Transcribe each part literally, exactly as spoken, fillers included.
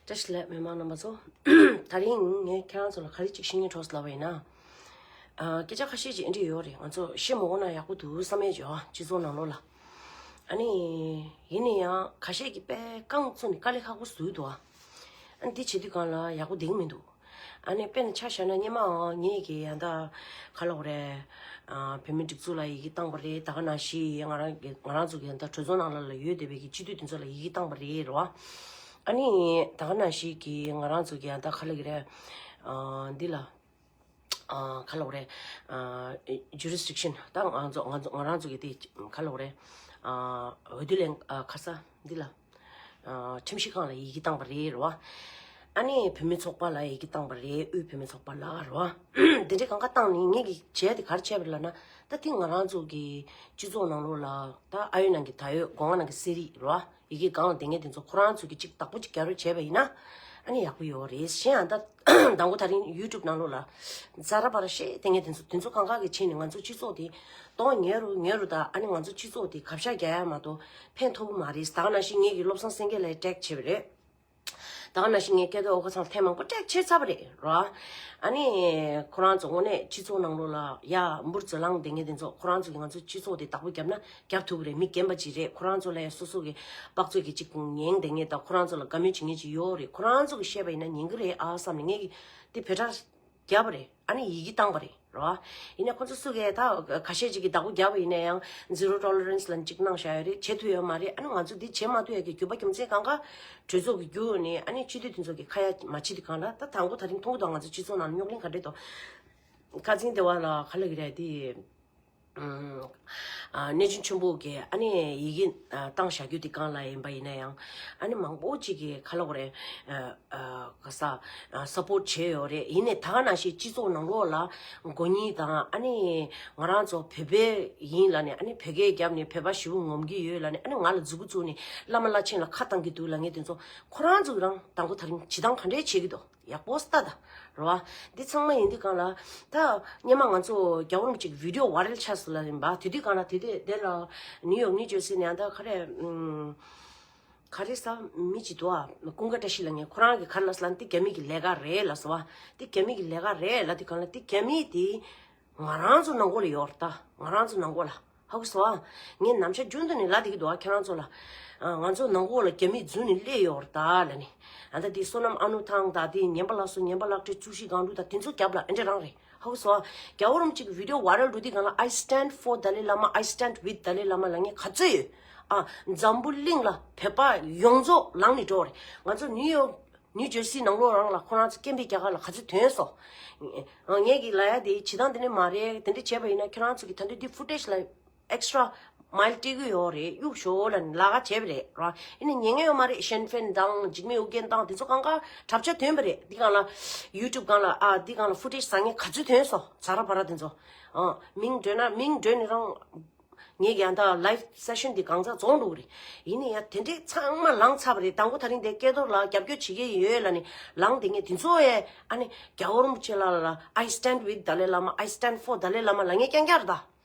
བཀྲ་ཤིས་བདེ་ལེགས་མི་མང་རྣམ་པ་ཚོ། དེ་རིང་ངས་ཁྱེད་རང་ཚོ་ལ་ག་རེ་ཅིག་བཤད་སྙིང་བྲོ་སོང་ལབ་པ་ཡིན་ན། ཨ། སྐད་ཆ་ཁ་ཤས་ཅིག་འདི་འདྲ་ཡོད་རེད། ང་ཚོ་བཤད་མ་དགོས་ན་ཡག་པོ་འདུག་བསམ་ཡས་ཅིག་ཡོད་སྤྱི་ཚོགས་ནང་ལོགས་ལ། ཨ་ནི། ཡིན་ན་ཡང་ཁ་ཤས་ཀྱིས་དཔེ་རྐང་བཙུགས་ནས་དཀའ་ལས་ཁག་པོ་བཟོས་འདུག་ཨ་ནི་འདི་བྱེད་དུས་སྒང་ལ་ཡག་པོ་བསྡད་ཀྱི་མི་འདུག་ཨ་ནི་དཔེར་ན་ཆ་བཞག་ན་སྔོན་མའང་ངེད་ཀྱིས་ཡང་ད་ག་ལབ་དགོས་རེད། ཨ། བོད་མིའི་སྒྲིག་འཛུགས་ལ་ཡི་གེ་བཏང་པ་རེད། ད་ག་ནང་བཞིན་ང་རང་གི་ང་རང་ཚོ་གི་ཡང་ད་གྲོས་ཚོགས་ནང་ལ་ལ་ཡོད་བསྡད་པའི་གི་སྤྱི་འཐུས་དེ་ཚོ་ལ་ཡི་གེ་བཏང་པ་རེད་རེད་བ། ཨ་ནི་ད་ག་ནང་བཞིན་གི་ང་རང་ཚོ་གི་ཡང་ད་ག་ལབ་ཀྱི་རེད། ཨ། འདི་ལ། ཨ། ག་ལབ་དགོས་རེད། ཨ། ཇུ་རིས་ཌིག་ཤན། ད་ང་ཚོ་ང་ཚོ་ང་རང་ཚོ་གི་དེ་ག་ལབ་དགོས་རེད། ཨ། འོས་བསྡུ་ལྷན། ཨ། ག་ས་འདི་ལ། ཨ། ཁྲིམས་ཞིབ་ཁང་ལ་ཡི་གེ་བཏང་པ་རེད་རེད་བ། ཨ་ནི་བུད་མེད་ཚོགས་པ་ལ་ཡི་གེ་བཏང་པ་རེད། དབུས་བུད་མེད་ཚོགས་པ་ལ་རེད་བ། དེ་འདྲའི་གང་ག་བཏང་ནས་ངེད་ཀྱིས་བྱས་དེ་ག་རེ་བྱས་པ་རེད་ལབ་ན། ད་དེ་ང་རང་ཚོ་གི་སྤྱི་ཚོགས་ནང་ལོགས་ལ་ད་ཨ་ཡོད་ནང་གི་ད་ཡོད་སྒོ་ང་ནང་གི་གསེར་ཡིག་རེད་བ། ཡི་གེ་སྒང་ལ་བསྡད་མཁན་དེ་ཚོ་ཁོ་རང་ཚོ་གི་གཅིག་བདག་པོ་གཅིག་རྒྱག་རོགས་བྱས་པ་ཡིན་ན། ཨ་ནི་ཡག་པོ་ཡོད་རེད། གཞན་ཡང་ད་དང་པོ་དེ་རིང་ཡུ་ཊུབ་ནང་ལོགས་ལ་ཛ་ར་པ་ར་བཤད་བསྡད་མཁན་དེ་ཚོ་དེ་ཚོ་གང་ག་གི་ཆེད་ནས་ང་ཚོ་སྤྱི་ཚོགས་དེ་གཏོང་ཉེ་རུ་ཉེ་རུ་དང་། ཨ་ནི་ང་ཚོ་སྤྱི་ཚོགས་དེ་གབ་ཤ་རྒྱག་ཡ་མ་གཏོགས་ཕན་ཐོགས་པོ་མ་རེད། ད་ག་ནང་བཞིན་ངེད་ཀྱིས་བློ་བཟང་སེང་གེ་ལགས་ཀྲེག་བྱས་པ་རེད། ད་ག་ནང་བཞིན་ངས་སྐལ་རྡོར་ཨོ་ཁ་ཚང་ཐེངས་མང་པོ་ཀྲེག་བྱས་ཚར་བ་རེད་རོ། ཨ་ནི་ཁོ་རང་ཚོ་དངོས་གནས་སྤྱི་ཚོགས་ནང་ལོགས་ལ་ཡ་འབུར་ཙམ་ལངས་བསྡད་མཁན་དེ་ཚོ། ཁོ་རང་ཚོ་གིས་ང་ཚོ་སྤྱི་ཚོགས་དེ་བདག་པོ་བརྒྱབ་ན་བརྒྱབ་ཐུབ་ཀྱི་རེད། མི་རྒན་པ་ཅིག་རེད། ཁོ་རང་ཚོ་ལ་ཡ་སོ་སོ་གི་དཔག་ཚོད་ཀྱི་ཅིག་ཉན་བསྡད་མཁན་དང་། ཁོ་རང་ཚོ་ལ་དགའ་མོས་བྱེད་མཁན་ཅིག་ཡོད་རེད། ཁོ་རང་ཚོ་གིས་བཤད་པ་ཡིན་ན་ཉན་གི་རེད་ཨ་བསམ་ནས་ངས་ཀྱིས་དེ་བེ་ཊར་བརྒྱབ་པ་རེད། ཨ་ནི་ཡི་གེ་བཏང་པ་རེད་རོ། ཡིན་ནའི་ཁོ་ཚོ་སུ་གིས་ད་ཁ་ཤས་ཅིག་གིས་བདག་པོ་བརྒྱབ་པ་ཡིན་ན་ཡང་zero tolerance ལབ་ཅིག་གནང་བཞག་ཡོད་རེད། བྱེད་ཐུབ་ཡོད་མ་རེད། ཨ་ནི་ང་ཚོ་འདི་བྱེད་མ་ཐུབ་ཡ་གི་རྒྱུ་པ་རྒྱུ་མཚན་གང་ག་གྲོས་ཚོགས་ཀྱི་བརྒྱུད་ནས། ཨ་ནི་སྤྱི་འཐུས་དེ་ཚོ་གིས་ཁ་ཡ་མ་བྱེད་དུས་སྒང་ལ། ད་དང་པོ་དེ་རིང་མཐོང་གི་འདུག་ང་ཚོ་སྤྱི་ཚོགས་ནང་རྙོག་གླེང་ག་འདྲས་འདུག་ཁ་སང་དེ་བ་ལ་ག་ལབ་ཀྱི་རེད་དེ། ཨ། གནས་ཆུང་ཆེན་པོ་གིས་ཨ་ནི་ཡི་གེ་ཨ་བཏང་བཞག་རྒྱུ་དེ་སྒང་ལ་ཡིན་པ་ཡིན་ན་ཡང་། ཨ་ནི་མང་པོ་ཅིག་གིས་ག་ལབ་དགོས་རེད། ཨ། ཨ། ག་ས། ཨ། སཔོརྚ་བྱས་ཡོད་རེད། ཡིན་ནའི་ད་ག་ནང་བཞིན་སྤྱི་ཚོགས་ནང་ལོགས་ལ་མགོ་གཉིས་དང་། ཨ་ནི་ང་རང་ཚོ་བོད་པ་ཡིན་ལབ་ནས། ཨ་ནི་བོད་སྐད་བརྒྱབ་ནས་བོད་པ་ཞེ་པོ་ངོམ་གྱི་ཡོད་ལབ་ནས། ཨ་ནི་ང་ལ་མཛུབ་གུ་བཙུགས་ནས་བླ་མ་བླ་ཆེན་ལ་ཁ་བཏང་གི་འདུག་ལབ་མཁན་དེ་ཚོ། ཁོ་རང་ཚོ་རང་དང་པོ་དེ་རིང་བྱེད་སྟངས་ག་འདྲས་བྱེད་ཀྱི་འདུག་ཡག་པོ་ལྟ་ད། རེད་བ། འདི་ཚང་མ་ཡིན་དུས་སྒང་ལ། ད་སྔོན་མ་ང་ཚོ་རྒྱལ་བ་རིན་པོ་ཆེ་གི་བི་ཌི་ཡོ་ཝའི་རལ་ཆགས་སོང་ལབ་ཡིན་པ། དེ་དུས་སྒང་ལ་དེ་དེ་དེ་ལ་ནིའུ་ཡོག་ནིའུ་ཇར་སི་ནས་ཡང་ད་ག་རེ། ཨམ། ག་རེ་ཟེར། མི་ཅིག་འདུག་ཨ། ཀུན་དགའ་བཀྲ་ཤིས་ལབ་མཁན། ཁོ་རང་གིས་ག་རེ་ལབ་སོང་ལབ་ན། འདི་རྒྱ་མི་གི་ལས་ཀ་རེད་ལབ་སོང་བ། འདི་རྒྱ་མི་གི་ལས་ཀ་རེད་ལབ་དུས་སྒང་ལ། འདི་རྒྱ་མི་དེ་ང་རང་ཚོ་ནང་ཁུལ་ལ་ཡོད་རེད་ད། ང་རང་ཚོ་ནང་ཁུལ་ལ། ཧ་གོ་སོང་ཨ། ངས་ནམ་ཞག་རྒྱུན་དུ་ནས་ལབ་བསྡད་ཀྱི་འདུག་ཨ། ཁྱེད་རང་ཚོ་ལ། ཨ། ང་ཚོ་ནང་ཁུལ་ལ་རྒྱ་མི་རྫུན་ནས་སླེབས་ཡོད་རེད་ད་ལབ་ནས། ཨ། ད་དེ་བསོད་ནམས་ཨ་ནུ་ཐང་དང་། དེ་ཉན་པ་ལགས་སོ། ཉན་པ་ལགས་བཀྲས། ཙུའུ་ཞི་སྒང་དྲུག་དང་དེ་ཚོ་རྒྱབ་ལ་ཨེ་འདྲ་རང་རེད། ཧ་གོ་སོང་ཨ། རྒྱལ་བ་རིན་པོ་ཆེ་གི་བི་ཌི་ཡོ་ཝའི་རལ་འགྲོ་དུས་སྒང་ལ། I stand for Dalai Lama, I stand with Dalai Lama ལབ་མཁན་ག་ཚོད་ཡོད། ཨ། འཛམ་བུ་གླིང་ལ་བོད་པ་ཡོངས་རྫོགས་ལངས་ནས་འགྲོ་བ་རེད། ང་ཚོ་ནིའུ་ཡོག་ནིའུ་ཇར་སི་ནང་ལོགས་རང་ལ་ཁོ་རང་ཚོ་སྐད་འབོད་རྒྱག་ག་ལ་ག་ཚོད་ཐོན་སོང་། ཨ། ངས་ཀྱིས་ལབ་ཡ་དེ་བྱེད་སྟངས་དེ་འདྲ་མ་རེད། དེ་འདྲ་བྱས་པ་ཡིན་ན་ཁྱེད་རང་ཚོ་གིས་ད་འདི་འདི་ཕུ་ཊེཇ་ལ་ཨེག་སི་ཊ་མའིལ་སྤྲད་ཀྱི་ཡོད་རེད། གཡུག་ཤོག་ལབ་ནས་ལབ་ཀ་བྱས་པ་རེད་ར། ཡིན་ནའི་ཉན་མཁན་ཡོད་མ་རེད། ཤེན་ཧྥེན་དང་འཇིགས་མེད་ཨོ་རྒྱན་དང་དེ་ཚོ་གང་ག་གྲབས་ཆ་ཐོན་པ་རེད། འདི་སྒང་ལ་ཡུ་ཊུབ་སྒང་ལ། ཨ། འདི་སྒང་ལ་ཕུ་ཊེཇ་ཟ་མཁན་ག་ཚོད་ཐོན་སོང་། ཛ་ར་བ་ར་དེ་ཚོ། ཨ། མིང་འདོན་ན་མིང་འདོན་ནས་རང་། ངས་ཀྱང་ད་ལའིབ་སེ་ཤན་འདི་གང་ཚ་རྫོགས་འགྲོ་གི་རེད། ཡིན་ནའི་ཡ་དེ་འདྲས་ཚང་མ་ལངས་ཚར་བ་རེད། དང་པོ་དེ་རིང་དེ་སྐལ་རྡོར་ལགས་རྒྱབ་སྐྱོར་བྱེད་ཀྱི་ཡོད་ལབ་ནས་ལངས་བསྡད་མཁན་དེ་ཚོ་ཡས། ཨ་ནི་རྒྱལ་བ་རིན་པོ་ཆེ་ལགས་ལ། I stand with Dalai Lama, I stand for Dalai Lama ལབ་མཁན་རྐྱང་རྐྱང་རེད་ད།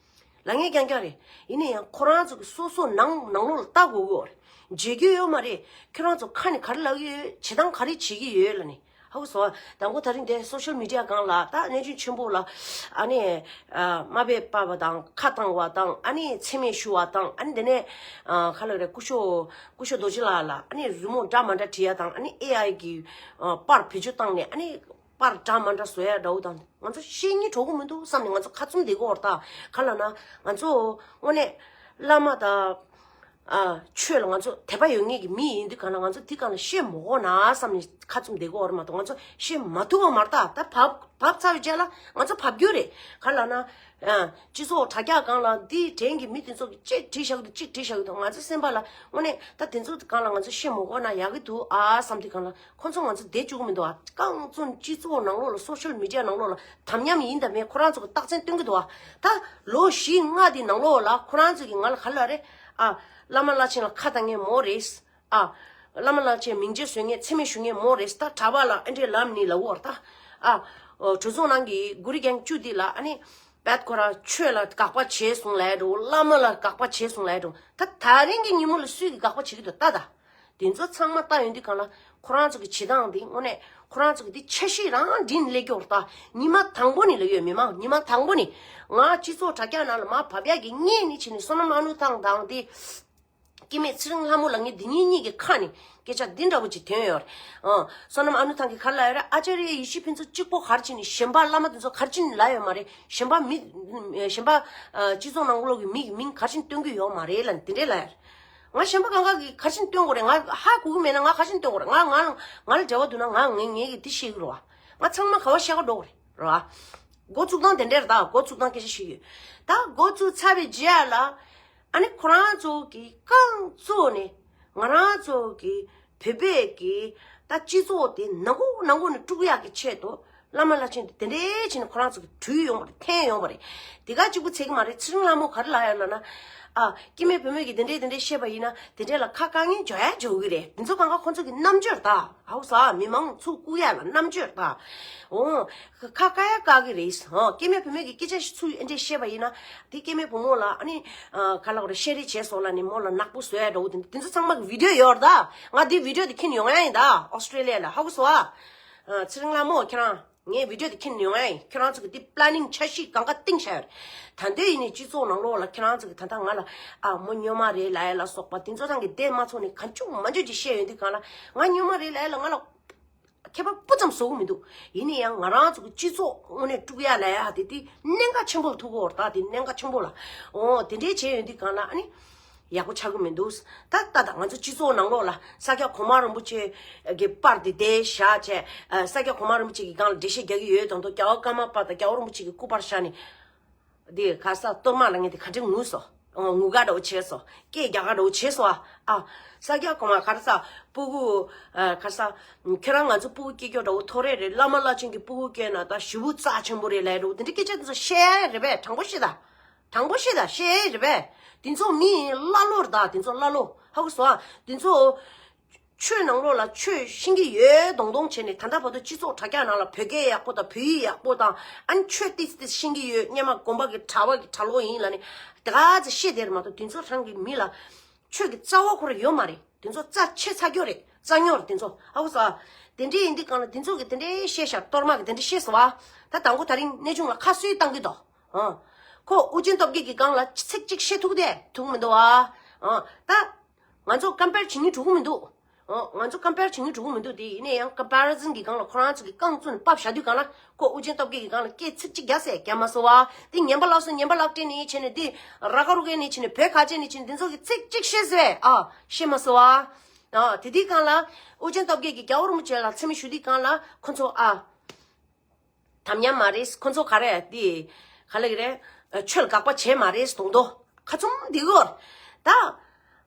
ལབ་མཁན་རྐྱང་རྐྱང་རེད། ཡིན་ནའི་ཡང་ཁོ་རང་ཚོ་གི་སོ་སོ་ནང་ནང་ལོགས་ལ་ལྟ་དགོས་ཀྱི་ཡོད་རེད། བརྗེད་རྒྱུ་ཡོད་མ་རེད། ཁྱོད་རང་ཚོ་ཁ་ནས་ག་རེ་ལབ་ཀྱི་ཡོད། བྱེད་སྟངས་ག་རེ་བྱེད་ཀྱི་ཡོད་ལབ་ནས། ཧ་གོ་སོང་ཨ། དང་པོ་དེ་རིང་དེ་སོ་ཤལ་མི་ཌི་ཡ་སྒང་ལ་ད་གནས་ཆུང་ཆེན་པོ་ལ། ཨ་ནི། ཨ། དམའ་འབེབས་སྤར་བ་དང་། ཁ་བཏང་བ་དང་། ཨ་ནི་མཚན་སྨད་ཞུ་བ་དང་། ཨ་ནི་དེ་ནས། ཨ། ག་ལབ་རེད། སྐུ་ཞབས། སྐུ་ཞབས་རྡོ་རྗེ་ལགས་ལ་ཨ་ནི་རི་མོ་འདྲ་མ་འདྲ་བྲིས་ཡ་དང་། ཨ་ནི་ཨེ་ཨའི་གི། ཨ། པར་བེད་སྤྱོད་བཏང་ནས། ཨ་ནི་པར་འདྲ་མ་འདྲ་བཟོ་ཡ་འདྲ་བོ་དང་། ང་ཚོ་བཤད་སྙིང་བྲོ་གི་མི་འདུག་བསམ་ནས་ང་ཚོ་ཁ་བཙུམ་བསྡད་ཀྱི་ཡོད་རེད་ད། ག་ལབ་ན་ང་ཚོ་དངོས་གནས་བླ་མ་དང་། ཨ། ཆོས་ལ་ང་ཚོ་དད་པ་ཡོད་མཁན་གྱི་མི་ཡིན་དུས་སྒང་ལ། ང་ཚོ་འདི་སྒང་ལ་བཤད་མ་དགོས་ན་བསམ་ནས་ཁ་བཙུམ་བསྡད་ཀྱི་ཡོད་རེད་མ་གཏོགས། ང་ཚོ་བཤད་མ་ཐུབ་པ་མ་རེད་ད། ད་བབས་བབས་ཚར་བའི་རྗེས་ལ་ང་ཚོ་བབས་རྒྱུ་རེད། ག་ལབ་ན། ཨ། སྤྱི་ཚོགས་དྲ་རྒྱ་སྒང་ལ་འདི་དྲན་གྱི་མི་དེ་ཚོ་གིས་གཅིག་བྲིས་བཞག་གི་འདུག་གཅིག་བྲིས་བཞག་གི་འདུག་ང་ཚོ་སེམས་པ་ལ་དངོས་གནས་ད་དེ་ཚོ་སྒང་ལ་ང་ཚོ་བཤད་མ་དགོས་ན་ཡག་གི་འདུག་ཨ་བསམ་དུས་སྒང་ལ། ཁོ་ཚོ་ང་ཚོ་བསྡད་བཅུག་གི་མི་འདུག་ཨ། རྐང་བཙུན་སྤྱི་ཚོགས་ནང་ལོགས་ལ། སོ་ཤལ་མི་ཌི་ཡ་ནང་ལོགས་ལ་དམ་ཉམས་ཡིན་དང་མིན་ཁོ་རང་ཚོ་གིས་རྟགས་མཚན་སྟོན་གྱི་འདུག་ཨ། ད་ལོ་བཞི་ལྔ་དེའི་ནང་ལོགས་ལ་ཁོ་རང་ཚོ་གིས་ང་ལ་ག་ལབ་རེད། ཨ། བླ་མ་བླ་ཆེན་ལ་ཁ་བཏང་མཁན་མོ་རེད། ཨ། བླ་མ་བླ་ཆེན་མིང་ཆེན་བཟོ་མཁན། མཚན་སྨད་ཞུ་མཁན་མོ་རེད། ད་གྲྭ་པ་ལ་ཨེ་འདྲས་ལབ་ནི་ལབ་ཀྱི་ཡོད་རེད་ད། ཨ། གྲོས་ཚོགས་ནང་གི་གུ་རི་གྱང་བཅུ་འདི་ལ་ཨ་ནི། བད་ཁོ་རང་ཆོས་ལ་དགག་པ་བྱས་སོང་ལབ་འགྲོ། བླ་མ་ལ་དགག་པ་བྱས་སོང་ལབ་འགྲོ། ད་དེ་རིང་གི་ཉིན་མོ་ལ་སུས་ཀྱིས་དགག་པ་བྱེད་ཀྱི་འདུག་ལྟ་ད། དེ་ཚོ་ཚང་མ་ལྟ་ཡོང་དུས་སྒང་ལ། ཁོ་རང་ཚོ་གི་བྱེད་སྟངས་འདི་དངོས་གནས་ཁོ་རང་ཚོ་གི་འདི་འཆར་གཞི་རང་འདྲིན་ལས་སྐྱོར་ད། ཉི་མ་དང་པོ་ནས་ལ་ཡོད་མི་མང་ཉི་མ་དང་པོ་ནས་ང་སྤྱི་ཚོགས་དྲ་རྒྱ་ནང་ལ་མ་བབ་ཡག་གི་ངས་ནི་བྱས་ནས་བསོད་ནམས་ཨ་ནུ་ཐང་དང་དེ་སྐྱེ་དམན་ཚེ་རིང་ལྷ་མོ་ལ་ངས་འདི་གཉིས་གཉིས་ཀྱི་ཁ་ནས་སྐད་ཆ་འདི་འདྲ་བོ་ཅིག་ཐོན་ཡོད་རེད། ཨ། བསོད་ནམས་ཨ་ནུ་ཐང་གི་ག་ལ་ཡོད་རེད། ཨ་ཅཱ་རི་ཡེ་ཤེས་ཕུན་ཚོགས་གཅིག་པོ་ག་རེ་བྱས་ནས་གཞན་པ་བླ་མ་དེ་ཚོ་ག་རེ་བྱས་ནས་ལབ་ཡོད་མ་རེད། གཞན་པ་མི་གཞན་པ་སྤྱི་ཚོགས་ནང་ལོགས་ཀྱི་མི་མིང་ག་རེ་བྱས་ནས་སྟོན་གི་ཡོད་མ་རེད་ལབ་ནས་དེ་འདྲས་ལབ་ཡོད་རེད། ང་གཞན་པ་གང་ག་གི་ག་རེ་བྱས་ནས་སྟོན་དགོས་རེད། ང་ཧ་གོ་གི་མེད་ན་ང་ག་རེ་བྱས་ནས་སྟོན་དགོས་རེད། ང་ང་ང་ལ་འབྲེལ་བ་འདུག་ན་ང་ངས་ངས་ཀྱི་དེ་ཤེས་ཀྱི་རེད་བ། ང་ཚང་མ་ག་བ་བཤད་ག་འགྲོ་གི་རེད་རེད་བ། འགོ་ཚུགས་སྟངས་དེ་འདྲས་རེད། ད་འགོ་ཚུགས་སྟངས་སྐད་ཆ་ཤེས་ཀྱི་ཡོད། ད་འགོ་ཚུགས་ཚར་བའི་རྗེས་ལ་ཨ་ནི་ཁོ་རང་ཚོ་གི་རྐང་བཙུགས་ནས་ང་རང་ཚོ་གི་བོད་པའི་གི་ད་སྤྱི་ཚོགས་དེ་ནང་ཁུལ་ནང་ཁུལ་ནས་དཀྲུག་ཡག་གི་ཆེད་དུ་བླ་མ་བླ་ཆེན་དེ་དེ་འདྲས་བྱས་ནས་ཁོ་རང་ཚོ་གི་བྲུས་ཡོང་བ་རེད། འཐེན་ཡོང་བ་རེད། དེ་ག་གཅིག་པུ་ཚད་ཀྱི་མ་རེད། ཚེ་རིང་ལྷ་མོ་ག་རེ་ལབ་ཡོད་ལབ་ན། ཨ། སྐྱེ་དམན་བུད་མེད་ཀྱིས་དེ་འདྲས་དེ་འདྲས་བཤད་པ་ཡིན་ན་དེ་འདྲས་ལ་ཁ་བཀག་མཁན་འཇོག་ཡ་འཇོག་གི་རེད། དེ་ཚོ་གང་ག་ཁོ་ཚོ་གི་རྣམ་དཔྱོད་ད། ཧའུ་ས་མི་མང་ཚུར་བཀུག་ཡ་ལ་རྣམ་དཔྱོད་ད། འོ། ཁ་བཀག་ཡ་བཀག་གི་རེད། ཨོ། སྐྱེ་དམན་བུད་མེད་ཀྱི་སྐད་ཆ་ཚུར་ཨེ་འདྲས་བཤད་པ་ཡིན་ན་དེ་སྐྱེ་དམན་བུ་མོ་ལ་ཨ་ནི་ག་ལ་གོ་རེ་བཤད་རེས་བྱས་སོང་ལབ་ནས་མོ་ལ་ནག་པོ་བཟོ་ཡ་འདྲ་བོ་དེ་འདྲ་དེ་ཚོ་ཚང་མ་གི་བི་ཌིའོ་ཡོད་རེད་ད། ང་དེ་བི་ཌིའོ་དེ་ཁྱེར་ནས་ཡོང་ཡ་ཡིན་ད། ཨོ་སི་ཊྲེ་ལི་ཡ་ལ། ཧ་གོ་སོང་ཨ། ཚེ་རིང་ལྷ་མོ་ཁྱེད་རང་། ངས་བི་ཌིའོ་དེ་ཁྱེར་ནས་ཡོང་ཡ་ཡིན། ཁྱེད་རང་ཚོ་གི་དེ་པི་ལེ་ནིང་འཆར་གཞི་གང་ག་བཏིང་བཞག་ཡོད་རེད། ད་ལྟའི་ཡིན་ནའི་སྤྱི་ཚོགས་ནང་ལོགས་ལ་ཁྱེད་རང་ཚོ་གི་ད་ལྟ་ང་ལ་ཨ་མོ་སྨྱོན་མ་རེད་ལབ་ཡ་ལ་སོགས་པ་དེ་ཚོ་ཚང་གི་བསྡད་མ་ཚོར་ནས་གང་བྱུང་མ་བྱུང་ཅིག་བཤད་ཡོང་དུས་གང་ལ་ང་སྨྱོན་མ་རེད་ལབ་ཡ་ལ་ང་ལ་ཁྱད་པར་སྤུ་ཙམ་བཟོ་གི་མི་འདུག་ཡིན་ན་ཡང་ང་རང་ཚོ་གི་སྤྱི་ཚོགས་དངོས་གནས་དཀྲུག་ཡ་ལབ་ཡ་དེ་དེ་གནད་འགག་ཆེན་པོ་ལ་ཐུག་གི་ཡོད་རེད། ད་དེ་གནད་འགག་ཆེན་པོ་ལ། འོ་དེ་འདྲའི་བྱས་ཡོང་དུས་གང་ལ་ཨ་ནི། ཡག་པོ་ཆགས་ཀྱི་མི་འདུག་ད་ལྟ་ད་ང་ཚོ་སྤྱི་ཚོགས་ནང་ལོགས་ལ་ས་སྐྱ་གོང་མ་རིན་པོ་ཆེ་གི་པར་དེ་དེ་བཞག་བྱས། ཨ། ས་སྐྱ་གོང་མ་རིན་པོ་ཆེ་གི་སྒང་ལ་འགྲེལ་བཤད་རྒྱག་གི་ཡོད་དང་དུ་རྒྱལ་བ་ཀརྨ་པ་དང་རྒྱལ་བ་རིན་པོ་ཆེ་གི་སྐུ་པར་བཞག་ནས། འདི་ག་ས་གཏོར་མ་ལ་ངས་དེ་ག་འདྲ་ངུ་སོང་། ཨོ། ངུ་ག་འདྲ་བོ་བྱས་སོང་། སྐད་རྒྱག་ག་འདྲ་བོ་བྱས་སོང་ཨ། ཨ། ས་སྐྱ་གོང་མ་ག་རེ་ཟ། སྤུ་གུ། ཨ། ག་རེ་ཟ། ཁྱེད་རང་ང་ཚོ་སྤུ་གུ་སྐྱེ་རྒྱུ་འདྲ་བོ་ཐོ་རེ་རེད། བླ་མ་བླ་ཆེན་གྱི་སྤུ་གུ་སྐྱེས་ན་ད་ཞེ་པོ་རྩ་ཆེན་པོ་རེད་ལབ་འདྲ་བོ་དེ་འདྲ་སྐད་ཆ་དེ་ཚོ་བཤད་ཡ་རེད་པས། དྲང་པོ་བཤད་ད། དྲང་པོ་བཤད་ད། བཤད་ཡ་རེད་པས། དེ་ཚོ་མི་ཡིན་ཀླ་ཀློ་རེད་ད། དེ་ཚོ་ཀླ་ཀློ། ཧ་གོ་སོང་ཨ། དེ་ཚོ། ཆོས་ནང་ལོགས་ལ་ཆོས་ཤེས་ཀྱི་ཡོད་མདོག་མདོག་བྱས་ནས་ད་ལྟ་བར་དུ་སྤྱི་ཚོགས་དྲ་རྒྱ་ནང་ལ་བོད་སྐད་ཡག་པོ་དང་བོད་ཡིག་ཡག་པོ་དང་ཨ་ནི་ཆོས་ཏིས་ཏིས་ཤེས་ཀྱི་ཡོད། སྔོན་མ་དགོན་པ་གི་གྲྭ་པ་གི་གྲྭ་ལོག་ཡིན་ལབ་ནས་དེ་ག་ཚོད་བཤད་བསྡད་རེད་མ་གཏོགས་དེ་ཚོ་རང་གི་མི་ལ་ཆོས་ཀྱི་རྩ་བ་ཁོ་རང་ཡོད་མ་རེད། དེ་ཚོ་རྩ་ཆེ་ཚ་རྒྱུ་རེད། རྩ་ཉོག་རེད་དེ་ཚོ། ཧ་གོ་སོང་ཨ། དེ་འདྲས་ཡིན་དུས་གང་ལ་དེ་ཚོ་གི་དེ་འདྲས་བཤད་ཤག་གཏོར་མ་གི་དེ་འདྲས་བཤད་སོང་ཨ། ད་དང་པོ་དེ་རིང་གནས་ཆུང་ལ་ཁ་གསོས་བཏང་གི་འདུག་ཨ། ཁོ་ཨུ་རྒྱན་སྟོབས་རྒྱལ་གྱི་སྒང་ལ་ཚིག་གཅིག་བཤད་ཐུབ་དེ་ཐུབ་མི་འདུག་ཨ། ཨ། ད། ང་ཚོ་ཀམ་པེར་བྱེད་སྙིང་བྲོ་གི་མི་འདུག་ཨོ། ང་ཚོ་ཀམ་པེར་བྱེད་སྙིང་བྲོ་གི་མི་འདུག་དེ་ཡིན་ན་ཡང་ཀམ་པེ་རི་ཛན་གྱི་སྒང་ལ་ཁོ་རང་ཚོ་གི་རྐང་བཙུགས་ནས་ཕབ་བཞག་དུས་སྒང་ལ་ཁོ་ཨུ་རྒྱན་སྟོབས་རྒྱལ་གྱི་སྒང་ལ་སྐད་ཚིག་གཅིག་རྒྱག་ཟེར་རྒྱག་མ་སོང་བ། དེ་ངན་པ་ལབ་སོང་ངན་པ་ལབ་སྤྲད་ནས་བྱས་ནས་དེ་ར་ཀ་རུ་ཀ་ནས་བྱས་ནས་བོད་ཁ་ཆེ་ནས་བྱས་ནས་འདི་ཚོ་གི་ཚིག་གཅིག་བཤད་ཟེར་ཨ་བཤད་མ་སོང་བ། ཨ། དེ་དུས་སྒང་ལ་ཨུ་རྒྱན་སྟོབས་རྒྱལ་གྱིས་རྒྱལ་བ་རིན་པོ་ཆེ་ལ་མཚན་སྨད་ཞུ་དུས་སྒང་ལ་ཁོ་ཚོ་ཨ། དམ་ཉམས་མ་རེད། ཁོ་ཚོ་ག་རེ་དེ་ག་ལ་གི་རེད། ཆོས་ལ་དགག་པ་བྱས་མ་རེད་དོང་དོ། ཁ་ཚུམ་འདི་གོ། ད་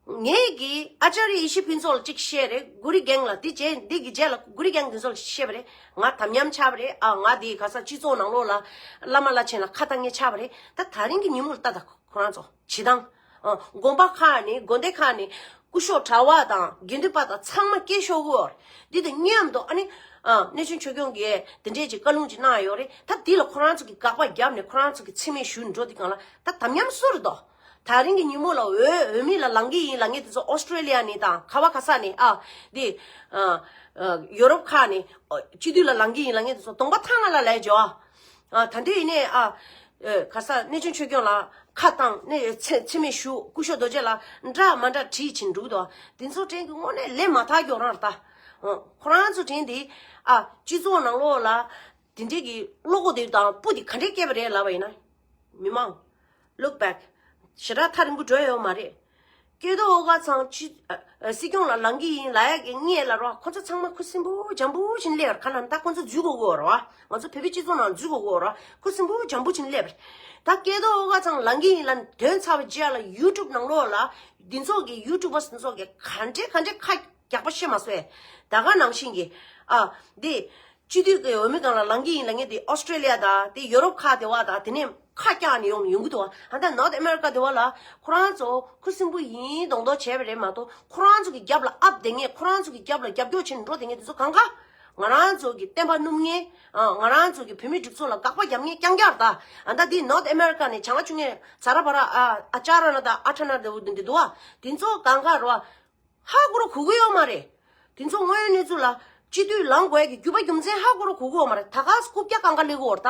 ངས་གི་ཨ་ཅཱ་རི་ཡེ་ཤེས་ཕུན་ཚོགས་ལ་གཅིག་བཤད་རེད། གུ་རི་གེང་ལ་དེ་རྗེས་འདི་གི་རྗེས་ལ་གུ་རི་གེང་དེ་ཚོ་ལ་བཤད་པ་རེད། ང་དམ་ཉམས་ཆགས་པ་རེད་ཨ། ང་དེ་ག་ས་སྤྱི་ཚོགས་ནང་ལོགས་ལ་བླ་མ་བླ་ཆེན་ལ་ཁ་བཏང་ངེས་ཆགས་པ་རེད། ད་ད་རིང་གི་ཉིན་མོ་ལ་ལྟ་ད། ཁོ་རང་ཚོ་བྱེད་སྟངས། ཨ། དགོན་པ་ཁག་ནས་དགོན་སྡེ་ཁག་ནས་སྐུ་ཞབས་གྲྭ་པ་དང་དགེ་འདུན་པ་དང་ཚང་མ་སྐད་ཤོར་གོ། འདི་དང་མཉམ་དུ་ཨ་ནི། ཨ། གནས་ཆུང་ཆོས་སྐྱོང་གིས་དེ་འདྲས་ཀྱི་བཀའ་ལུང་ཅིག་གནང་ཡོད་རེད། ད་འདི་ལ་ཁོ་རང་ཚོ་གི་དགག་པ་བརྒྱབ་ནས་ཁོ་རང་ཚོ་གི་མཚན་སྨད་ཞུ་འགྲོ་དུས་སྒང་ལ་ད་དམ་ཉམས་སུ་རེད་དོ། ད་རིང་གི་ཉིན་མོ་ལ་འོས་འོས་མི་ལ་ལངས་ཀྱི་ཡིན་ལབ་མཁན་དེ་ཚོ་ཨོ་སི་ཀྲེ་ལི་ཡ་ནས་དང་ག་བ་ག་ས་ནས་ཨ། འདི། ཨ། ཨ། ཡོ་རོབ་ཁག་ནས་སྤྱི་འཐུས་ལ་ལངས་ཀྱི་ཡིན་ལབ་མཁན་དེ་ཚོ་གདོང་པ་ཐང་ལ་ལ་ལས་འཇོག་ཨ། ཨ། ད་དུས་ཡིན་ནའི་ཨ། ཨེ། ག་ས་གནས་ཆུང་ཆོས་སྐྱོང་ལ་ཁ་བཏང་ནས་མཚན་མཚན་སྨད་ཞུ། སྐུ་ཞབས་རྡོ་རྗེ་ལ་འདྲ་མ་འདྲ་བྲིས་ཕྱིན་འགྲོ་གི་འདུག་དེ་ཚོ་དྲན་གི་དངོས་གནས་ལས་མ་དག་གི་རང་རེད་ད། ཨོ། ཁོ་རང་ཚོ་དྲན་དེ། ཨ། སྤྱི་ཚོགས་ནང་ལོགས་ལ་དེ་འདྲས་ཀྱི་བློ་ཁོག་དེ་དང་སྤུ་དེ་ག་འདྲས་སྐྱེས་པ་རེད་ལབ་པ་ཡིན་ན། མི་མང་། Look back། ཞེ་དྲག་ཐག་རིང་པོ་འགྲོ་ཡ་ཡོད་མ་རེད། སྐལ་རྡོར་ཨོ་དཀར་ཚང་སྤྱི། ཨ། ཨ། སྲིད་སྐྱོང་ལ་ལངས་ཀྱི་ཡིན་ལབ་ཡག་གི་སྔོན་ལ་རོ། ཁོ་ཚོ་ཚང་མ་ཁུ་སིམ་པོ་འཇམ་པོ་བྱས་ནས་སླེབས་པ་རེད། ག་ལབ་ན་ད་ཁོ་ཚོ་འཛུལ་དགོས་ཀྱི་ཡོད་རེད་བ། ང་ཚོ་བོད་པའི་སྤྱི་ཚོགས་ནང་འཛུལ་དགོས་ཀྱི་ཡོད་རེད། ཁུ་སིམ་པོ་འཇམ་པོ་བྱས་ནས་སླེབས་པ་རེད། ད་སྐལ་རྡོར་ཨོ་དཀར་ཚང་ལངས་ཀྱི་ཡིན་ལབ་ནས་ཐོན་ཚར་བའི་རྗེས་ལ་ཡུ་ཊུབ་ནང་ལོགས་ལ་འདི་ཚོ་གི་ཡུ་ཊུབ་པ་འདི་ཚོ་གི་ག་འདྲས་ག་འདྲས་ཁ་རྒྱག་པ་བཤད་མ་སོང་ཨེ། ད་ག་ནང་བཞིན་གྱི། ཨ། འདི། སྤྱི་འཐུས་ཀྱི་འོས་མི་སྒང་ལ་ལངས་ཀྱི་ཡིན་ལབ་མཁན་དེ་ཨོ་སི་ཀྲེ་ལི་ཡ་དང་དེ་ཡོ་རོབ་ཁག་དེ་བ་དང་དེ་ནས་ཁ་བཀྱག་ནས་ཡོང་ཡོང་གི་འདུག་བ། ད་ལྟ་North America་དེ་བ་ལ་ཁོ་རང་ཚོ་ཁུ་སིམ་པོ་ཡིན་མདོག་མདོག་བྱས་པ་རེད་མ་གཏོགས། ཁོ་རང་ཚོ་གི་རྒྱབ་ལ་ཨབ་བསྡད་མཁན། ཁོ་རང་ཚོ་གི་རྒྱབ་ལ་རྒྱབ་སྐྱོར་བྱས་ནས་འགྲོ་བསྡད་མཁན་དེ་ཚོ་གང་ག་ང་རང་ཚོ་གི་བསྟན་པ་སྣུབ་མཁན། ཨ། ང་རང་ཚོ་གི་བོད་མི་སྒྲིག་འཛུགས་ལ་དགག་པ་རྒྱབ་མཁན་རྐྱང་རྐྱང་རེད་ད། ཨ། ད་འདི་North America་ནས་བྱང་ཆུབ་མཁན་ཛ་ར་བ་ར། ཨ། ཨ་ཅཱ་ར་ན་དང་ཨ་ཁྲ་ན་དེ་འདི་འདུག་བ། དེ་ཚོ་གང་ག་རེད་བ། ཧ་གོ་ར་གོ་གི་ཡོད་མ་རེད། དེ་ཚོ་དངོས་ཡོད་གནས་ཚུལ་ལ་སྤྱི་འཐུས་ལངས་དགོས་ཀྱི་རྒྱུ་བ་རྒྱུ་མཚན་ཧ་གོ་རུ་གོ་གི་ཡོད་མ་རེད། ད་ག་རྐུབ་བཀྱག་གང་ག་ལས་གོ་བར་ད།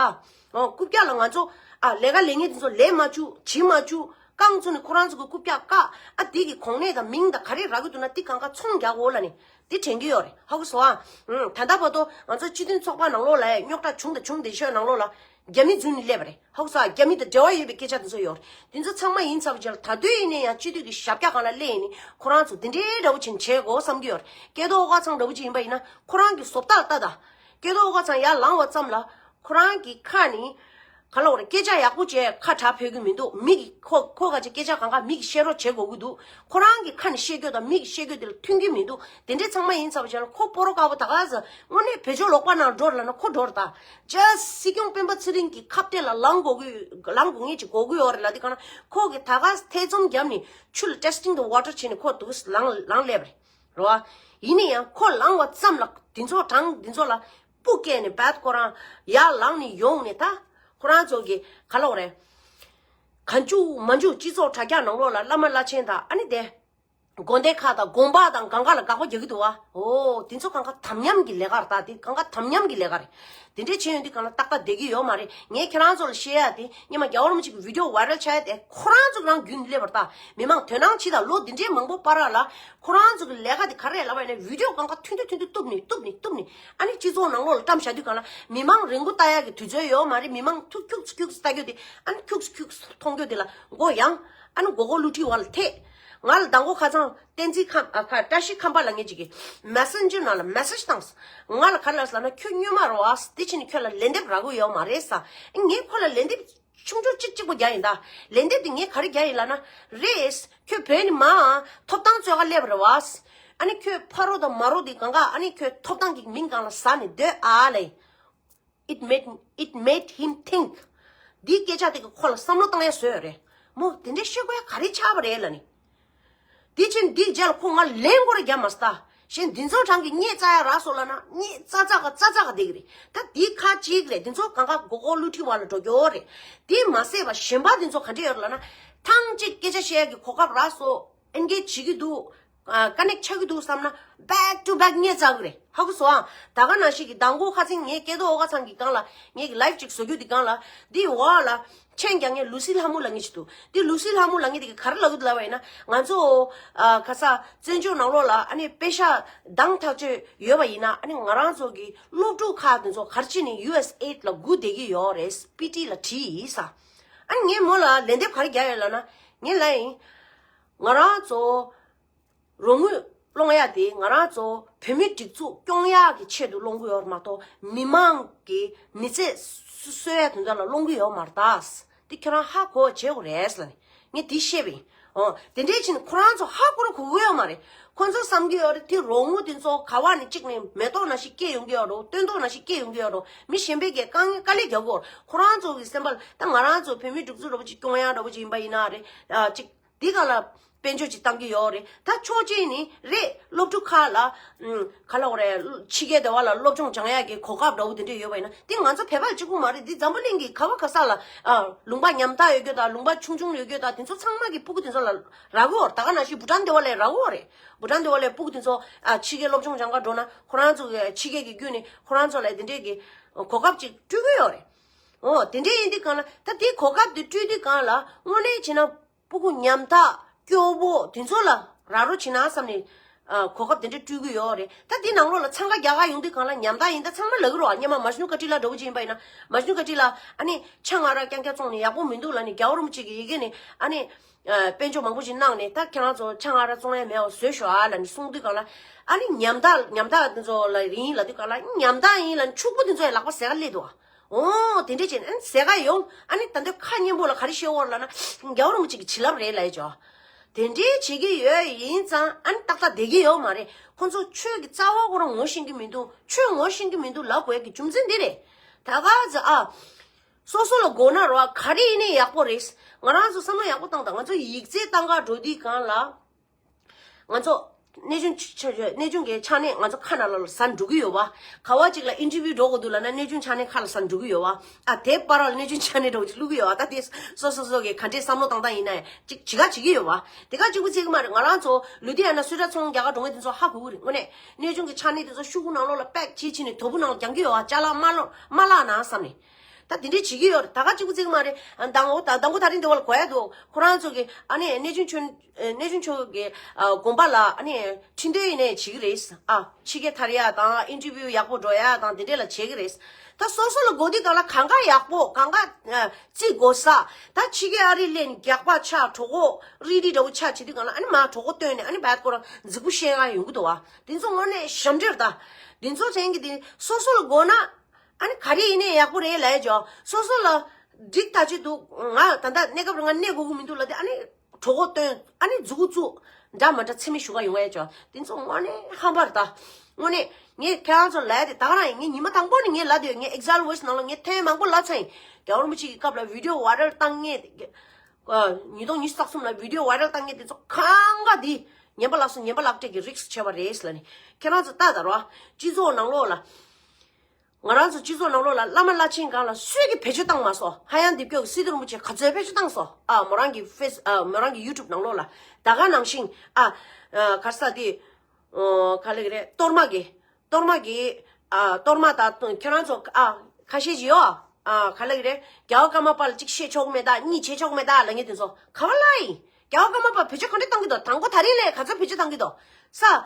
ཨོ། རྐུབ་བཀྱག་ལ་ང་ཚོ་ཨ་ལས་ཀ་ལས་ངན་དེ་ཚོ་ལས་མ་བཅུག་བྱེད་མ་བཅུག་རྐང་བཙུགས་ནས་ཁོ་རང་ཚོ་གི་རྐུབ་བཀྱག་བཀག་ཨ་དེ་གི་གོང་ནས་དང་མིང་དང་ག་རེ་རག་གི་འདུག་ན་དེ་གང་ག་ཚོང་རྒྱག་གོ་ལ་ནི་དེ་དྲན་གི་ཡོད་རེད། ཧ་གོ་སོང་ཨ། ཨུམ། ད་ལྟ་བར་དུ་ང་ཚོ་སྤྱི་མཐུན་ཚོགས་པ་ནང་ལོགས་ལ་རྙོག་དྲ་བྱུང་དང་བྱུང་དེ་ཤོད་ནང་ལོགས་ལ་རྒྱ་མི་འཛུལ་ནས་སླེབས་པ་རེད། ཧ་གོ་སོང་ཨ། རྒྱ་མི་དང་འབྲེལ་བ་ཡོད་པའི་སྐད་ཆ་དེ་ཚོ་ཡོད་རེད། དེ་ཚོ་ཚང་མ་ཡིན་ཚར་བ་ཅིག་ལ་ད་དུང་ཡིན་ན་ཡང་སྤྱི་འཐུས་ཀྱི་ཞབས་བཀྱག་སྒང་ལ་སླེབས་ཡིན་ནི་ཁོ་རང་ཚོ་དེ་འདྲའི་འདྲ་བོ་ཅིག་བྱེད་དགོས་བསམ་གི་ཡོད་རེད། སྐལ་རྡོར་ཨོ་དཀར་ཚང་འདྲ་བོ་ཅིག་ཡིན་པ་ཡིན་ན་ཁོ་རང་གི་བཟོ་ལྟ་ལྟ་ད། སྐལ་རྡོར་ཨོ་དཀར་ཚང་ཡར་ལངས་པ་ཙམ་ལ་ཁོ་རང་གི་ཁ་ནི་ག་ལ་བ་རེད། སྐད་ཆ་ཡག་པོ་བྱས་ཁ་གྲག་ཕོད་ཀྱི་མི་འདུག་མི་གི་ཁོ་ཁོ་ག་ཅིག་སྐད་ཆ་གང་ག་མི་གི་བཤད་རོགས་བྱེད་དགོས་ཀྱི་འདུག་ཁོ་རང་གི་ཁ་ནས་བཤད་རྒྱུ་དང་མི་གི་བཤད་རྒྱུ་དེ་ལ་མཐུན་གྱི་མི་འདུག་དེ་འདྲའི་ཚང་མ་ཡིན་ཚར་བ་ཅིག་ལ་ཁོ་སྤོ་རོ་དཀར་པོ་ད་ག་ཟེ་དངོས་གནས་བེད་སྤྱོད་ལོག་པ་ནང་འགྲོ་རེད་ལབ་ན་ཁོ་འགྲོ་རེད་ད། ཇ་སྲིད་སྐྱོང་སྤེན་པ་ཚེ་རིང་གི་ཁ་གཏད་ལ་ལངས་དགོས་ཀྱི་ལངས་དགོས་ངེས་ཅིག་དགོས་ཀྱི་ཡོད་རེད་ལབ་དེ་ག་ན་ཁོ་གི་ད་ག་ཐེ་ཚོམ་བརྒྱབ་ནས་ཆུ་ལ་testing the water བྱས་ནས་ཁོ་འདུག་ལངས་ལངས་སླེབས་རེད། རེད་བ། ཡིན་ན་ཡང་ཁོ་ལངས་པ་ཙམ་ལ་དེ་ཚོ་གྲངས་དེ་ཚོ་ལ་སྤུ་སྐད་ནས་བད་ཁོ་རང་ཡར་ལངས་ནས་ཡོང་ནས་ད་ཁོ་རང་ཚོ་གི་ག་ལ་བ་རེད། ག་འཇུག་མ་འཇུག་སྤྱི་ཚོགས་དྲ་རྒྱ་ནང་ལོགས་ལ་བླ་མ་བླ་ཆེན་དང་ཨ་ནི་དེ། དགོན་སྡེ་ཁག་དང་དགོན་པ་དང་གང་ག་ལ་དགག་པ་རྒྱག་གི་འདུག་བ། ཨོ། དེ་ཚོ་གང་ག་དམ་ཉམས་ཀྱི་ལས་ཀ་རེད་ད། དེ་གང་ག་དམ་ཉམས་ཀྱི་ལས་ཀ་རེད། དེ་འདྲས་བྱས་ཡོང་དུས་གང་ལ་ཏག་ཏག་བསྡད་ཀྱི་ཡོད་མ་རེད། ངས་ཁྱེད་རང་ཚོ་ལ་བཤད་ཡ་དེ་སྔོན་མ་རྒྱལ་བ་རིན་པོ་ཆེ་གི་video viral ཆགས་ཡ་དེ་ཁོ་རང་ཚོ་རང་རྒྱུན་སླེབས་པ་རེད་ད། མི་མང་དོ་སྣང་བྱེད་དང་ལོ་འདི་འདྲའི་མང་པོ་བར་ལ་ཁོ་རང་ཚོ་གི་ལས་ཀ་དེ་ག་རེ་ལབ་པ་ཡིན་ན་video གང་ག་ཐུང་ཐུང་ཐུང་ཐུང་གཏུབ་ནས་གཏུབ་ནས་གཏུབ་ནས་ཨ་ནི་སྤྱི་ཚོགས་ནང་ལོགས་ལ་བཀྲམ་བཞག་དུས་གང་ལ་མི་མང་རིང་པོ་ལྟ་ཡ་གི་དུས་ཚོད་ཡོད་མ་རེད། མི་མང་ཐུག་ཁྱུག་ཁྱུག་ལྟ་རྒྱུ་དེ་ཨ་ནི་ཁྱུག་ཁྱུག་མཐོང་རྒྱུ་དེ་ལ་མགོ་ཡང་ཨ་ནི་མགོ་སྐོར་བསླུ་བྲིད་བ་ལ་ཐེ། ང་ལ་མདང་དགོང་ཁ་སང་བསྟན་འཛིན་ཁམས་ཨ་ཁ་བཀྲ་ཤིས་ཁམས་པ་ལབ་མཁན་ཅིག་གིས་Messenger ནང་ལ་message བཏང་སོང་། ང་ལ་ག་རེ་ལབ་ཟེར་ན་ཁྱོད་སྨྱོན་མ་རེད་བ། དེ་ཕྱིན་ནས་ཁྱོད་ལ་ལན་འདེབས་རག་གི་ཡོད་མ་རེད་ཟེར། ངས་ཁོ་ལ་ལན་འདེབས་ཆུང་ཆུང་གཅིག་གཅིག་པོ་རྒྱག་ཡིན་ད། ལན་འདེབས་དེ་ངས་ག་རེ་རྒྱག་ཡིན་ལབ་ན། རེད། ཁྱོད་བོད་ནས་མར་ཐོབ་ཐང་རྩོད་ག་སླེབས་པ་རེད་བ། ཨ་ནི་ཁྱོད་ཕ་རོ་དང་མ་རོ་དེ་གང་ག་ཨ་ནི་ཁྱོད་ཐོབ་ཐང་གི་མིང་སྒང་ལ་ཟ་ནས་སྡོད་ཨ་ལེ། It made it made him think. འདིའི་སྐད་ཆ་དེ་གིས་ཁོ་ལ་བསམ་བློ་བཏང་ཡ་བཟོས་ཡོད་རེད། མོ་དེ་འདྲའི་ཤོད་དགོས་ཡ་ག་རེ་ཆགས་པ་རེད་ལབ་ནི། དེ་ཕྱིན་འདིའི་རྗེས་ལ་ཁོ་ང་ལན་སྐོར་རྒྱག་མ་སྟ། གཞན་འདི་ཚོ་གྲངས་ཀྱི་རྙེད་རྩ་ཡ་རག་སོང་ལབ་ན་རྙེད་རྩ་རྩ་ག་རྩ་རྩ་ག་བསྡད་ཀྱི་རེད། ད་འདིའི་ཁ་གཅིག་རེད། འདི་ཚོ་གང་ག་མགོ་སྐོར་བསླུ་བྲིད་བ་ལ་འགྲོ་རྒྱུ་རེད། དེ་མ་ཟད་པ་གཞན་པ་འདི་ཚོ་ག་འདྲ་ཡོད་རེད་ལབ་ན། ཐེངས་གཅིག་སྐད་ཆ་བཤད་ཡ་གི་གོ་སྐབས་རག་སོང་། ཨེན་གེ་ཇི་བྱེད་ཀྱི་འདུག་ཨ། ཀ་ནེག་ཆགས་ཀྱི་འདུག་བསམ་ན་back to back རྙེད་ཚར་གི་རེད། ཧ་གོ་སོང་ཨ། ད་ག་ནང་བཞིན་གྱི་མདང་དགོང་ཁ་སང་ངས་སྐལ་རྡོར་ཨོ་དཀར་ཚང་གི་སྒང་ལ་ངས་ཀྱི་ལའིབ་ཅིག་བཟོ་རྒྱུ་དེ་སྒང་ལ་འདི་འོག་ལ་མཆན་རྒྱག་མཁན་ལུ་སི་ལྷ་མོ་ལབ་མཁན་ཅིག་འདུག་འདི་ལུ་སི་ལྷ་མོ་ལབ་མཁན་དེ་གིས་ག་རེ་ལབ་ཀྱི་འདུག་ལབ་པ་ཡིན་ན། ང་ཚོ་ཨ་ཁ་ས་བཙན་བྱོལ་ནང་ལོགས་ལ་ཨ་ནི་པེ་ཤག་འདང་ཐག་ཆོད་ཡོད་པ་ཡིན་ན་ཨ་ནི་ང་རང་ཚོ་གི་སློབ་ཕྲུག་ཁག་དེ་ཚོ་ག་རེ་བྱས་ནས་ཡུ་ཨེས་ཨེ་ཌི་ལ་སྒུག་བསྡད་ཀྱི་ཡོད་རེད། སི་པི་ཊི་ལ་དྲིས་ཡིན་ས། ཨ་ནི་ངས་མོ་ལ་ལན་འདེབས་ག་རེ་རྒྱག་ཡོད་ལབ་ན། ངས་ལབ་ཡིན། ང་རང་ཚོ་རོགས་དངུལ་སློང་ཡ་དེ་ང་རང་ཚོ་བོད་མི་སྒྲིག་འཛུགས་སྐྱོང་ཡག་གི་ཆེད་དུ་སློང་གི་ཡོད་རེད་མ་གཏོགས་མི་མང་གི་མི་ཚེ་གསོ་ཡ་དོན་དག་ལ་སློང་གི་ཡོད་མ་རེད་ད། དེ་ཁྱོད་རང་ཧ་གོ་བྱེད་དགོས་རེད་ལབ་ནས་ངས་དེ་བཤད་པ་ཡིན། ཨོ། དེ་འདྲའི་ཕྱིན་ཁོ་རང་ཚོ་ཧ་གོ་ར་གོ་གི་ཡོད་མ་རེད། ཁོ་ཚོ་བསམ་གི་ཡོད་རེད། དེ་རོགས་དངུལ་དེ་ཚོ་ག་བ་ནས་གཅིག་ནས་མེ་ཏོག་ནང་བཞིན་སྐྱེ་ཡོང་གི་ཡོད་རེད། སྟོན་ཐོག་ནང་བཞིན་སྐྱེ་ཡོང་གི་ཡོད་རེད། མི་གཞན་པས་ཀྱི་དཀའ་ངལ་དཀའ་ལས་རྒྱག་གི་ཡོད་རེད། ཁོ་རང་ཚོ་གི་སེམས་པ་ལ་ད་ང་རང་ཚོ་བོད་མི་སྒྲིག་འཛུགས་འདྲ་པོ་ཅིག་སྐྱོང་ཡག་འདྲ་པོ་ཅིག་ཡིན་པ་ཡིན་ན་རེད། ཨ། གཅིག་དེ་ག་ལ་དཔལ་འབྱོར་ཅིག་བཏང་གི་ཡོད་རེད། ད་ཕྱོགས་གཅིག་ནས་རེད། སློབ་ཕྲུག་ཁག་ལ་ཨུམ་ག་ལ་འོ་རེད། ཕྱི་རྒྱལ་དེ་བ་ལ་སློབ་སྦྱོང་སྦྱང་ཡག་གི་གོ་སྐབས་འདྲ་པོ་དེ་འདྲ་ཡོད་པ་ཡིན་ན་དེ་ང་ཚོ་བོད་པ་ལ་གཅིག་པུ་མ་རེད། འདི་འཛམ་བུ་གླིང་གི་ག་བ་ག་ས་ལ་ཨ་ལུང་པ་ཉམ་ཐག་ཡོད་རྒྱུ་དང་ལུང་པ་ཆུང་ཆུང་ཡོད་རྒྱུ་དང་དེ་ཚོ་ཚང་མ་གི་སྤུ་གུ་དེ་ཚོ་ལ་རག་གི་ཡོད་རེད། ད་ག་ནང་བཞིན་བྷུ་ཊན་དེ་བ་ལ་རག་གི་ཡོད་རེད། བྷུ་ཊན་དེ་བ་ལ་སྤུ་གུ་དེ་ཚོ་ཨ་ཕྱི་རྒྱལ་སློབ་སྦྱོང་སྦྱང་ག་འགྲོ་ན་ཁོ་རང་ཚོ་གི་ཕྱི་རྒྱལ་གི་བརྒྱུད་ནས་ཁོ་རང་ཚོ་ལ་དེ་འདྲས་གི་གོ་སྐབས་ཅིག་སྤྲོད་གི་ཡོད་རེད། འོ། དེ་འདྲས་ཡིན་དུས་གང་ལ་ད་དེ་གོ་སྐབས་དེ་སྤྲོད་དུས་གང་ལ་དངོས་གནས་བྱས་ན། སྤུ་གུ་ཉམ་ཐག་སྐྱོ་བོ་དེ་ཚོ་ལ་ར་རོ་བྱེད་ན་བསམ་ནས་ཨ་གོ་སྐབས་དེ་འདྲ་སྤྲོད་ཀྱི་ཡོད་རེད། ད་འདི་ནང་ལོགས་ལ་འཚང་ཁ་རྒྱག་ག་ཡོང་དུས་གང་ལ་ཉམ་ཐག་ཡིན། ད་ཚང་མ་ལབ་ཀྱི་རེད་བ། སྔོན་མ་མ་ཇུ་ནུ་ཀ་ཊི་ལ་འདྲ་པོ་ཅིག་ཡིན་པ་ཡིན་ན་མ་ཇུ་ནུ་ཀ་ཊི་ལ་ཨ་ནི་ཕྱག་ང་ར་རྐྱང་རྐྱང་བཙོང་ནས་ཡག་པོ་མི་འདུག་ལབ་ནས་རྒྱལ་བ་རིན་པོ་ཆེ་གི་ཡི་གེ་ནས་ཨ་ནི་ཨ་དཔལ་འབྱོར་མང་པོ་ཞིག་གནང་ནས་ད་ཁྱེད་རང་ཚོ་ཕྱག་ང་ར་བཙོང་ཡ་མེད་པ་བཟོས་ཤོག་ཨ་ལབ་ནས་གསུངས་དུས་གང་ལ་ཨ་ནི་ཉམ་ཐག་ཉམ་ཐག་དེ་ཚོ་ལ་ཡིན་ལབ་དུས་གང་ལ་ཉམ་ཐག་ཡིན་ལབ་ནས་ཕྱུག་པོ་དེ་ཚོ་ཡང་ལག་པ་ཟས་ག་སླེབས་འདུག་བ། འོ། དེ་འདྲས་བྱས་ནས་ཨ་ནི་ཟས་ག་ཡོང་། ཨ་ནི་ད་ལྟ་ཁ་སྙན་པོ་ལ་ག་རེ་བཤད་འོར་ལབ་ན་རྒྱལ་བ་རིན་པོ་ཆེ་གི་བྱིན་རླབས་རེད་ལབ་ཡ་ཅོ། དེ་འདྲས་བྱེད་ཀྱི་ཡོད་ཡིན་ཙང་ཨ་ནི་ཏག་ཏག་བསྡད་ཀྱི་ཡོད་མ་རེད། ཁོ་ཚོ་ཆོས་ཀྱི་རྩ་བ་ཁོ་རང་ངོ་ཤེས་ཀྱི་མི་འདུག་ཆོས་ངོ་ཤེས་ཀྱི་མི་འདུག་ལབ་དགོས་ཀྱི་རྒྱུ་མཚན་འདི་རེད། ད་ག་ཚོད་ཨ། སོ་སོ་ལ་དགོས་ན་རོ་ག་རེ་ཡིན་ནའི་ཡག་པོ་རེད། ང་རང་ཚོ་བསམ་བློ་ཡག་པོ་བཏང་དང་། ང་ཚོ་ཡིག་ཚད་བཏང་ག་འགྲོ་དུས་གང་ལ། ང་ཚོ་ གནས་ཆུང་ཆ་ཆ་གནས་ཆུང་གི་ཆ་གནས་ང་ཚོ་ཁ་ནང་ལ་ཟ་འགྲོ་གི་ཡོད་བ། ག་བ་ཅིག་ལ་ཨིན་ཊར་བིའུ་འགྲོ་དགོས་འདུག་ལབ་ན་གནས་ཆུང་ཆ་གནས་ཁ་ལ་ཟ་འགྲོ་གི་ཡོད་བ། ཨ་དེ་པར་ལ་གནས་ཆུང་ཆ་གནས་འགྲོ་བླུག་གི་ཡོད་བ། ད་དེ་སོ་སོ་སོ་གི་ག་འདྲའི་བསམ་བློ་བཏང་སྟངས་ཡིན་ན་ཅིག་ཅི་ག་བྱེད་ཀྱི་ཡོད་བ། དེ་ག་གཅིག་པུ་བྱེད་ཀྱི་མ་རེད། ང་རང་ཚོ་ལུ་དི་ཡ་ན་སུད་ཊ་ཚོང་རྒྱ་གར་འགྲོ་མཁན་དེ་ཚོ་ཧ་གོ་གི་རེད། དངོས་གནས་གནས་ཆུང་གི་ཆ་གནས་དེ་ཚོ་ཤོག་གུ་ནང་ལོགས་ལ་པེག་བྱེད་བྱེད་ནས་དོ་པོ་ནང་ལ་རྒྱང་གི་ཡོད་བ། ཅ་ལག་མ་ལོ་མ་བརླག་ན་བསམ་ནས། ད་དེ་འདྲས་བྱེད་ཀྱི་ཡོད་རེད། ད་ག་གཅིག་པུ་བརྩི་གི་མ་རེད། ཨ་མདང་དགོང་ད་མདང་དགོང་ད་རིང་འདི་བ་ལ་གོ་ཡ་འདུག་ཁོ་རང་ཚོ་གི་ཨ་ནི་གནས་ཆུང་ཆུང་གནས་ཆུང་ཆུང་གི་དགོན་པ་ལ་ཨ་ནི་ཁྲི་འདོན་ཡིན་ནའི་བྱེད་ཀྱི་རེད། ཨ་ཕྱི་རྒྱལ་ཐར་ཡ་དང་ཨིན་ཊར་བིའུ་ཡག་པོ་འགྲོ་ཡ་དང་དེ་འདྲས་ལ་བྱེད་ཀྱི་རེད། ད་སོ་སོ་ལ་དགོས་དུས་གང་ལ་གང་ག་ཡག་པོ་གང་ག་རྩིས་དགོས་ས། ད་ཕྱི་རྒྱལ་ཨ་རི་ལེན་རྒྱག་པ་ཆ་གྲོད་ཁོག་རིལ་རིལ་འདྲ་བོ་ཆ་བྱེད་དུས་གང་ལ་ཨ་ནི་མ་གྲོད་ཁོག་བཏོན་ནས་ཨ་ནི་བད་ཁོ་རང་རྫིག་པོ་བཤད་ག་ཡོང་གི་འདུག་བ། དེ་ཚོ་དངོས་གནས་ཞབས་འདྲེན་རེད། ད་དེ་ཚོ་དྲན་གི་དེ་སོ་སོ་ལ་དགོས་ན། ཨ་ནི་ག་རེ་ཡིན་ནའི་ཡག་པོ་རེད་ལབ་ཡ་ཅོ། སོ་སོ་ལ་འགྲིག་ཐག་ཆོད་འདུག་ང་ད་ལྟ་གནས་སྐབས་རིང་ང་གནས་དགོས་ཀྱི་མི་འདུག་ལབ་དེ་ཨ་ནི་གྲོད་ཁོག་བཏོན་ཨ་ནི་མཛུ་གུ་བཙུགས་འདྲ་མ་འདྲ་འཚེ་མེད་ཞུ་ག་ཡོང་ཡ་ཅོ། དེ་ཚོ་དངོས་གནས་ཧམ་པ་རེད་ད། དངོས་གནས་ངས་ཁྱེད་རང་ཚོ་ལབ་ཡ་དེ་ད་ག་རང་ཡིན། ངས་ཉི་མ་དང་པོ་ནས་ངས་ལབ་དེ་ཡོད། ངས་ཨེག་ཛལ་ཝོ་ཡེ་སི་ནང་ལ་ངས་ཐེངས་མང་པོ་ལབ་ཚར་ཡིན། རྒྱལ་བ་རིན་པོ་ཆེ་གི་སྐབས་ལ་བི་ཌི་ཡོ་ཝའི་རལ་བཏང་མཁན། ཉིས་སྟོང་ཉི་ཤུ་རྩ་གསུམ་ལ་བི་ཌི་ཡོ་ཝའི་རལ་བཏང་མཁན་དེ་ཚོ་གང་ག་དེ་ཉན་པ་ལགས་སོ། ཉན་པ་ལག་སྤྲད་ཀྱི་རིགས་ཆེ་བ་རེད་ལབ་ནས་ཁྱེད་རང་ཚོ་ལྟ་ད་རོ། སྤྱི་ཚོགས་ནང་ལོགས་ལ། ང་རང་ཚོ་སྤྱི་ཚོགས་ནང་ལོགས་ལ་བླ་མ་བླ་ཆེན་སྒང་ལ་སུས་ཀྱིས་བེད་སྤྱོད་བཏང་མ་སོང་། ཧ་ཡང་འདི་སྐྱོ་གི་སྲིད་དོན་རིན་པོ་ཆེ་ག་ཚོད་བེད་སྤྱོད་བཏང་སོང་། ཨ་མོ་རང་གི་ཕེ་སི་ཨ་མོ་རང་གི་ཡུ་ཊུབ་ནང་ལོགས་ལ་ད་ག་ནང་བཞིན་ཨ་ཨ་ག་ས་དེ་ཨོ་ག་ལེ་གི་རེད། གཏོར་མ་གི་གཏོར་མ་གི་ཨ་གཏོར་མ་ད་ཁྱེད་རང་ཚོ་ཨ་ཁ་ཤས་ཀྱི་ཡོ་ཨ་ག་ལེ་གི་རེད། རྒྱལ་བ་ཀརྨ་པ་ལ་གཅིག་བཤད་ཆོག་མེད་ད་གཉིས་བྱེད་ཆོག་མེད་ད་ལབ་མཁན་དེ་ཚོ་ག་བ་ལ་ཡིན། རྒྱལ་བ་ཀརྨ་པ་བེད་སྤྱོད་ག་འདྲ་བཏང་གི་འདུག་དང་པོ་ད་རིང་ལས་ག་ཚོད་བེད་སྤྱོད་བཏང་གི་འདུག་ས།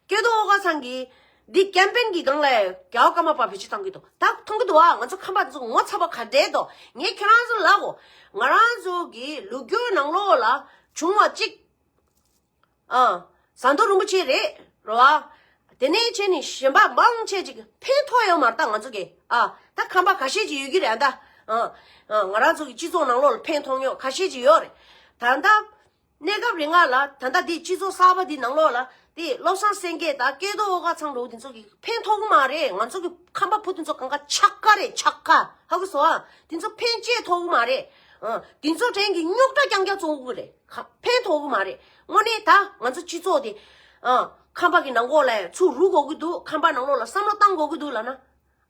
སྐལ་རྡོར་ཨོ་དཀར་ཚང་གིས་འདི་ཀེམ་པེན་གྱི་སྒང་ལ་རྒྱལ་བ་ཀརྨ་པ་བེད་སྤྱོད་བཏང་གི་འདུག་ད་མཐོང་གི་འདུག་ཨ། ང་ཚོ་ཁམས་པ་དེ་ཚོ་ངོ་ཚ་པ་ག་འདྲས་འདུག་ངས་ཁྱེད་རང་ཚོ་ལབ་གོ། ང་རང་ཚོ་གི་ལོ་རྒྱུས་ནང་ལོགས་ལ་བྱུང་བ་གཅིག་ཨ། ཟམ་གདོང་རིན་པོ་ཆེ་རེད་རོ་ཨ། དེ་ནས་བྱས་ནས་གཞན་པ་མང་ཆེ་ཅིག་ཕན་ཐོགས་ཡོད་མ་རེད་ད་ང་ཚོ་གི་ཨ། ད་ཁམས་པ་ཁ་ཤས་ཅིག་ཡོད་ཀྱི་རེད་ཨ་ད། ཨ། ཨ། ང་རང་ཚོ་གི་སྤྱི་ཚོགས་ནང་ལོགས་ལ་ཕན་ཐོགས་ཡོད་ཁ་ཤས་ཅིག་ཡོད་རེད། ད་ལྟ་གནས་སྐབས་རིང་ལ་ད་ལྟ་འདི་སྤྱི་ཚོགས་གསར་པ་འདི་ནང་ལོགས་ལ་དེ་བློ་བཟང་སེང་གེ་དང་སྐལ་རྡོར་ཨོ་དཀར་ཚང་འདྲ་བོ་དེ་ཚོ་གི་ཕན་ཐོགས་ཀྱི་མ་རེད། ང་ཚོ་གི་ཁམས་པ་བུ་དེ་ཚོ་གང་ག་ཆག་ཀ་རེད། ཆག་ཀ་ཧ་གོ་སོང་ཨ། དེ་ཚོ་ཕན་ཆེ་ཐོགས་ཀྱི་མ་རེད། ཨ། དེ་ཚོ་དྲན་གི་རྙོག་དྲ་རྐྱང་རྐྱང་བཙོང་གི་རེད། ཕན་ཐོགས་ཀྱི་མ་རེད། དངོས་གནས་ད་ང་ཚོ་སྤྱི་ཚོགས་དེ་ཨ་ཁམས་པ་གི་ནང་ལོགས་ལ་ཚུར་རུག་དགོས་ཀྱི་འདུག་ཁམས་པ་ནང་ལོགས་ལ་བསམ་བློ་བཏང་དགོས་ཀྱི་འདུག་ལབ་ན།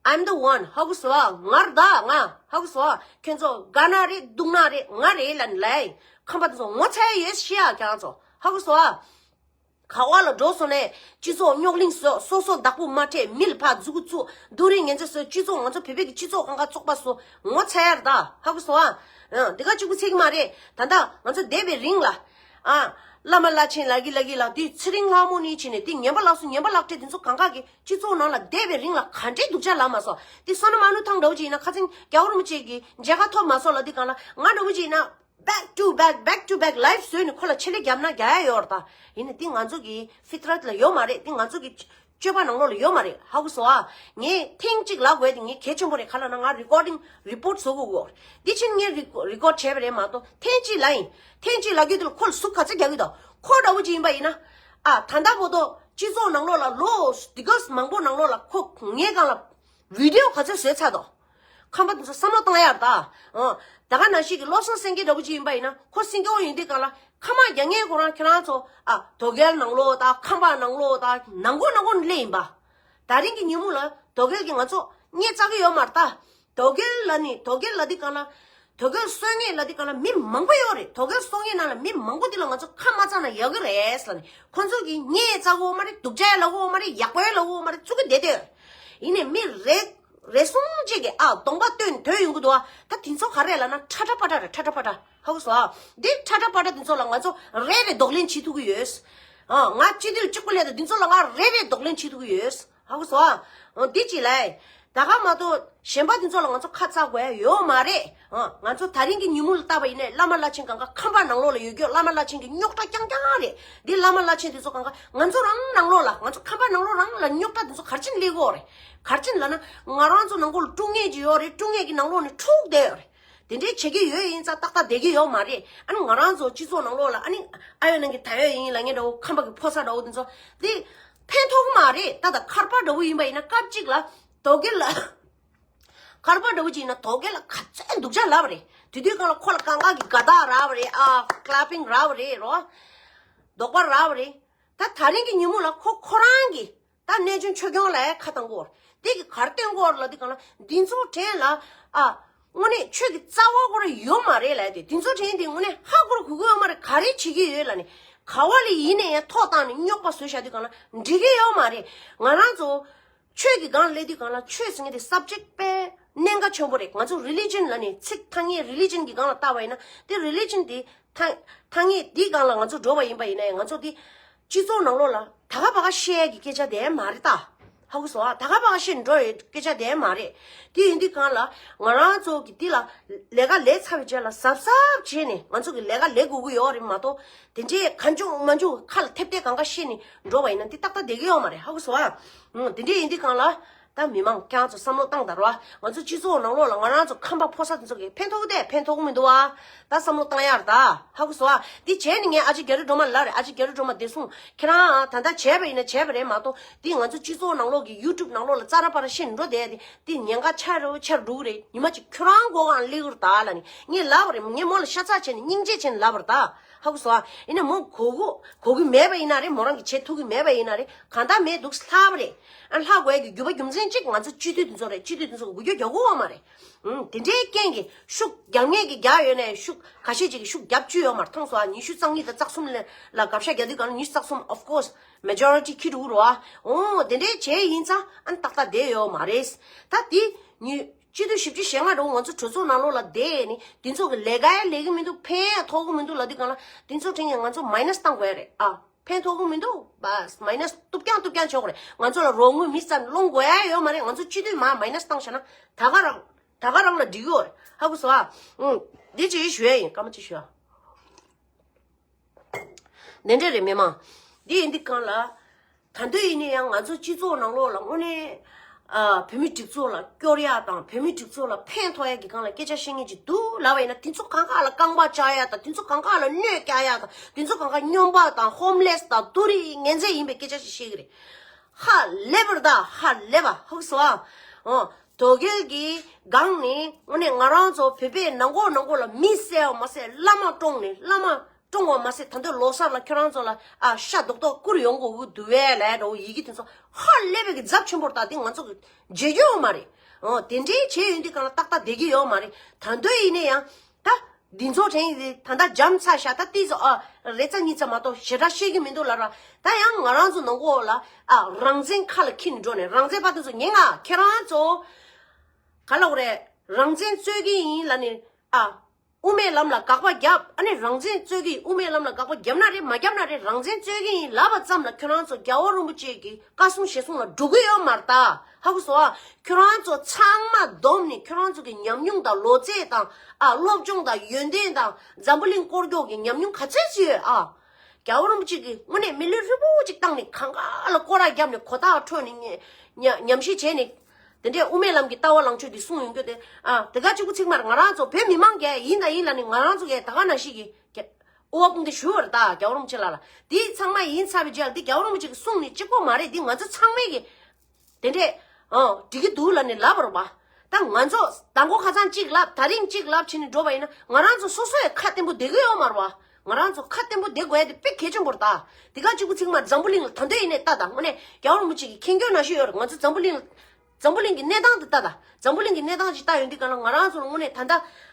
I'm the one. ཧ་གོ་སོང་ཨ། ང་རེད་ད་ང་། ཧ་གོ་སོང་ཨ། ཁྱོད་ཚོ་དགའ་ན་རེད་སྡུག་ན་རེད་ང་རེད་ལབ་ནས་ལབ་ཡིན། ཁམས་པ་དེ་ཚོ་ངོ་ཚ་ཡ་ཡོད་ཤི་ཨ་ཁྱེད་རང་ཚོ། ཧ་གོ་སོང་ཨ། ག་བ་ལ་འགྲོ་སོང་ནས་སྤྱི་ཚོགས་རྙོག་གླེང་བཟོས། སོ་སོ་བདག་པོ་མ་ཁྲེལ། མི་ལ་ཕར་མཛུ་གུ་བཙུགས། སྡུག་རུས་ངན་ཚ་བཟོས། སྤྱི་ཚོགས་ང་ཚོ་བོད་པའི་གི་སྤྱི་ཚོགས་གང་ག་བཙོག་པ་བཟོ། ངོ་ཚ་ཡ་རེད་ད། ཧ་གོ་སོང་ཨ། ཨ། འདི་ག་གཅིག་པུ་ཚད་ཀྱི་མ་རེད། ད་ལྟ་ང་ཚོ་བསྡད་པའི་རིང་ལ། ཨ། བླ་མ་བླ་ཆེན་ལབ་ཀྱི་ལབ་ཀྱི་ལ་དུས་ཚེ་རིང་ལྷ་མོ་ནས་བྱས་ནས་དེ་ངན་པ་ལགས་སོ་ངན་པ་ལག་སྤྲད་དེ་ཚོ་གང་ག་གི་སྤྱི་ཚོགས་ནང་ལ་བསྡད་པའི་རིང་ལ་ག་འདྲའི་སྡུག་ཅག་ལབ་མ་སོང་། དེ་བསོད་ནམས་ཨ་ལུ་ཐང་འདྲ་བོ་ཅིག་ཡིན་ན་ཁ་སང་རྒྱལ་བ་རིན་པོ་ཆེ་གི་མཇལ་ཁ་ཐོབ་མ་སོང་ལབ་དུས་གང་ལ་ང་འདྲ་བོ་ཅིག་ཡིན་ན་back to back, back to back live བཟོས་ནས་ཁོ་ལ་ཆེད་ལས་བརྒྱབ་ན་རྒྱག་ཡ་ཡོད་རེད་ད། ཡིན་ནའི་དེ་ང་ཚོ་གི་ཕི་ཏྲ་ལ་ཡོད་མ་རེད། དེ་ང་ཚོ་གི་སྤྱོད་པ་ནང་ལོགས་ལ་ཡོད་མ་རེད། ཧ་གོ་སོང་ཨ། ངས་ཐེངས་གཅིག་ལབ་དགོས་དེ་ངས་གལ་ཆེན་པོ་རེད། ག་ལབ་ན་ང་recording report བཟོ་དགོས་གོ། འདི་ཕྱིན་ངས་རི་རི་ཀོཌ་བྱས་པ་རེད་མ་གཏོགས་ཐེངས་གཅིག་ལབ་ཡིན། ཐེངས་གཅིག་ལབ་རྒྱུ་དེ་ལ་ཁོ་ལ་ཟུག་ག་ཚོད་རྒྱག་གི་འདུག་ཁོ་འདྲ་བོ་ཅིག་ཡིན་པ་ཡིན་ན། ཨ། ད་ལྟ་བར་དུ་སྤྱི་ཚོགས་ནང་ལོགས་ལ་ལོ་འདི་ག་མང་པོ་ནང་ལོགས་ལ་ཁོ་ངའི་སྒང་ལ་video ག་ཚོད་བཟོས་ཚར་འདུག་ཁམས་པ་དེ་ཚོ་བསམ་བློ་བཏང་ཡ་རེད་ད། ཨ། ད་ག་ནང་བཞིན་གྱི་བློ་བཟང་སེང་གེ་འདྲ་བོ་ཅིག་ཡིན་པ་ཡིན་ན་ཁོ་སེང་གེ་བོ་ཡིན་དུས་སྒང་ལ་ཁ་མ་རྒྱག་མཁན་ཁོ་རང་ཁྱེད་རང་ཚོ་ཨ་དོ་གལ་ནང་ལོགས་དང་ཁམས་པ་ནང་ལོགས་དང་ནང་ཁུལ་ནང་ཁུལ་སླེབས་ཡིན་པ། ད་རིང་གི་ཉིན་མོ་ལ་དོ་གལ་གྱི་ང་ཚོ་སྙད་བཙལ་གི་ཡོད་མ་རེད་ད། དོ་གལ་ལ་ནི་དོ་གལ་ལ་དེ་ག་ལ། དོ་གལ་གསོད་མཁན་ལ་དེ་ག་ལ་མི་མང་པོ་ཡོད་རེད། དོ་གལ་གསོད་མཁན་ནང་ལ་མི་མང་པོ་དེ་ལ་ང་ཚོ་ཁ་མ་བཙལ་ན་ཡག་གི་རེད་ཟེར་ནས་ཁོ་ཚོ་གིས་སྙད་བཙལ་གི་ཡོད་མ་རེད། སྡུག་ཅག་ལབ་གི་ཡོད་མ་རེད། ཡག་པོ་ལབ་གི་ཡོད་མ་རེད། བཙུགས་གི་བསྡད་དེ། ཡིན་ནའི་མི་རེ་རེ་ཟུང་གཅིག་གིས་ཨ་གདོང་པ་སྟོན་སྡོད་ཡོང་གི་འདུག་ཨ། ད་དེ་ཚོ་ག་རེ་ལབ་ན་ཁྲ་ཁྲ་པ་ཏྲ་རེད། ཁྲ་ཁྲ་པ་ཏྲ། ཧ་གོ་སོང་ཨ། འདི་ཁྲ་ཁྲ་པ་ཏྲ་དེ་ཚོ་ལ་ང་ཚོ་རེ་རེ་གདོང་ལེན་བྱེད་ཐུབ་ཀྱི་ཡོད། ཨ། ང་སྤྱི་འཐུས་གཅིག་པུ་ལས་ད་དེ་ཚོ་ལ་ང་རེ་རེ་གདོང་ལེན་བྱེད་ཐུབ་ཀྱི་ཡོད། ཧ་གོ་སོང་ཨ། འདི་ཅི་ལས། ད་ག་མ་གཏོགས་གཞན་པ་དེ་ཚོ་ལ་ང་ཚོ་ཁ་ཚ་དགོས་ཡ་ཡོད་མ་རེད། ཨ། ང་ཚོ་ད་རིང་གི་ཉིན་མོ་ལ་བལྟས་པ་ཡིན་ནའི་བླ་མ་བླ་ཆེན་གང་ག་ཁམས་པ་ནང་ལོགས་ལ་ཡོད་རྒྱུ་བླ་མ་བླ་ཆེན་གྱི་རྙོག་དྲ་རྐྱང་རྐྱང་རེད། འདི་བླ་མ་བླ་ཆེན་དེ་ཚོ་གང་ག་ང་ཚོ་རང་ནང་ལོགས་ལ་ང་ཚོ་ཁམས་པ་ནང་ལོགས་རང་ལ་རྙོག་དྲ་དེ་ཚོ་ག་རེ་བྱས་ནས་སླེབས་ཀྱི་ཡོད་རེད། ག་རེ་བྱས་ནས་ལབ་ན་ང་རང་ཚོ་ནང་ཁུལ་དཀྲུག་མཁན་ཅིག་ཡོད་རེད། དཀྲུག་མཁན་གྱི་ནང་ལོགས་ནས་འཁྲུག་བསྡད་ཡོད་རེད། དེ་འདྲའི་བྱེད་ཀྱི་ཡོད་ཡིན་ཙང་ཏག་ཏག་བསྡད་ཀྱི་ཡོད་མ་རེད། ཨ་ནི་ང་རང་ཚོ་སྤྱི་ཚོགས་ནང་ལོགས་ལ་ཨ་ནི་ཨ་ཡོད་ནང་གི་ད་ཡོད་ཡིན་ལབ་མཁན་འདྲ་བོ་ཁམས་པ་གི་ཕོ་གསར་འདྲ་བོ་དེ་ཚོ་དེ་ཕན་ཐོགས་ཀྱི་མ་རེད། ད་ད་ཁར་པ་འདྲ་བོ་ཡིན་པ་ཡིན་ན་སྐབས་གཅིག་ལ་དོ་གལ་ལ་ཁར་པ་འདྲ་བོ་ཅིག་ཡིན་ན་དོ་གལ་ལ་ག་ཚོད་སྡུག་ཅག་ལབ་པ་རེད། དེ་དུས་སྒང་ལ་ཁོ་ལ་གང་ག་གི་དགའ་རྟགས་རག་པ་རེད། ཨ་ཀ་ལེ་པིང་རག་པ་རེད་རོ། རྡོག་པ་རག་པ་རེད། ད་ ད་ད་རིང་གི་ཉིན་མོ་ལ་ཁོ་ཁོ་རང་གི་ད་གནས་ཆུང་ཆོས་སྐྱོང་ལ་ཁ་བཏང་གོ། དེ་གི་གར་བསྟན་གོ་ལ་དེ་གང་ལ་འདི་ཚོ་དྲན་ལ་ཨ། དངོས་གནས་ཆོས་ཀྱི་རྩ་བ་ཁོ་ར་ཡོད་མ་རེད་ལ། དེ་དེ་ཚོ་དྲན་དེ་དངོས་གནས་ཧ་གོ་ར་གོ་གི་ཡོད་མ་རེད། ག་རེ་བྱེད་ཀྱི་ཡོད་ལ་ནི་ག་བ་ལ་ཡིན་ནས་ཡང་ཐོག་བཏང་ནས་རྙོག་པ་བཟོས་བཞག་དུས་གང་ལ་འགྲིག་གི་ཡོད་མ་རེད། ང་རང་ཚོ་ཆོས་ཀྱི་སྒང་ལ་སླེབས་དུས་གང་ལ་ཆོས་ཟེར་མཁན་དེ་subject་དཔེ་གནད་འགག་ཆེན་པོ་རེད། ང་ཚོ་religion་ལ་ནི་ཚིག་ཐ་སྙད་religion་གྱི་སྒང་ལ་བལྟ་བ་ཡིན་ན་དེ་religion་དེ་ཐ་ཐ་སྙད་འདིའི་སྒང་ལ་ང་ཚོ་འགྲོ་བ་ཡིན་པ་ཡིན་ན་ཡང་ང་ཚོ་དེ་སྤྱི་ཚོགས་ནང་ལོགས་ལ་ད་ག་པ་ག་བཤད་ཡ་གི་སྐད་ཆ་དེ་མ་རེད་ད། ཧ་གོ་སོང་ཨ། ད་ག་པ་ག་བཤད་འགྲོ་ཡི་སྐད་ཆ་དེ་མ་རེད། དེ་ཡིན་དུས་གང་ལ་ང་རང་ཚོ་གི་དེ་ལ་ལས་ཀ་ལས་ཚར་བའི་རྗེས་ལ་གཟབ་གཟབ་བྱས་ནས་ང་ཚོ་གི་ལས་ཀ་ལས་དགོས་ཀྱི་ཡོད་རེད་མ་གཏོགས། དེ་འདྲའི་གང་བྱུང་མ་བྱུང་ཁ་ལ་ཐེབས་ཏེ་གང་ག་བཤད་ནས་འགྲོ་བ་ཡིན་ན་འདི་ཏག་ཏག་བསྡད་ཀྱི་ཡོད་མ་རེད། ཧ་གོ་སོང་ཨ། ཨུ། དེ་འདྲའི་ཡིན་དུས་གང་ལ་ད་མི་མང་ཁྱེད་རང་ཚོ་བསམ་བློ་བཏང་དང་རོ། ང་ཚོ་སྤྱི་ཚོགས་ནང་ལོགས་ལ་ང་རང་ཚོ་ཁམས་པ་ཕོ་གསར་དེ་ཚོ་གིས་ཕན་ཐོགས་དེ་ཕན་ཐོགས་མི་འདུག་ཨ། ད་བསམ་བློ་བཏང་ཡར་ད། ཧ་གོ་སོང་ཨ། འདི་བྱས་ནས་ངས་ཨ་ཅེ་རྒྱ་རི་སྒྲོལ་མ་ལ་རེད། ཨ་ཅེ་རྒྱ་རི་སྒྲོལ་མ་བདེ་སྲུང་ཁྱེད་རང་ཨ་ད་ལྟ་བྱས་པ་ཡིན་ན་བྱས་པ་རེད་མ་གཏོགས་འདི་ང་ཚོ་སྤྱི་ཚོགས་ནང་ལོགས་ཀྱི་YouTube་ནང་ལོགས་ལ་ཙ་ར་པ་ར་བཤད་འགྲོ་བསྡད་དེ་འདི་ཉེན་ཁ་ཆེ་རུ་ཆེ་རུ་འགྲོ་གི་རེད། ཉི་མ་གཅིག་ཁྱོད་རང་མགོ་གང་སླེབས་ཀྱི་རེད་ད་ལ་ནི་ངས་ལབ་པ་རེད། ངས་མོ་ལ་ཤ་ཚ་བྱས་ནས་སྙིང་རྗེ་བྱས་ནས་ལབ་པ་རེད་ད། ཧ་གོ་སོང་ཨ། ཡིན་ན་མོ་གོ་གོ་གོ་གི་མེད་པ་ཡིན་ན་རེད། མོ་རང་གི་བྱེད་ཐུབ་གི་མེད་པ་ཡིན་ན་རེད། གང་ལྟར་མེད་འདུག་ལྷག་པ་རེད། ཨ་ལྷག་དགོས་ཡ་གི་རྒྱུ་པ་རྒྱུ་མཚན་གཅིག་ང་ཚོ་སྤྱི་འཐུས་འདི་ཚོ་རེད། སྤྱི་འཐུས་འདི་ཚོ་གི་འགུལ་སྐྱོད་རྒྱག་དགོས་པ་མ་རེད། ཨུམ། དེ་འདྲའི་རྐྱེན་གྱིས་ཤུགས་རྒྱབ་མཁན་གྱི་རྒྱག་ཡོད་ནའི་ཤུགས་ཁ་ཤས་ཅིག་གིས་ཤུགས་རྒྱབ་བཅུག་ཡོད་མ་རེད། མཐོང་སོང་ཨ། ཉི་ཤུ་རྩ་གཉིས་དང་རྩ་གསུམ་ལ་ལ་དགག་བྱ་རྒྱག་དུས་གང་ལ་ཉི་ཤུ་རྩ་གསུམ་of course majority་ཁྱི་འགྲོ་གི་རེད་བ། འོ་དེ་འདྲའི་བྱས་ཡིན་ཙང་ཨ་ནི་ཏག་ཏག་བསྡད་ཡོད་མ་རེད། ད་དེ་ཉི་སྤྱི་འཐུས་བཞི་བཅུ་ཞེ་ལྔ་འགྲོ་ང་ཚོ་གྲོས་ཚོགས་ནང་ལོགས་ལ་བསྡད་ནི་དེ་ཚོ་གི་ལས་ཀ་ཡང་ལས་ཀྱི་མི་འདུག་ཕན་ཡང་ཐོགས་ཀྱི་མི་འདུག་ལབ་དུས་གང་ལ་དེ་ཚོ་དྲན་ཡང་ང་ཚོ་minus་བཏང་དགོས་ཡ་རེད་ཨ། ཕན་ཐོགས་ཀྱི་མི་འདུག་བ། minus་སྟུབ་རྐྱང་སྟུབ་རྐྱང་ཆོག་རེད། ང་ཚོ་ལ་རོགས་དངུལ་མི་རྩ་ནས་སློང་དགོས་ཡ་ཡོད་མ་རེད། ང་ཚོ་སྤྱི་འཐུས་མར་minus་བཏང་བཞག་ན་ད་ག་རང་ད་ག་རང་ལ་འགྲིག་ཡོད་རེད། ཧ་གོ་སོང་ཨ། ཨུང་། འདི་ཅིག་ཞུ་ཡ་ཡིན། སྐར་མ་ཅིག་ཞུ་ཡ། འདི་འདྲ་རེད་མི་མང་། འདི་ཡིན་འདི་གང་ལ། ད་འདོད་ཡིན་ན་ཡང་ང་ཚོ་སྤྱི་ཚོགས་ནང་ལོགས་ལ་དངོས་གནས་ཨ། བོད་མི་སྒྲིག་འཛུགས་ལ་སྐྱོར་ཡག་དང་བོད་མི་སྒྲིག་འཛུགས་ལ་ཕན་ཐོགས་ཡག་གི་སྒང་ལ་སྐད་ཆ་བཤད་མཁན་ཅིག་འདུག་ལབ་པ་ཡིན་ན་དེ་ཚོ་གང་ག་ལ་རྐང་པ་བཅག་ཡག་དང་དེ་ཚོ་གང་ག་ལ་གནོད་སྐྱེལ་ཡག་དང་དེ་ཚོ་གང་ག་སྨྱོན་པ་དང་homeless་དང་དུ་རིགས་ངན་ཚད་ཡིན་པའི་སྐད་ཆ་ཞིག་བཤད་གི་རེད། ཧ་ལས་པར་ད་ཧ་ལས་པ་ཧུག་སོ་ཨ། ཨོ། དོ་གལ་གྱི་སྒང་ནས་དངོས་གནས་ང་རང་ཚོ་བོད་པའི་ནང་ཁོག་ནང་ཁོག་ལ་མི་བསད་པ་མ་ཟད་བླ་མ་བཀྲོངས་ནས་བླ་མ་བཀྲོངས་པ་མ་ཟད་ད་འདོད་ལོ་གསར་ལ་ཁྱོད་རང་ཚོ་ལ་ཨ་ཤ་རྡོག་རྡོག་བསྐུར་ཡོང་དགོས་ཀྱི་འདུག་བས་ལས་འགྲོ་ཡི་གེ་དེ་ཚོ་ཧ་ལས་པའི་གི་ཚབས་ཆེན་པོར་ད་དེ་ང་ཚོ་གི་བརྗེད་རྒྱུ་ཡོད་མ་རེད། ཨོ་དེ་འདྲའི་བྱས་ཡོང་དུས་གང་ལ་ཏག་ཏག་བསྡད་ཀྱི་ཡོད་མ་རེད། ད་འདོད་ཡིན་ན་ཡང་ད་འདི་ཚོ་དྲན་ཡིན་ད་ལྟ་འཇམ་ཚ་ཤ་ད་ཏི་ཚོ་ཨ་རེ་ཚ་གཉིས་ཚ་མ་གཏོགས་ཞེ་དྲག་ཤེས་ཀྱི་མི་འདུག་ལ་ར། ད་ཡང་ང་རང་ཚོ་ནང་ཁོག་ལ་ཨ་རང་བཙན་ཁ་ལ་འཁྱེར་ནས་འགྲོ་ནས་རང་བཙན་པ་དེ་ཚོ་ཉེ་ང་ཁྱེད་རང་ཚོ་ག་ལ་འོ་རེད། རང་བཙན་རྩོད་ཀྱི་ཡིན་ལ་ནི་ཨ། དབུ་མའི་ལམ་ལ་དགག་པ་བརྒྱབ། ཨ་ནི་རང་བཙན་རྩོད་ཀྱི་ཡིན། དབུ་མའི་ལམ་ལ་དགག་པ་བརྒྱབ་ན་རེད། མ་བརྒྱབ་ན་རེད། རང་བཙན་རྩོད་ཀྱི་ཡིན་ལབ་པ་ཙམ་ལ་ཁྱོད་རང་ཚོ་རྒྱལ་བ་རིན་པོ་ཆེ་གི་བཀའ་གསུང་ཞལ་གསུང་ལ་འགྲོ་གི་ཡོད་མ་རེད་ད། ཧ་གོ་སོང་ཨ། ཁྱོད་རང་ཚོ་ཚང་མ་བསྡོམས་ནས་ཁྱོད་རང་ཚོ་གི་ཉམས་མྱོང་དང་ལོ་ཚད་དང་ཨ་སློབ་སྦྱོང་དང་ཡོན་ཏན་དང་འཛམ་བུ་གླིང་སྐོར་སྐྱོད་ཀྱི་ཉམས་མྱོང་ག་ཚད་ཅིག་ཡོད་ཨ། རྒྱལ་བ་རིན་པོ་ཆེ་གིས་དངོས་གནས་མི་ལུས་ཧྲིལ་པོ་ཅིག་བཏང་ནས་གང་ག་ལ་སྐོར་ར་བརྒྱབ་ནས་གོ་ཐག་འཕྲོད་ནས་ཉ་ཉམས་ཞིབ་བྱས་ནས། དེ་འདྲས་དབུ་མའི་ལམ་གྱི་ལྟ་བ་ལངས་ཕྱོགས་འདི་གསུངས་ཡོང་རྒྱུ་དེ་ཨ་དེ་ག་གཅིག་པུ་ཚིག་མར་ང་རང་ཚོ་བོད་མི་མང་གས་ཡིན་དང་ཡིན་ལ་ནི་ང་རང་ཚོ་གས་ད་ག་ནང་བཞིན་གྱི་ཨོ་བ་སྤུངས་ཏེ་ཞུ་བར་ད་རྒྱལ་བ་རིན་པོ་ཆེ་ལགས་ལ་དེའི་ཚང་མ་ཡིན་ཚར་བའི་རྗེས་ལ་འདི་རྒྱལ་བ་རིན་པོ་ཆེ་གིས་གསུངས་ནི་གཅིག་པོ་མ་རེད། འདི་ང་ཚོ་ཚང་མས་གི་དེ་འདྲས་ཨ་འགྲིག་གི་འདུག་ལ་ནི་ལབ་པ་རེད་པ། ད་ང་ཚོ་མདང་དགོང་ཁ་སང་གཅིག་ལབ་ད་རིང་གཅིག་ལབ་བྱས་ནས་འགྲོ་བ་ཡིན་ན་ང་རང་ཚོ་སོ་སོ་ཡི་ཁ་བརྟན་པོ་བསྡད་གི་ཡོད་མ་རེད་པ། ང་རང་ཚོ་ཁ་བརྟན་པོ་བསྡད་དགོས་ཡ་དེ་དཔེ་གལ་ཆེན་པོ་རེད་ད། དེ་ག་གཅིག་པུ་ཚིག་མར་འཛམ་བུ་གླིང་ལ་ད་འདོད་ཡིན་ནས་ལྟ་ད་དངོས་གནས་རྒྱལ་བ་རིན་པོ་ཆེ་གི་མཁྱེན་སྐྱོན་ནང་བཞིན་ཡོད་རེད། ང་ཚོ་འཛམ་བུ་གླིང་ལ། འཛམ་བུ་གླིང་གི་གནས་སྟངས་འདི་ལྟ་ད། འཛམ་བུ་གླིང་གི་གནས་སྟངས་ཅིག་ལྟ་ཡོང་དུས་གང་ལ་ང་རང་ཚོ་ལ་དངོས་གནས་ད་ལྟ་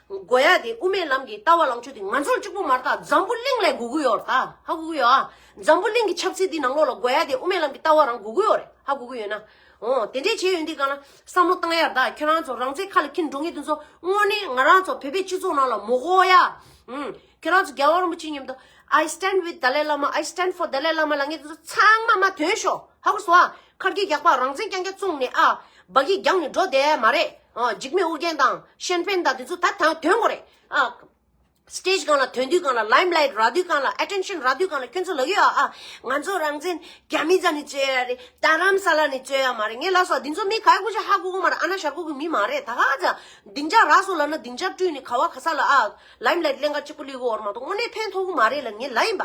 དགོས་ཡ་དེ་དབུ་མའི་ལམ་གྱི་ལྟ་བ་ལངས་ཕྱོགས་དེ་ང་ཚོ་ལ་གཅིག་པུ་མ་རེད་ད། འཛམ་བུ་གླིང་ལ་དགོས་ཀྱི་ཡོད་རེད་ད། ཧ་གོ་གི་ཡོད་ཨ། འཛམ་བུ་གླིང་གི་ཆབ་སྲིད་འདི་ནང་ལོགས་ལ་དགོས་ཡ་དེ་དབུ་མའི་ལམ་གྱི་ལྟ་བ་རང་དགོས་ཀྱི་ཡོད་རེད། ཧ་གོ་གི་ཡོད་ན། འོ་དེ་འདྲས་བྱས་ཡོང་དུས་གང་ལ་བསམ་བློ་བཏང་ཡ་རེད་ད། ཁྱོད་རང་ཚོ་རང་བཙན་ཁ་ལ་འཁྱེར་འགྲོ་མཁན་དེ་ཚོ་དངོས་གནས་ང་རང་ཚོ་བོད་པའི་སྤྱི་ཚོགས་ནང་ལ་མི་དགོས་ཡ། ཨུམ། ཁྱོད་རང་ཚོ་རྒྱལ་བ་རིན་པོ་ཆེ་མཉམ་དུ། I stand with Dalai Lama, I stand for Dalai Lama ལབ་མཁན་དེ་ཚོ་ཚང་མ་མར་ཐོན་ཤོག་ཧ་གོ་སོང་ཨ། ཁར་གྱི་རྒྱག་པ་རང་བཙན་རྐྱང་རྐྱང་བཙོངས་ནས་ཨ། སྦ་གི་རྒྱག་ནས་འགྲོ་བསྡད་མ་རེད། ཨ་འཇིགས་མེད་ཨོ་རྒྱན་དང་ཤན་ཕན་དང་དེ་ཚོ་ད་ཐང་ཐོན་དགོས་རེད་ཨ། སི་ཊེ་ཇི་སྒང་ལ་ཐོན་དུས་སྒང་ལ་ལའིམ་ལའིཊ་རག་དུས་སྒང་ལ་ཨེ་ཊེན་ཤན་རག་དུས་སྒང་ལ་ཁྱོད་ཚོ་ལབ་ཀྱི་ཡོད་ཨ། ང་ཚོ་རང་བཙན་རྒྱ་མི་རྩ་ནས་རྩོད་ཡ་རེད། རྡ་རམ་ས་ལ་ནས་རྩོད་ཡ་མ་རེད། ངས་ལབ་སོང་། འདི་ཚོ་མི་ག་ཡ་ཀུ་ཅི་ཧ་གོ་གི་མ་རེད། ཨ་ན་ཤར་ཁུག་གི་མི་མ་རེད། ད་ག་ཚ་སྡིངས་ཆ་རག་སོང་ལབ་ན་སྡིངས་ཆ་བསྐྲུན་ནས་ག་བ་ག་ས་ལ་ཨ་ལའིམ་ལའིཊ་ལེན་ག་གཅིག་པུ་ལུས་གི་ཡོད་རེད་མ་གཏོགས་དངོས་གནས་ཕན་ཐོགས་གི་མ་རེད་ལ་ངས་ལབ་ཡིན་པ།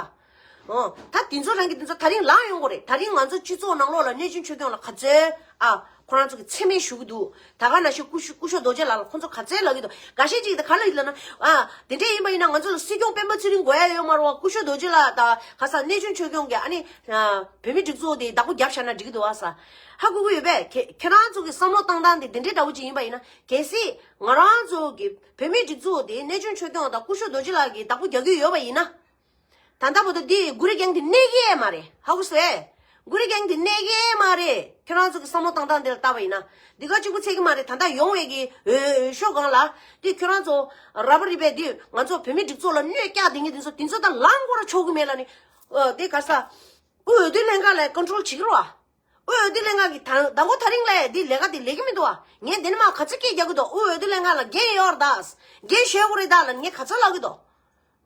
ཨོ། ད་དེ་ཚོ་རང་གི་དེ་ཚོ་ད་རིང་ལངས་ཡོང་གི་རེད། ད་རིང་ང་ཚོ་སྤྱི་ཚོགས་ནང་ལོགས་ལ་གནས་ཆུང་ཆོས་སྐྱོང་ལ་ག་ཚོད་ཨ་ཁོ་རང་ཚོ་གི་མཚན་སྨད་ཞུ་གི་འདུག་ད་ག་ནང་བཞིན་སྐུ་ཞབས་སྐུ་ཞབས་རྡོ་རྗེ་ལགས་ལ་ཁོ་ཚོ་ག་ཚོད་ལབ་ཀྱི་འདུག་འགའ་ཤས་ཅིག་ད་ག་ལ་ཡིན་ལབ་ན། ཨ་དེ་འདྲས་ཡིན་པ་ཡིན་ན་ང་ཚོ་ལ་སྲིད་སྐྱོང་སྤེན་པ་ཚེ་རིང་དགོས་ཡ་ཡོད་མ་རེད་བ། སྐུ་ཞབས་རྡོ་རྗེ་ལགས་དང་ག་ས་གནས་ཆུང་ཆོས་སྐྱོང་གི་ཨ་ནི་ཨ་བོད་མི་སྒྲིག་འཛུགས་དེ་བདག་པོ་རྒྱབ་བཞག་ན་འགྲིག་གི་འདུག་བ་ས། ཧ་གོ་གི་ཡོད་པས། ཁྱེད་ཁྱེད་རང་ཚོ་གི་བསམ་བློ་བཏང་སྟངས་དེ་དེ་འདྲས་འདྲ་བོ་ཅིག་ཡིན་པ་ཡིན་ན། གལ་སྲིད་ང་རང་ཚོ་གི་བོད་མི་སྒྲིག་འཛུགས་དེ་གནས་ཆུང་ཆོས་སྐྱོང་དང་སྐུ་ཞབས་རྡོ་རྗེ་ལགས་ཀྱིས་བདག་པོ་རྒྱག་གི་ཡོད་པ་ཡིན་ན། ད་ལྟ་བར་དུ་འདི་གུ་རི་རྒན་དེ་གནས་ཀྱི་ཡས་མ་རེད། ཧ་གོ་སོང་ངས། གུ་རི་རྒན་དེ་གནས་ཀྱི་ཡས་མ་རེད། ཁྱོད་རང་ཚོ་གི་བསམ་བློ་བཏང་སྟངས་དེ་ལ་བལྟས་པ་ཡིན་ན། འདི་ག་གཅིག་པུ་ཚད་ཀྱི་མ་རེད། ད་ལྟ་ཡོང་བའི་གི་འོས་འོས་ཤོག་སྒང་ལ། འདི་ཁྱོད་རང་ཚོ་ར་བ་རི་པས་འདི་ང་ཚོ་བོད་མི་སྒྲིག་འཛུགས་ལ་གནོད་བསྐྱལ་བསྡད་མཁན་དེ་ཚོ་དེ་ཚོ་ད་ལངས་དགོས་ར་ཆོག་གི་མེད་ལབ་ནི། ཨོ་དེ་ག་ས། དབུས་འོས་བསྡུ་ལྷན་ཁང་ལ་ཀོན་ཊོལ་བྱེད་ཀྱི་རེད་བ། དབུས་འོས་བསྡུ་ལྷན་ཁང་གི་ད་ད་གོ་ད་རིང་ལ་འདི་ལས་ཀ་དེ་ལས་ཀྱི་མི་འདུག་བ། ངས་འདི་ནས་མ་ག་ཚོད་སྐད་རྒྱག་གི་འདུག་དབུས་འོས་བསྡུ་ལྷན་ཁང་ལ་འགན་ཡོད་རེད་ད། འགན་བཞེས་དགོས་རེད་ད་ལབ་ངས་ག་ཚོད་ལབ་ཀྱི་འདུག་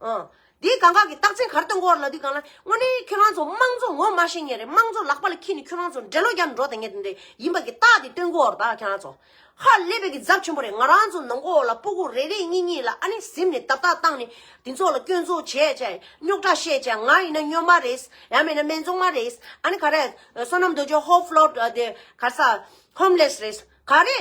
ཨང་། འདིའི་གང་ག་གི་རྟགས་མཚན་ག་རེ་སྟོན་གྱི་ཡོད་རེད་ལབ་དུས་སྒང་ལ། དངོས་གནས་ཁྱོད་རང་ཚོ་དམངས་གཙོ་ངོ་མ་ཤེས་མཁན་རེད། དམངས་གཙོ་ལག་པ་ལ་འཁྱེར་ནས་ཁྱོད་རང་ཚོ་འདྲེ་ལོ་རྒྱབ་འགྲོ་བསྡད་མཁན་དེ་འདྲ་ཡིན་པ་གི་རྟགས་དེ་སྟོན་གྱི་ཡོད་རེད་ད་ཁྱོད་རང་ཚོ། ཧ་ལས་པའི་གི་ཚབས་ཆེན་པོ་རེད། ང་རང་ཚོ་ནང་ལོགས་ལ་སྤུ་གུ་རེ་རེ་གཉིས་གཉིས་ལ་ཨ་ནི་གཟིམ་ནས་བརྡབ་བརྡབ་བཏང་ནས་དེ་ཚོ་ལ་སྐྱོན་འཛུགས་བྱས་བྱས་རྙོག་དྲ་བཤད་བྱས། ང་ཡིན་ན་སྨྱོན་པ་རེད། ཡང་མིན་ན་སྨན་བཙོང་མ་རེད། ཨ་ནི་ག་རེ། བསོད་ནམས་རྡོ་རྗེ་ཧོབ་ལོ་དེ་ག་རེ་ས། ཧོམ་ལེ་སི་རེད། ག་རེ།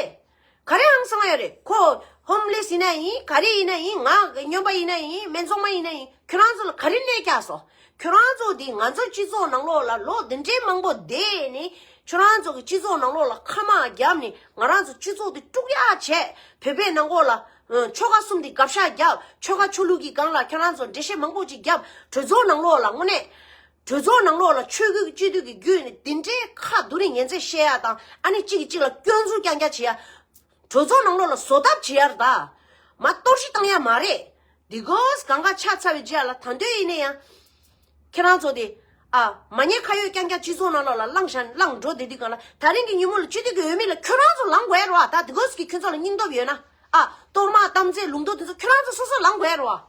ག་རེ་ཧང་སང་ཡོད་རེད། ཁོ་ཧོམ་ལེ་སི་ཡིན་ན་ཡིན། ག་རེ་ཡིན་ན་ཡིན། ང་སྨྱོན་པ་ཡིན་ན་ཡིན། སྨན་བཙོང་མ་ཡིན་ན་ཡིན། ཁྱོད་རང་ཚོ་ལ་ག་རེ་གནོད་བསྐྱལ་སོང་། ཁྱོད་རང་ཚོ་འདི་ང་ཚོ་སྤྱི་ཚོགས་ནང་ལོགས་ལ་ལོ་འདི་འདྲའི་མང་པོ་བསྡད་ནས། ཁྱོད་རང་ཚོ་གི་སྤྱི་ཚོགས་ནང་ལོགས་ལ་ཁ་དམག་བརྒྱབ་ནས་ང་རང་ཚོ་སྤྱི་ཚོགས་འདི་དཀྲུག་ཡག་བྱས། བོད་པའི་ནང་ལོགས་ལ་ཨ་ཆོལ་ཁ་གསུམ་འདི་དགག་བཞག་བརྒྱབ། ཆོལ་ཁ་ཆོས་ལུགས་ཀྱི་སྒང་ལ་ཁྱོད་རང་ཚོ་འགྲེལ་བཤད་མང་པོ་ཅིག་བརྒྱབ། གྲོས་ཚོགས་ནང་ལོགས་ལ་དངོས་གནས། གྲོས་ཚོགས་ནང་ལོགས་ལ་ཆོས་བརྒྱུད་སྤྱི་འཐུས་ཀྱི་བརྒྱུད་ནས་དེ་འདྲའི་ཁ་བསྡུ་རིགས་ངན་ཚད་བཤད་ཡ་དང་། ཨ་ནི་གཅིག་གིས་གཅིག་ལ་སྐྱོན་འཛུགས་རྐྱང་རྐྱང་བྱེད་ཡ། གྲོས་ཚོགས་ནང་ལོགས་ལ་བཟོ་ཐབས་བྱེད་ཡ་རེད་ད། མ་གཏོར་བཤིག་བཏང་ཡ་མ་རེད། འདི་གོས་གང་ག་ཆ་ཚ་བའི་རྗེས་ལ་ད་འདོད་ཡིན་ན་ཡང་། ཁྱེད་རང་ཚོ་དེ། ཨ། མ་ཉེས་ཁ་གཡོགས་རྐྱང་རྐྱང་སྤྱི་ཚོགས་ནང་ལོགས་ལ་བླངས་བཞག་བླངས་འགྲོ་བསྡད་དུས་སྒང་ལ། ད་རིང་གི་ཉིན་མོ་ལ་སྤྱི་འཐུས་ཀྱི་འོས་མི་ལ་ཁྱོད་རང་ཚོ་ལངས་དགོས་ཡ་རེད་བ། ད་འདི་གོས་ཀྱི་ཁྱོད་ཚོ་ལ་སྙིང་སྟོབས་ཡོད་ན། ཨ། གཏོར་དམག་གཏམ་ཚད་ལུང་དུ་དེ་ཚོ་ཁྱོད་རང་ཚོ་སོ་སོ་ལངས་དགོས་ཡ་རེད་བ།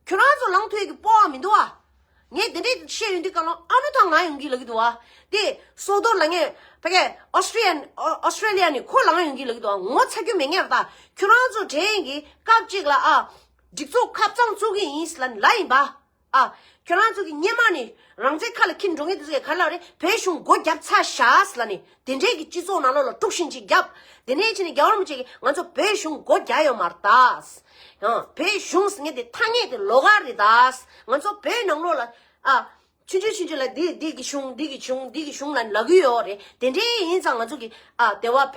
ཁྱོད་རང་ཚོ་ལངས་ཐུབ་ཡ་གི་སྤོབས་པ་མི་འདུག་བ། ངས་དེ་འདྲས་བཤད་ཡོང་དུས་སྒང་ལ་ཨ་ནུ་ཐང་ང་ཡོང་གི་ལབ་ཀྱི་འདུག་བ། དེ་སོག་རྡོར་ལབ་མཁན་ཕ་གི་ཨོ་སི་ཊྲེ་ལི་ཡ་ཨོ་སི་ཊྲེ་ལི་ཡ་ནས་ཁོ་ལངས་ཡོང་གི་ལབ་ཀྱི་འདུག་བ། ངོ་ཚ་རྒྱུ་མེད་མཁན་རེད་ད། ཁྱོད་རང་ཚོ་དྲན་གི་སྐབས་གཅིག་ལ་ཨ། སྒྲིག་འཛུགས་ཁ་གཙང་བཙུགས་ཀྱི་ཡིན་ལབ་ལབ་ཡིན་པ། ཨ། ཁྱོད་རང་ཚོ་གི་སྔོན་མ་ནས་རང་བཙན་ཁ་ལ་འཁྱེར་འགྲོ་མཁན་དེ་ཚོ་གིས་ག་རེ་ལབ་རེད། བོད་གཞུང་སྒོ་བརྒྱབ་ཚར་ཤག་ལབ་ནས་དེ་འདྲས་ཀྱི་སྤྱི་ཚོགས་ནང་ལོགས་ལ་དཀྲུག་ཤིང་ཅིག་བརྒྱབ། དེ་ནས་ཕྱིན་ནས་རྒྱལ་བ་རིན་པོ་ཆེ་གིས་ང་ཚོ་བོད་གཞུང་སྒོ་བརྒྱབ་ཡོད་མ་རེད་ད། ཨ། བོད་གཞུང་ཟེར་མཁན་དེ་ཐ་སྙད་དེ་ལོགས་ཀ་རེད་ད། ང་ཚོ་བོད་ནང་ལོགས་ལ། ཨ། ཆུང་ཆུང་ཆུང་ཆུང་ལ་འདི་འདི་གི་གཞུང་འདི་གི་གཞུང་འདི་གི་གཞུང་ལབ་ལབ་ཀྱི་ཡོད་རེད། དེ་འདྲས་ཡིན་ཙང་ང་ཚོ་གི། ཨ། དེ་བ་བོད་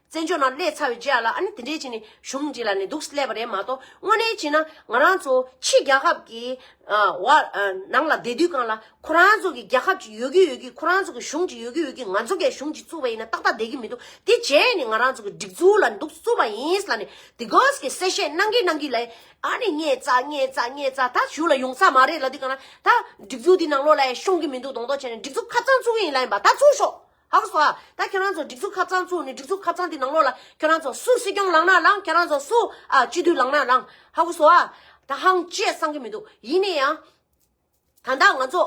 བཙན་བྱོལ་ནང་སླེབས་ཚར་བའི་རྗེས་ལ་ཨ་ནི་དེ་འདྲས་བྱས་ནས་གཞུང་ཅིག་ལབ་ནས་འདུག་སླེབས་པ་རེད་མ་གཏོགས། དངོས་གནས་བྱས་ན་ང་རང་ཚོ་ཕྱི་རྒྱལ་ཁབ་ཀྱི། ཨ། བ། ཨ། ནང་ལ་བསྡད་དུས་སྒང་ལ་ཁོ་རང་ཚོ་གི་རྒྱལ་ཁབ་ཅིག་ཡོད་ཀྱི་ཡོད་ཀྱི། ཁོ་རང་ཚོ་གི་གཞུང་ཅིག་ཡོད་ཀྱི་ཡོད་ཀྱི། ང་ཚོ་གིས་གཞུང་ཅིག་བཙུགས་པ་ཡིན་ན་ཏག་ཏག་བསྡད་ཀྱི་མི་འདུག་དེ་བྱས་ནས་ང་རང་ཚོ་གི་སྒྲིག་འཛུགས་ལ་འདུག་བཙུགས་པ་ཡིན་ལབ་ནས་དེ་གོས་ཀྱི་གསལ་བཤད་གནང་གི་གནང་གི་ལབ། ཨ་ནི་ཉེས་ཚ་ཉེས་ཚ་ཉེས་ཚ་ད་གཞུང་ལ་ཡོང་ས་མ་རེད་ལབ་དུས་སྒང་ལ། ད་སྒྲིག་འཛུགས་འདི་ནང་ལོགས་ལ་ཡང་ཤོང་གི་མི་འདུག་མདོག་མདོག་བྱས་ནས་སྒྲིག་འཛུགས་ཁ་གཙང་བཙུགས་ཀྱི་ཡིན་ལབ་ཡིན་པ། ད་ཚུར་ཤོག་ཧ་གོ་སོང་ཨ། ད་ཁྱེད་རང་ཚོ་སྒྲིག་འཛུགས་ཁ་གཙང་བཙུགས་ནས་སྒྲིག་འཛུགས་ཁ་གཙང་འདི་ནང་ལོགས་ལ་ཁྱེད་རང་ཚོ་སུ་སྲིད་སྐྱོང་ལངས་ན་ལངས། ཁྱེད་རང་ཚོ་སུ་ཨ་སྤྱི་འཐུས་ལངས་ན་ལངས། ཧ་གོ་སོང་ཨ། ད་ཧང་ཅི་ཡང་བསམ་གི་མི་འདུག་ཡིན་ན་ཡང་། ད་ལྟ་ང་ཚོ་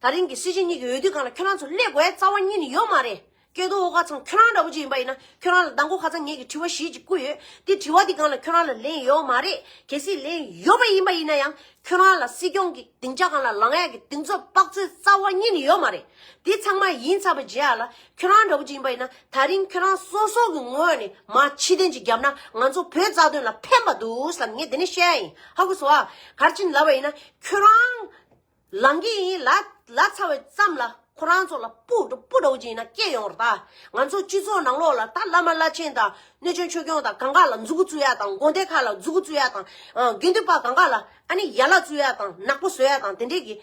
ད་རིང་གི་སྲིད་སྤྱི་གཉིས་ཀྱི་འོས་བསྡུ་སྒང་ལ་ཁྱོད་རང་ཚོ་སླེབས་དགོས་རྩ་བ་ཉིད་ནས་ཡོད་མ་རེད། སྐལ་རྡོར་ཨོ་དཀར་ཚང་ཁྱོད་རང་འདྲ་པོ་ཅིག་ཡིན་པ་ཡིན་ན་ཁྱོད་རང་ལ་མདང་དགོང་ཁ་སང་ངེད་ཀྱིས་དྲི་བ་བཞི་ཅིག་བསྐུར་ཡོད། དེ་དྲི་བ་འདི་སྒང་ལ་ཁྱོད་རང་ལ་ལན་ཡོད་མ་རེད། གལ་སྲིད་ལན་ཡོད་པ་ཡིན་པ་ཡིན་ན་ཡང་ཁྱོད་རང་ལ་སྲིད་སྐྱོང་གི་སྡིངས་ཆ་སྒང་ལ་ལངས་ཡག་གི་གདེང་ཚོད་དཔག་ཚོད་རྩ་བ་ཉིད་ནས་ཡོད་མ་རེད། དེ་ཚང་མ་ཡིན་ཚར་བའི་རྗེས་ལ་ཁྱོད་རང་འདྲ་པོ་ཅིག་ཡིན་པ་ཡིན་ན་ད་རིང་ཁྱོད་རང་སོ་སོ་གི་ངོས་ནས་མར་ཕྱིར་འཐེན་ཅིག་བརྒྱབ་ན་ང་ཚོ་བོད་རྩ་དོན་ལ་ཕན་པ་འདུག་ཟེར་ངས་དེ་ནས་བཤད་ཡ་ཡིན། ཧ་གོ་སོང་ཨ། ག་རེ་བྱས་ནས་ལབ་པ་ཡིན་ན་ཁྱོད་རང་ལངས་ཀྱི་ཡིན་ལབ་ལབ་ཚར་བའི་མཚམས་ལ་ཁོ་རང་ཚོ་ལ་སྤུ་སྤུ་འདྲ་པོ་ཅིག་ཡིན་ན་སྐྱེས་ཡོང་བ་རེད་ད། ང་ཚོ་སྤྱི་ཚོགས་ནང་ལོགས་ལ་ད་བླ་མ་བླ་ཆེན་དང་གནས་ཆུང་ཆོས་སྐྱོང་དང་གང་ག་ལ་མཛུ་གུ་བཙུགས་ཡ་དང་། དགོན་སྡེ་ཁག་ལ་མཛུ་གུ་བཙུགས་ཡ་དང་། ཨ། དགེ་འདུན་པ་གང་ག་ལ་ཨ་ནི་ཡ་ལ་བཙུགས་ཡ་དང་ནག་པོ་བཟོ་ཡ་དང་དེ་འདྲས་ཀྱི་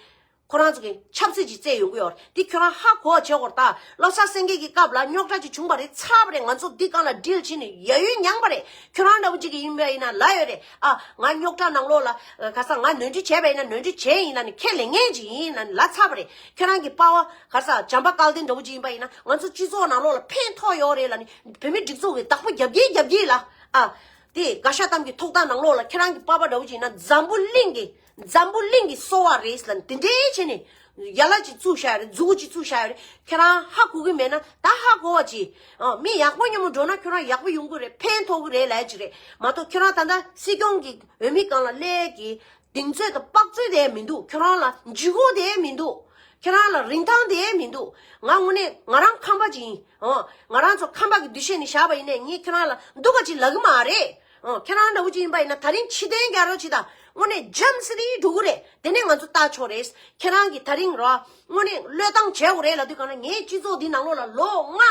ཁོ་རང་ཚོ་གི་ཆབ་སྲིད་ཅིག་བཙལ་ཡོང་གི་ཡོད་རེད། འདི་ཁྱོད་རང་ཧ་གོ་བ་བྱེད་དགོས་རེད་ད། བློ་བཟང་སེང་གེ་གི་སྐབས་ལ་རྙོག་དྲ་ཅིག་བྱུང་བ་རེད། ཚར་བ་རེད། ང་ཚོ་འདི་སྒང་ལ་ཌིལ་བྱས་ནས་ཡ་ཡུན་མྱངས་པ་རེད། ཁྱོད་རང་འདྲ་པོ་ཅིག་གི་ཡིན་པ་ཡིན་ན་ལབ་ཡོད་རེད། ཨ། ང་རྙོག་དྲ་ནང་ལོགས་ལ་ག་ས་ང་ནོར་འཁྲུལ་བྱས་པ་ཡིན་ན་ནོར་འཁྲུལ་བྱས་ཡིན་ལབ་ནས་ཁས་ལེན་མཁན་ཅིག་ཡིན་ལབ་ནས་ལབ་ཚར་བ་རེད། ཁྱོད་རང་གི་པ་ཕ་ག་ས་བྱམས་པ་སྐལ་ལྡན་འདྲ་པོ་ཅིག་ཡིན་པ་ཡིན་ན་ང་ཚོ་སྤྱི་ཚོགས་ནང་ལོགས་ལ་ཕན་ཐོགས་ཡོད་རེད་ལབ་ནས་བོད་མི་སྒྲིག་འཛུགས་ཀྱི་བདག་པོ་རྒྱབ་ཀྱིན་རྒྱབ་ཀྱིན་ལ། ཨ། དེ་དགའ་ཤ་གཏམ་གྱི་ཐོག་མཐའ་ནང་ལོགས་ལ་ཁྱེད་རང་གི་པ་ཕ་འདྲ་བོ་ཅིག་ཡིན་ན་འཛམ་བུ་གླིང་གི་འཛམ་བུ་གླིང་གི་སོ་པ་རེད་ལབ་དེ་འདྲའི་བྱས་ནས་ཡ་ལ་ཅིག་བཙུགས་བཞག་རེད། མཛུ་གུ་ཅིག་བཙུགས་བཞག་རེད། ཁྱེད་རང་ཧ་གོ་གི་མེད་ན་ད་ཧ་གོ་བ་ཅིག་ཨ། མི་ཡག་པོ་མཉམ་པོ་འགྲོ་ན་ཁྱོད་རང་ཡག་པོ་ཡོང་གི་རེད། ཕན་ཐོགས་གི་རེད་ལབ་ཅིག་རེད་མ་གཏོགས། ཁྱོད་རང་ད་ལྟ་སྲིད་སྐྱོང་གི་འོས་མི་སྒང་ལ་སླེབས་ཀྱི། གདེང་ཚོད་དང་དཔག་ཚོད་དེ་མི་འདུག་ཁྱོད་རང་ལ་ལྗིད་ཁོག་དེ་མི་འདུག་ཁྱོད་རང་ལ་རིན་ཐང་དེ་མི་འདུག་ང་དངོས་གནས་ང་རང་ཁམས་པ་ཅིག་ཡིན། ཨོ། ང་རང་ཚོ་ཁམས་པ་གི་འདུ་ཤེས་ནས་བཞག་པ་ཡིན་ནས་ངས་ཁྱོད་རང་ལ་སྡུག་པ་ཅིག་ལབ་ཀྱི་མ་རེད། ཨོ། ཁྱེད་རང་འདྲ་བོ་ཅིག་ཡིན་པ་ཡིན་ན་ད་རིང་ཕྱི་བདེན་རྒྱག་རོགས་བྱེད་དང་། དངོས་གནས་འཇམ་སེ་རེ་འགྲོ་གི་རེད། དེ་ནས་ང་ཚོ་ལྟ་ཆོག་རེད། ཁྱེད་རང་གིས་ད་རིང་རོ་དངོས་གནས་བློས་བཏང་བྱས་དགོས་རེད་ལབ་དུས་གང་ན། ངའི་སྤྱི་ཚོགས་འདི་ནང་ལོགས་ལ་ལོ་ལྔ།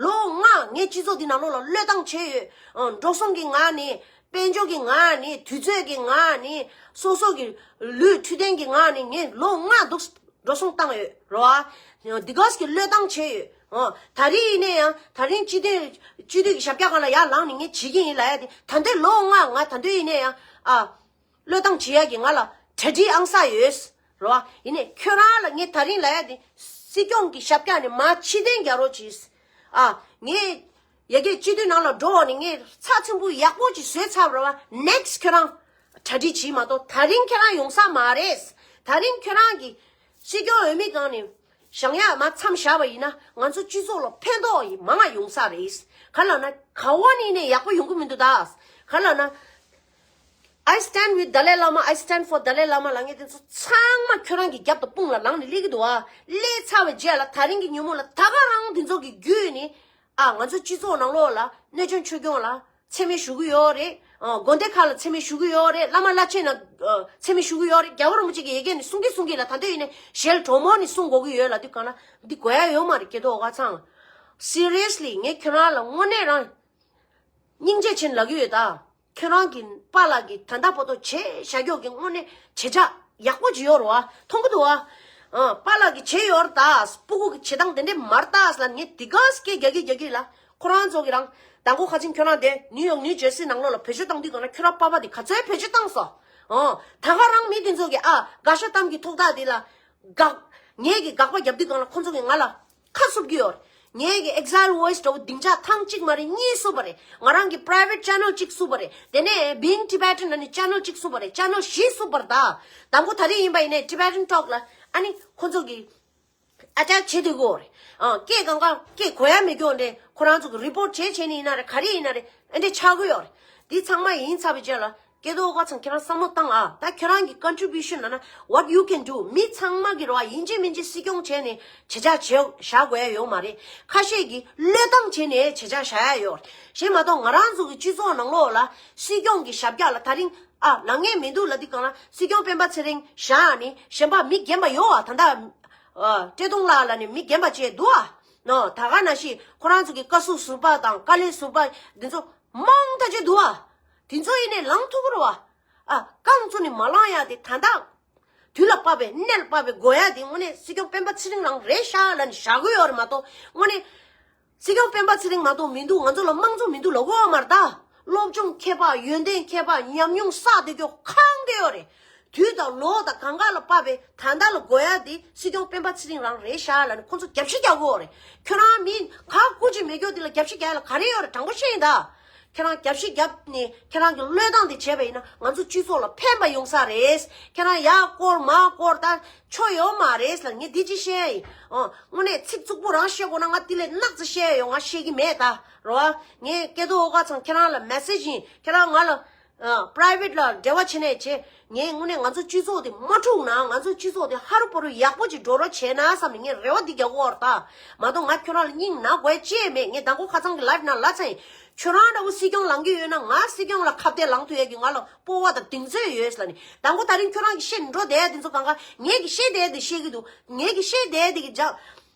ལོ་ལྔ་ངའི་སྤྱི་ཚོགས་འདི་ནང་ལོགས་ལ་བློས་བཏང་བྱས་ཡོད། ཨ། འགྲོ་སོང་གི་ངང་ནས། དཔལ་འབྱོར་གྱི་ངང་ནས། དུས་ཚོད་ཀྱི་ངང་ནས། སོ་སོ་གི་ལུས་འཕྲོད་བསྟེན་གྱི་ངང་ནས་ངས་ལོ་ལྔ་འདུག་འགྲོ་སོང་བཏང་ཡོད་རོ། ཨ། འདི་ག་གི་བློས་བཏང་བྱས་ཡོད། ཨ། ད་རེས་ཡིན་ན་ཡང་། ད་རིང་སྤྱི་འཐུས་སྤྱི་འཐུས་ཀྱི་ཞབས་བཀྱག་སྒང་ལ་ཡར་ལངས་ནས་ངས་བྱེད་ཀྱི་ཡིན་ལབ་ཡ་དེ། ད་འདོད་ལོ་ལྔ་ང་ད་འདོད་ཡིན་ན་ཡང་། ཨ། བློས་བཏང་བྱེད་ཡ་གི་ང་ལ་གྲ་སྒྲིག་ཨང་གསར་ཡོད་རོ། ཨ། ཡིན་ནའི་ཁྱོད་རང་ལ་ངས་ད་རིང་ལབ་ཡ་དེ། སྲིད་སྐྱོང་གི་ཞབས་བཀྱག་ནས་མར་ཕྱིར་འཐེན་རྒྱག་རོགས་གྱིས། ཨ། ངས་ཡ་གི་སྤྱི་འཐུས་ནང་ལ་འགྲོ་བ་ནས་ངས་ཚགས་ཚུད་པོ་ཡག་པོ་ཅིག་བཟོས་ཚར་བ་རེད་བ། ནེག་སི་ཁྱོད་རང་གྲ་སྒྲིག་བྱེད་མ་གཏོགས་ད་རིང་ཁྱེད་རང་ཡོང་ས་མ་རེད། ད་རིང་ཁྱོད་རང་གི་སྲིད་སྐྱོང་འོས་མི་སྒང་ནས་བཞེངས་ཡ་མར་མཚམས་བཞག་པ་ཡིན་ན་ང་ཚོ་སྤྱི་ཚོགས་ལ་ཕན་ཐོགས་ཡི་མང་ང་ཡོང་ས་རེད། ག་ལབ་ན་ག་བ་ནས་ནས་ཡག་པོ་ཡོང་གི་མི་འདུག་ད། ག་ལབ་ན། I stand with Dalai Lama, I stand for Dalai Lama ལབ་མཁན་དེ་ཚོ་ཚང་མ་ཁྱོད་རང་གི་རྒྱབ་དང་དཔུང་ལ་ལངས་ནས་སླེབས་ཀྱི་འདུག་ཨ། སླེབས་ཚར་བའི་རྗེས་ལ་ད་རིང་གི་ཉིན་མོ་ལ་ད་ག་རང་དེ་ཚོ་གི་བརྒྱུད་ནས། ཨ། ང་ཚོ་སྤྱི་ཚོགས་ནང་ལོགས་ལ་གནོད་སྐྱོན་ཆུང་སྐྱོང་ལ་མཚན་སྨད་ཞུ་གི་ཡོད་རེད། ཨ། དགོན་སྡེ་ཁག་ལ་མཚན་སྨད་ཞུ་གི་ཡོད་རེད། བླ་མ་བླ་ཆེན་ལ་མཚན་སྨད་ཞུ་གི་ཡོད་རེད། རྒྱལ་བ་རིན་པོ་ཆེ་གི་ཡ་གི་ནས་གསུང་གི་གསུང་གི་ལ། ད་འདོད་ཡིན་ནས་ཞལ་དྲོན་མོ་ནས་གསུང་དགོས་ཀྱི་ཡོད་ལབ་དུས་གང་ལ་འདི་དགོས་ཡ་ཡོད་མ་རེད། སྐྱེ་ཐོག་ཁ་ཚང་། Seriously ངས་ཁྱོད་རང་ལ་དངོས་གནས་རང་སྙིང་རྗེ་ཆེན་ལབ་ཀྱི་ཡོད་ད། ཁྱོད་རང་གི་པཱ་ལགས་ཀྱིས་ད་ལྟ་བར་དུ་བྱས་བཞག་རྒྱུ་གི་དངོས་གནས་བྱེད་བྱ་ཡག་པོ་ཅིག་ཡོད་རེད་བ། མཐོང་གི་འདུག་བ། ཨ། པཱ་ལགས་ཀྱིས་བྱས་ཡོད་རེད་ད། སྤུ་གུ་གི་བྱེད་སྟངས་དེ་འདྲས་མ་རེད་ད་ལབ་ནས་དེ་ག་སྐད་རྒྱག་གི་རྒྱག་གི་ལ། ཁོ་རང་ཚོ་གི་རང་མདང་དགོང་ཁ་ཆེམས་ཁྱོད་རང་དེ་ནིའུ་ཡོག་ནིའུ་ཇར་སི་ནང་ལོགས་ལ་བེད་སྤྱོད་བཏང་དུས་གང་ལ་ཁྱོད་རང་པཱ་ཕ་དེ་ག་ཚོད་བེད་སྤྱོད་བཏང་སོང་། ཨོ། ད་ག་རང་མི་དེ་ཚོ་གི། ཨ། དགག་བྱ་གཏམ་གྱི་ཐོག་ཐག་དེ་ལ། དགག་ངས་ཀྱི་དགག་པ་རྒྱབ་དུས་གང་ལ་ཁོ་ཚོ་གིས་ང་ལ་ཁ་བསུབ་ཀྱི་ཡོད་རེད། ངས་ཀྱི་Exile Voice འདྲ་བོ་སྡིངས་ཆ་ཐེངས་གཅིག་མ་རེད། གཉིས་བསུབས་པ་རེད། ང་རང་གི་private channel གཅིག་བསུབས་པ་རེད། དེ་ནས་Being Tibetan ལབ་ནས་channel གཅིག་བསུབས་པ་རེད། channel བཞི་བསུབས་པ་རེད་ད། དང་པོ་ད་རེས་ཡིན་པ་ཡིན་ནའི་Tibetan Talk ལ་ཨ་ནི་ཁོ་ཚོ་གིས་attack བྱེད་སྡོད་ཀྱི་ཡོད་རེད། ཨ། སྐད་གང་ག་སྐད་གོ་ཡ་མེད་ཀྱོག་འདྲ་ཁོ་རང་ཚོ་གིས་report བྱས་བྱས་ནས་ཡིན་ན་རེད། ག་རེ་ཡིན་ན་རེད། ཨེ་འདྲ་ཆགས་ཀྱི་ཡོད་རེད། འདི་ཚང་མ་ཡིན་ཚར་བའི་རྗེས་ལ། སྐལ་རྡོར་ཁ་ཚང་ཁྱེད་རང་བསམ་བློ་བཏང་ཨ། ད་ཁྱེད་རང་གི་contribution ལབ་ན། What you can do. མི་ཚང་མ་གི་རེད་བ། ཡིན་གཅིག་མིན་གཅིག་སྲིད་སྐྱོང་བྱས་ནས་བྱེད་བྱ་བྱས་བཞག་དགོས་ཡ་ཡོད་མ་རེད། ཁ་ཤས་ཀྱིས་བློས་བཏང་བྱས་ནས་བྱེད་བྱ་བཞག་ཡ་ཡོད་རེད། གཞན་མ་གཏོགས་ང་རང་ཚོ་གི་སྤྱི་ཚོགས་ནང་ལོགས་ལ་སྲིད་སྐྱོང་གི་ཞབས་བཀྱག་ལ་ད་རིང་ཨ་ལངས་མཁན་མི་འདུག་ལབ་དུས་གང་ལ། སྲིད་སྐྱོང་སྤེན་པ་ཚེ་རིང་བཞག་ནས་གཞན་པ་མི་རྒན་པ་ཡོད་ཨ། ད་ལྟ་ཨ་བཀྲས་མཐོང་ལགས་ལབ་ནས་མི་རྒན་པ་བྱས་འདུག་ཨ། ནོ། ད་ག་ནང་བཞིན་ཁོ་རང་ཚོ་གི་བཀའ་ཟུར་ཟུར་པ་དང་བཀའ་བློན་ཟུར་པ་འདི་ཚོ་མང་ཐག་ཆོད་འདུག་ཨ། དེ་ཚོ་ཡིན་ནའི་ལངས་ཐུབ་ཀྱི་རེད་བ། ཨ། རྐང་བཙུགས་ནས་མ་ལངས་ཡ་དེ། ད་ལྟ་དུས་ལ་བབ་པའི་གནས་ལ་བབ་པའི་དགོས་ཡ་དེ་དངོས་གནས་སྲིད་སྐྱོང་སྤེན་པ་ཚེ་རིང་རང་རེད་ཤག་ལབ་ནས་བཞག་གི་ཡོད་རེད་མ་གཏོགས། དངོས་གནས་སྲིད་སྐྱོང་སྤེན་པ་ཚེ་རིང་མ་གཏོགས་མི་འདུག་ང་ཚོ་ལ་དམངས་གཙོ་མི་འདུག་ལབ་དགོས་པ་མ་རེད་ད། སློབ་སྦྱོང་མཁས་པ། ཡོན་ཏན་མཁས་པ། ཉམས་མྱོང་བསགས་བསྡད་རྒྱུ་གང་ག་ཡོད་རེད། དུས་དང་ལོ་དང་གང་ག་ལ་བབ་པའི་ད་ལྟ་ལ་དགོས་ཡ་དེ་སྲིད་སྐྱོང་སྤེན་པ་ཚེ་རིང་རང་རེད་ཤག་ལབ་ནས་ཁོང་ཚོ་རྒྱབ་བཤིག་རྒྱག་གི་ཡོད་རེད། ཁྱོད་རང་མི་ག་སྐུ་མཁྱེན་མེད་རྒྱུ་དེ་ལ་རྒྱབ་བཤིག་རྒྱག་ཡ་ལ་ག་རེ་ཡོད་རེད། དྲང་པོ་བཤད་ཡིན་ད། ཁྱེད་རང་རྒྱབ་བཤིག་བརྒྱབ་ནས་ཁྱེད་རང་གི་བློས་བཏང་དེ་བྱས་པ་ཡིན་ན་ང་ཚོ་སྤྱི་ཚོགས་ལ་ཕན་པ་ཡོང་ས་རེད། ཁྱེད་རང་ཡར་སྐོར་མར་སྐོར་ད་ཆོ་ཡོད་མ་རེད་ལ། ངས་འདི་ཅི་བཤད་ཡིན། ཨོ། དངོས་གནས་ཚིག་རྩུབ་པོ་རང་བཤད་དགོས་ན་ང་དེ་ལས་ནག་ཙི་བཤད་ཡོང་། ང་བཤད་ཀྱི་མེད་ད་རོ། ངས་སྐལ་རྡོར་ཨོ་དཀར་ཚང་ཁྱེད་རང་ལ་མེ་སེ་ཇི་ཡིན། ཁྱེད་རང་ང་ལ་ཨ་private ལ་འབྲེལ་བ་བྱེད་ནས་བྱེད། ངས་དངོས་གནས་ང་ཚོ་སྤྱི་ཚོགས་དེ་མ་འཁྲུག་ན། ང་ཚོ་སྤྱི་ཚོགས་དེ་ཧ་རུ་པ་རུ་ཡག་པོ་ཅིག་འགྲོ་རོགས་བྱས་ན་བསམ་ནས་ངས་རེ་བ་འདི་རྒྱག་གི་ཡོད་རེད་ད། མ་གཏོགས་ང་ཁྱོད་རང་ལ་སྙིང་ན་དགོས་ཅི་ཡང་མེད། ངས་མདང་དགོང་ཁ་ཚང་གི་live ནང་ལབ་ཚར་ཡིན། ཁྱོད་རང་འདྲ་བོ་སྲིད་སྐྱོང་ལངས་ཀྱི་ཡོད་ན་ང་སྲིད་སྐྱོང་ལ་ཁ་གཏད་ལངས་ཐུབ་ཡས་ཀྱི་ང་ལ་སྤོབས་པ་དང་གདེང་ཚོད་ཡོད་ལབ་ནས། མདང་དགོང་ད་རིང་ཁྱོད་རང་གི་བཤད་འགྲོ་བསྡད་ཡ་དེ་ཚོ་གང་ག་ངས་ཀྱི་བཤད་བསྡད་ཡ་དེ་བཤད་ཀྱི་འདུག་ངས་ཀྱི་བཤད་བསྡད་ཡ་དེ་གི་ཇག་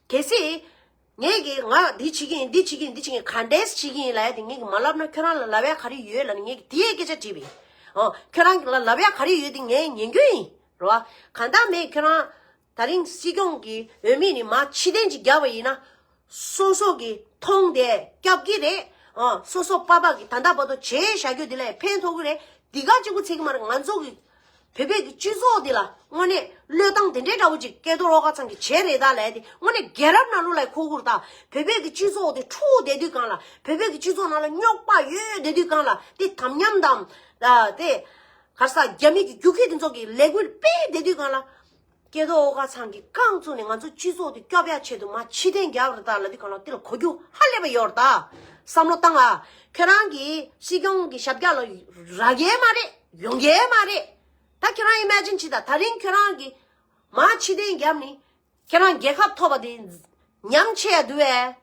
གལ་སྲིད། ངས་ཀྱི་ང་འདི་བྱེད་ཀྱི་ཡིན། འདི་བྱེད་ཀྱི་ཡིན། འདི་བྱེད་ཀྱི་ཡིན། ག་འདྲས་བྱེད་ཀྱི་ཡིན་ལབ་ཡ་དེ་ངས་ཀྱི་མ་ལབ་ན་ཁྱོད་རང་ལ་ལབ་ཡ་ག་རེ་ཡོད་ལབ་ནས་ངས་ཀྱི་དེའི་སྐད་ཆ་དྲིས་པ་ཡིན། ཨོ། ཁྱོད་རང་ལ་ལབ་ཡ་ག་རེ་ཡོད་དེ་ངས་ཉན་རྒྱུ་ཡིན་རོ། གང་ལྟར་མེད་ཁྱོད་རང་ད་རིང་སྲིད་སྐྱོང་གི་འོས་མི་ནས་མར་ཕྱིར་འཐེན་ཅིག་བརྒྱབ་པ་ཡིན་ན། སོ་སོ་གི་མཐོང་དེ་སྐྱོབ་ཀྱི་རེད། ཨ། སོ་སོ་པ་ཕ་གི་ད་ལྟ་བར་དུ་བྱས་བཞག་རྒྱུ་དེ་ལ་ཕན་ཐོགས་ཀྱི་རེད། འདི་ག་གཅིག་པུ་ཚད་ཀྱི་མ་རེད། ང་ཚོ་གི་བོད་པའི་གི་སྤྱི་ཚོགས་འདི་ལ་དངོས་གནས་བློས་བཏང་དེ་འདྲའི་འདྲ་བོ་ཅིག་སྐལ་རྡོར་ཨོ་དཀར་ཚང་གིས་བྱས་རེད་ད་ལབ་ཡ་དེ་དངོས་གནས་རྒྱལ་རབས་ནང་ལོགས་ལ་འཁོར་གྱི་རེད་ད། བོད་པའི་གི་སྤྱི་ཚོགས་དེ་འཁྲུག་བསྡད་དུས་སྒང་ལ། བོད་པའི་གི་སྤྱི་ཚོགས་ནང་ལ་རྙོག་པ་ཡོད་བསྡད་དུས་སྒང་ལ། དེ་དམ་ཉམས་དང་། ཨ། དེ་ག་རེ་ཟ། རྒྱ་མི་གི་རྒྱུག་ཁྱི་དེ་ཚོ་གིས་ལས་འགུལ་སྤེལ་བསྡད་དུས་སྒང་ལ། སྐལ་རྡོར་ཨོ་དཀར་ཚང་གིས་རྐང་བཙུགས་ནས་ང་ཚོ་སྤྱི་ཚོགས་དེ་སྐྱོབ་ཡ་ཆེད་དུ་མར་ཕྱིར་འཐེན་རྒྱག་རེད་ད་ལབ་དུས་སྒང་ལ་དེ་ལ་གོ་རྒྱུ་ཧ་ལས་པ་ཡོད་རེད་ད། བསམ་བློ་བཏང་ཨ། ཁྱོད་རང་གིས་སྲིད་སྐྱོང་གི་ཞབས་བཀྱག་ལ་རག་གི་མ་རེད། ཡོང་གི་མ་རེད། ད་ ད་ཁྱེད་རང་ཨི་མེ་ཇིན་བྱེད་ད། ད་རིང་ཁྱེད་རང་གི་མ་ཕྱི་རྟེན་བརྒྱབ་ནི། ཁྱེད་རང་རྒྱལ་ཁབ་ཐོབ་པ་དེ་ཉམས་ཆེ་ཡ་འདུག་བས།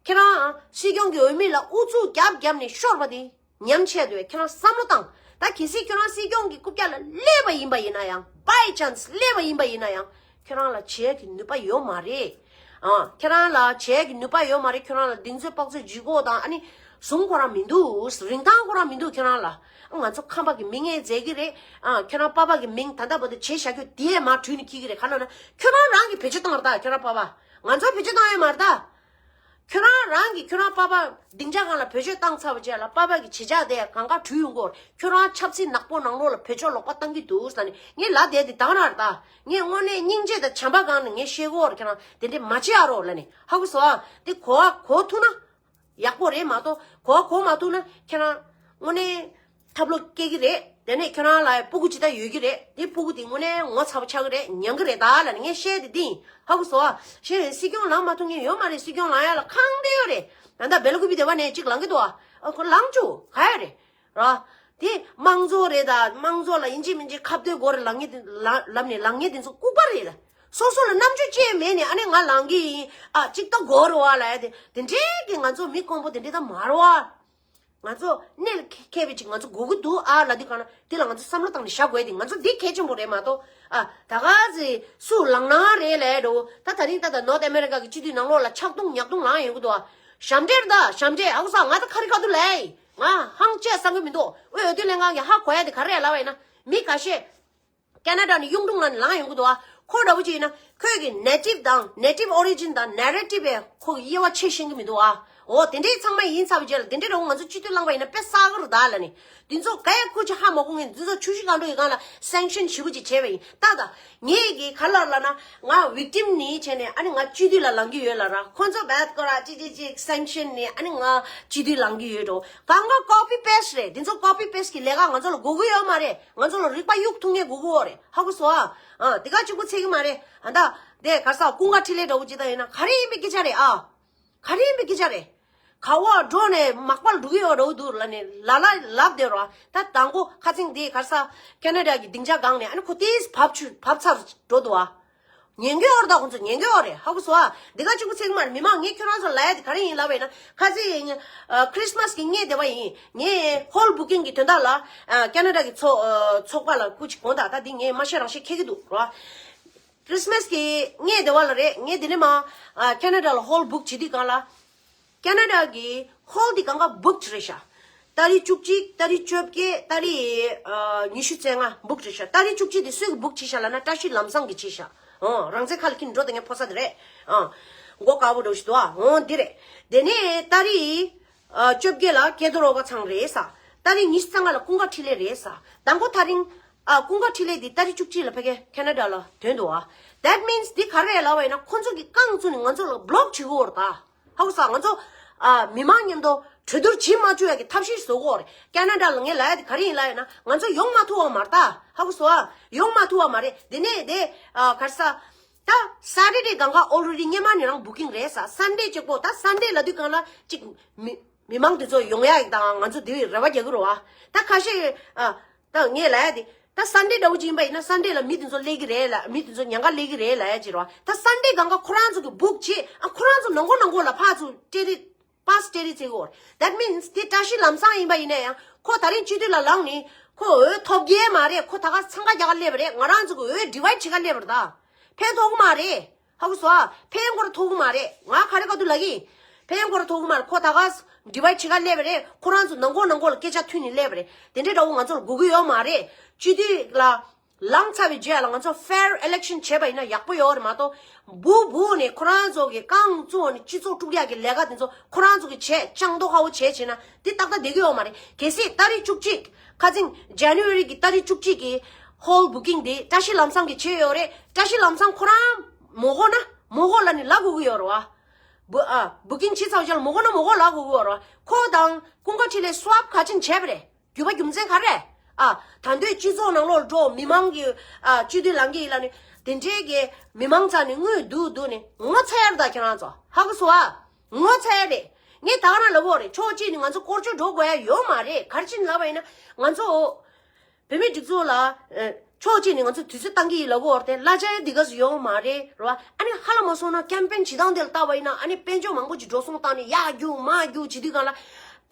ཁྱེད་རང་སྲིད་སྐྱོང་གི་འོས་མི་ལ་ཨུ་ཚུགས་རྒྱབ་རྒྱབ་ནས་ཤོར་བ་དེ་ཉམས་ཆེ་འདུག་བས། ཁྱེད་རང་བསམ་བློ་བཏང་། ད་གལ་སྲིད་ཁྱེད་རང་སྲིད་སྐྱོང་གི་རྐུབ་བཀྱག་ལ་སླེབས་པ་ཡིན་པ་ཡིན་ན་ཡང་། by chance སླེབས་པ་ཡིན་པ་ཡིན་ན་ཡང་། ཁྱེད་རང་ལ་བྱེད་ཀྱི་ནུས་པ་ཡོད་མ་རེད། ཨ། ཁྱེད་རང་ལ་བྱེད་ཀྱི་ནུས་པ་ཡོད་མ་རེད། ཁྱེད་རང་ལ་གདེང་ཚོད་དཔག་ཚོད་ལྗིད་ཁོག་དང་། ཨ་ནི་ཟུངས་ཁོ་རང་མི་འདུག་རིན་ཐང་ཁོ་རང་མི་འདུག་ཁྱེད་རང་ལ། ང་ཚོ་ཁམས་པ་གི་མི་ངན་མཛད་ཀྱི་རེད། ཨ། ཁྱེད་རང་པ་ཕ་གི་མིང་ད་ལྟ་བར་དུ་བྱས་བཞག་རྒྱུ་དེ་མར་བྲུས་ནས་འཁྱེར་གྱི་རེད། ག་ལབ་ན་ཁྱོད་རང་རང་གིས་བེད་སྤྱོད་བཏང་བ་རེད་ད། ཁྱོད་རང་པ་ཕ། ང་ཚོ་བེད་སྤྱོད་བཏང་ཡོད་མ་རེད་ད། ཁྱོད་རང་རང་གིས་ཁྱོད་རང་པ་ཕ་སྡིངས་ཆ་སྒང་ལ་བེད་སྤྱོད་བཏང་ཚར་བ་རྗེས་ལ་པ་ཕ་གི་བྱེད་བྱ་དེ་གང་ག་བྲུས་ཡོང་གི་ཡོད་རེད། ཁྱོད་རང་ཆབ་སྲིད་ནག་པོ་ནང་ལོགས་ལ་བེད་སྤྱོད་ལོག་པ་བཏང་གི་འདུག་ཟེར་ནས་ངས་ལབ་བསྡད་དེ་ད་ག་རང་རེད་ད། ངས་དངོས་གནས་སྙིང་རྗེ་དང་བྱམས་པ་སྒང་ནས་ངས་བཤད་གི་ཡོད་རེད། ཁྱོད་རང་དེ་འདྲས་མ་བྱེད་ཨ་རོགས་ལབ་ནས། ཧ་གོ་སོང་ཨ། དེ་གོ་བ་གོ་ཐུབ་ན་ཡག་པོ་རེད་མ་གཏོགས། གོ་བ་གོ་མ་ཐུབ་ན་ཁྱེད་རང་དངོས་གནས་ཐབས་ལོག་སྐྱེ་གི་རེད། དེ་ནས་ཁྱོད་རང་ལ་སྤུ་གུ་ཇི་ལྟར་ཡོད་ཀྱི་རེད། དེ་སྤུ་གུ་དེ་དངོས་གནས་ངོ་ཚ་པོ་ཆགས་ཀྱི་རེད། ཉན་གྱི་རེད་ད་ལབ་ནས་ངས་བཤད་དེ་འདི་ཡིན། ཧ་གོ་སོང་ཨ། གཞན་སྲིད་སྐྱོང་ལངས་མ་ཐུབ་མཁན་ཡོད་མ་རེད། སྲིད་སྐྱོང་ལངས་ཡ་ལ་ཁང་བདེ་ཡོད་རེད། ད་ལྟ་སྦེལ་ཀོབ་སྡེ་བ་ནས་གཅིག་ལངས་ཀྱི་འདུག་ཨ། ཨ། ཁོ་ལངས་བཅུག་ག་ཡ་རེད། ར། དེ་དམངས་གཙོ་རེད་ད། དམངས་གཙོ་ལ་ཡིན་གཅིག་མིན་གཅིག་ཁ་གཏད་དགོས་རེད་ལབ་མཁན་དེ་ལ་ལབ་ནས་ལངས་མཁན་དེ་ཚོ་ལྐུགས་པ་རེད་ལ། སོ་སོ་ལ་རྣམ་དཔྱོད་ཅིག་མེད་ནས་ཨ་ནི་ང་ལངས་གི་ཡིན། ཨ། གཅིག་ད་དགོས་རེད་བ་ལབ་ཡ་དེ། དེ་འདྲའི་གི་ང་ཚོ་མི་དཀོན་པོ་དེ་འདྲའི་ད་མ་རེད་བ། ང་ཚོ་གནད་ལ་འཁེལ་བའི་ཅིག་ང་ཚོ་དགོས་ཀྱི་འདུག་ཨ་ལབ་དུས་གང་ལ་དེ་ལ་ང་ཚོ་བསམ་བློ་བཏང་ནས་བཞག་དགོས་དེ། ང་ཚོ་འདི་གལ་ཆེན་པོ་རེད་མ་གཏོགས། ཨ། ད་ག་ཚོད་སུ་ལངས་ན་རེད་ལབ་འགྲོ། ད་ད་རིང་ད་ལྟ་ནོར་ཐ་ཨ་མེ་རི་ཀ་གི་སྤྱི་འཐུས་ནང་ལོགས་ལ་ཆག་རྡུང་ཉག་རྡུང་ལངས་ཡོང་གི་འདུག་ཨ། ཞབས་འདྲེན་རེད་ད། ཞབས་འདྲེན། ཨ་ཁུ་སོ། ང་ད་ཁ་རི་ཁ་ཐུག་ལབ་ཡིན། ང་ཧང་ཅེ་བསམ་གི་མི་འདུག། དབུས་འོས་བསྡུ་ལྷན་ཁང་གི་ཧ་གོ་ཡ་དེ་ག་རེ་ལབ་པ་ཡིན་ན། མི་ཁ་ཤས་ཁེ་ན་ཌ་ནས་གཡུང་དྲུང་ལ་ནས་ལངས་ཡོང་གི་འདུག་ཨ། ཁོ་འདྲ་བོ་ཅིག་ཡིན་ན་ཁོས་གི་ནེ་ཊིབ་དང་ནེ་ཊིབ་ཨོ་རི་ཇིན་དང་ནེ་རེ་ཊིབ་པས་ཁོ་གི་དབྱེ་བ་ཕྱེ་ཤེས་གི་མི་འདུག་ཨ། འོ། དེ་འདྲའི་ཚང་མ་ཡིན་ཚར་བའི་རྗེས་ལ་དེ་འདྲའི་འདྲ་བོ་ང་ཚོ་སྤྱི་འཐུས་ལངས་པ་ཡིན་ན་དཔེ་བསགས་གི་རེད་ད་ལབ་ནས། དེ་ཚོ་ག་ཡ་ཁུ་ཅི་ཧ་མ་གོ་མཁན། དེ་ཚོ་ཆུ་བཞི་སྒང་དྲུག་གི་སྒང་ལ་སེང་ཤན་ཞེ་པོ་ཅིག་བྱས་པ་ཡིན་ད། ད་ངས་གི་ག་ལབ་ལབ་ན། ང་བིག་ཊིམ་ནི་བྱས་ནས་ཨ་ནི་ང་སྤྱི་འཐུས་ལ་ལངས་ཀྱི་ཡོད་ལབ་ར། ཁོ་ཚོ་བད་ཀོ་ར་ཅི་ཅི་ཅི་སེང་ཤན་ནི་ཨ་ནི་ང་སྤྱི་འཐུས་ལངས་ཀྱི་ཡོད་འགྲོ། གང་ག་ཀོ་པི་པེ་སི་ཊི་རེད། དེ་ཚོ་ཀོ་པི་པེ་སི་ཊི་གི་ལས་ཀ་ང་ཚོ་ལ་དགོས་ཀྱི་ཡོད་མ་རེད། ང་ཚོ་ལ་རིག་པ་གཡུག་ཐུབ་མཁན་དགོས་ཀྱི་ཡོད་རེད། ཧ་གོ་སོང་ཨ། ཨ། དེ་ག་གཅིག་པོ་ཚད་ཀྱི་མ་རེད། ཨ། ད་དེ་ག་རེ་ཟ། ཀུན་དགའ་འཕྲིན་ལས་འདྲ་བོ་ཅིག་ད་ཡིན་ན་ག་རེ་ཡིན་པའི་སྐད་ཆ་རེད་ཨ། ག་རེ་ཡིན་པའི་སྐད་ཆ་རེད། ག་བ་འགྲོ་ནས་མག་པར་འགྲོ་གི་ཡོད་འདྲ་བོ་འདུག་ལབ་ནས་ལ་ལ་ལབ་བསྡད་རོ། ད་དང་པོ་ཁ་སང་དེ་ག་རེ་ཟ། ཁེ་ན་ཌ་གི་སྡིངས་ཆ་སྒང་ནས་ཨ་ནི་ཁོ་ཏིས་བབས་ཆུ་བབས་ཚར་འགྲོ་འདུག་ཨ། ཉན་གི་ཡོད་རེད་ད། ཁོ་ཚོ་ཉན་གི་ཡོད་རེད། ཧ་གོ་སོང་ཨ། འདི་ག་གཅིག་པོ་ཚད་ཀྱི་མ་རེད། མི་མང་། ངས་ཁྱོད་རང་ཚོ་ལ་ལབ་ཡ་དེ་ག་རེ་ཡིན་ལབ་པ་ཡིན་ན། ཁ་སང་ཨ་ཁྲི་སི་མ་སི་གི་ངས་དེ་བ་ཡིན། ངས་ཧོལ་བུ་ཀིང་གི་དོན་དག་ལ་ཨ་ཁེ་ན་ཌ་གི་ཚོགས་ཨ་ཚོགས་པ་ལ་སྐུ་མཁྱེན་དགོངས་དག། ད་འདི་ངས་མ་བཤད་རང་བཤད་འཁྱེར་གི་འདུག་རོ། ཁྲི་སི་མ་སི་གི་ངས་དེ་བ་ལ་རེད། ངས་དེ་ནས་མ་ཨ་ཁེ་ན་ཌ་ལ་ཧོལ་བུག་བྱེད་དུས་སྒང་ལ། ཁེ་ན་ཌ་གི་ཧོལ་འདི་གང་ག་བུག་རེད་ཤག། ཏ་རིག་བཅུ་གཅིག། ཏ་རིག་བཅོ་བརྒྱད། ཏ་རིག་ཨ་ཉི་ཤུ་རྩ་ལྔ་བུག་རེད་ཤག། ཏ་རིག་བཅུ་གཅིག་དེ་སུས་གི་བུག་བྱས་ཤག་ལབ་ན། བཀྲ་ཤིས་ལམ་བཟང་གིས་བྱས་ཤག། ཨོ། རང་བཙན་ཁ་ལ་འཁྱེར་འགྲོ་དེ་ངས་ཕོ་ས་དེ་རེད། ཨ། མགོ་དཀར་པོ་འདྲ་བོ་ཞིག་འདུག་ཨ། ཨོ་འདི་རེད། དེ་ནས་ཏ་རིག་ཨ་བཅོ་བརྒྱད་ལ་ཀེ་ཏོ་རོ་ཀ་ཚང་རེད་ཟེར། ཏ་རིག་ཉི་ཤུ་རྩ་ལྔ་ལ་ཀུན་དགའ་འཕྲིན་ལས་རེད་ཟེར། དང་པོ་ད་རིང་ཨ་ཀུན་དགའ་འཕྲིན་ལས་འདི་ཏ་རིག་བཅུ་གཅིག་ལ་ཕ་གི་ཁེ་ན་ཌ་ལ་ཐོན་འདུག་ཨ། That means འདི་ག་རེ་ལབ་པ་ཡིན་ན། ཁོ་ཚོ་གི་རྐང་བཙུགས་ནས་ང་ཚོ་ལ་བློག་བྱེད་ཀྱི་ཡོད་རེད་ད། ཧ་གོ་སོང་། ང་ཚོ་ཨ་མི་མང་མཉམ་དུ་གྲོས་བསྡུར་བྱེད་མ་བཅུག་ཡ་གི་ཐབས་ཤེས་བཟོ་གི་ཡོད་རེད། ཁེ་ན་ཌ་ལ་ངས་ལབ་ཡ་དེ་ག་རེ་ཡིན་ལབ་ཡ་ན། ང་ཚོ་ཡོང་མ་ཐུབ་པ་མ་རེད་ད། ཧ་གོ་སོང་ཨ། ཡོང་མ་ཐུབ་པ་མ་རེད། དེ་ནས་དེ་ཨ་ག་རེ་ཟ། ད་སེ་ཊར་ཌེ་གང་ག་ཨོལ་རེ་ཌི་སྔོན་མ་ནས་རང་བུ་ཀིང་རེད་ཟེར། སན་ཌེ་གཅིག་པོ། ད་སན་ཌེ་ལབ་དུས་སྒང་ལ་གཅིག་མི་མི་མང་དེ་ཚོ་ཡོང་ཡ་དང་ང་ཚོ་དེ་བས་རེ་བ་རྒྱག་གི་རེད་བ། ད་ཁ་ཤས་ཨ་ད་ངས་ལབ་ཡ་དེ། ད་སན་ཌེ་འདྲ་བོ་ཅིག་ཡིན་པ་ཡིན་ན། སན་ཌེ་ལ་མི་དེ་ཚོ་སླེབས་ཀྱི་རེད་ལ། མི་དེ་ཚོ་ཉེན་ཁ་སླེབས་ཀྱི་རེད་ལབ་ཡ་ཅིག་རེད་བ། ད་སན་ཌེ་གང་ག་ཁོ་རང་ཚོ་གི་བུག་བྱེད། ཨ་ཁོ་རང་ཚོ་ནང་སྒོ་ནང་སྒོ་ལ་ཕར་ཚུར་ཊེ་རི་པཱ་སི་ཊེ་རི་བྱེད་དགོས། That means དེ་བཀྲ་ཤིས་ལམ་བཟང་ཡིན་པ་ཡིན་ན་ཡང་། ཁོ་ད་རིང་སྤྱི་འཐུས་ལ་ལངས་ནས་ཁོ་འོས་ཐོབ་ཀྱི་མ་རེད། ཁོ་ད་ག་འཚང་ཁ་རྒྱག་ག་སླེབས་པ་རེད། ང་རང་ཚོ་གི་འོས་ཌི་ཝའི་ཌི་བྱེད་ག་སླེབས་པ་རེད་ད། ཕན་ཐོགས་ཀྱི་མ་རེད། ཧ་གོ་སོང་ཨ། ཕན་ཁོ་རང་ཐོགས་ཀྱི་མ་རེད། ང་ག་རེ་ག་དུས་ལབ་ཀྱི་ཡིན། ཕན་ཁོ་རང་ཐོགས་ཀྱི་མ་རེད། ཁོ་ད་ག་ཌི་ཝའི་ཌི་བྱེད་ག་སླེབས་པ་རེད། ཁོ་རང་ཚོ་ནང་སྒོ་ནང་སྒོ་ལ་སྐད་ཆ་མཐུད་ནས་སླེབས་པ་རེད། དེ་འདྲའི་འདྲ་བོ་ང་ཚོ་ལ་དགོས་ཀྱི་ཡོད་མ་རེད། སྤྱི་འཐུས་ལ་ལངས་ཚར་བའི་རྗེས་ལ་ང་ཚོ་ཕེར་ཨི་ལེག་ཤན་བྱས་པ་ཡིན་ན་ཡག་པོ་ཡོད་རེད་མ་གཏོགས། འབུ་འབུ་ནས་ཁོ་རང་ཚོ་གི་རྐང་བཙུགས་ནས་སྤྱི་ཚོགས་དཀྲུག་ཡག་གི་ལས་ཀ་དེ་ཚོ་ཁོ་རང་ཚོ་གི་བྱས། སྤྱང་མདོག་ཁ་པོ་བྱས་བྱས་ན་དེ་ཏག་ཏག་བསྡད་ཀྱི་ཡོད་མ་རེད། གལ་སྲིད་ཏ་རིག་བཅུ་གཅིག། ཁ་སང་ཇན་ནུ་ཝ་རི་གི་ཏ་རིག་བཅུ་གཅིག་གི་ཧོལ་བུ་ཀིང་དེ་བཀྲ་ཤིས་ལམ་བཟང་གིས་བྱས་ཡོད་རེད། བཀྲ་ཤིས་ལམ་བཟང་ཁོ་རང་མ་གོ་ན་མ་གོ་ལབ་ནས་ལབ་དགོས་ཀྱི་ཡོད་རེད་བ། བུ་ཨ་བུ་ཀིང་བྱས་ཚར་བ་ཅིག་ལ་མ་གོ་ན་མ་གོ་ལབ་དགོས་ཀྱི་ཡོད་རེད་བ། ཁོ་དང་ཀུན་དགའ་འཕྲིན་ལས་སུའབ་ག་ཅིན་བྱས་པ་རེད། རྒྱུ་བ་རྒྱུ་མཚན་ག་རེ། ཨ། ད་དུང་སྤྱི་ཚོགས་ནང་ལོགས་འགྲོ། མི་མང་གི་ཨ་སྤྱི་འཐུས་ལངས་ཀྱི་ཡིན་ལབ་ནས་དེ་འདྲའི་གི་མི་མང་རྩ་ནས་དངུལ་བསྡུ་བསྡུ་ནས་ངོ་ཚ་ཡ་རེད་ད་ཁྱེད་རང་ཚོ། ཧ་གོ་སོང་ཨ། ངོ་ཚ་ཡ་རེད། ངས་ད་ག་རང་ལབ་ཡོད་རེད། ཕྱོགས་གཅིག་ནས་ང་ཚོ་སྐོར་སྐྱོད་འགྲོ་དགོས་ཡ་ཡོད་མ་རེད། ག་རེ་བྱས་ནས་ལབ་པ་ཡིན་ན། ང་ཚོ་བོད་མིའི་སྒྲིག་འཛུགས་ལ་ཨ་ ཕྱོགས་གཅིག་ནས་ང་ཚོ་དུས་ཚོད་བཏང་གི་ཡིན་ལབ་ཀྱི་ཡོད་རེད་དེ། གླ་ཆ་ཡང་འདི་ག་ཙམ་ཡོང་མ་རེད་རེད་བ། ཨ་ནི་ཧ་ལམ་མ་སོང་ན་ཀེམ་པེན་བྱེད་སྟངས་དེ་ལ་བལྟས་པ་ཡིན་ན། ཨ་ནི་དཔལ་འབྱོར་མང་པོ་ཅིག་འགྲོ་སོང་བཏང་ནས་ཡར་རྒྱུག་མར་རྒྱུག་བྱེད་དུས་སྒང་ལ།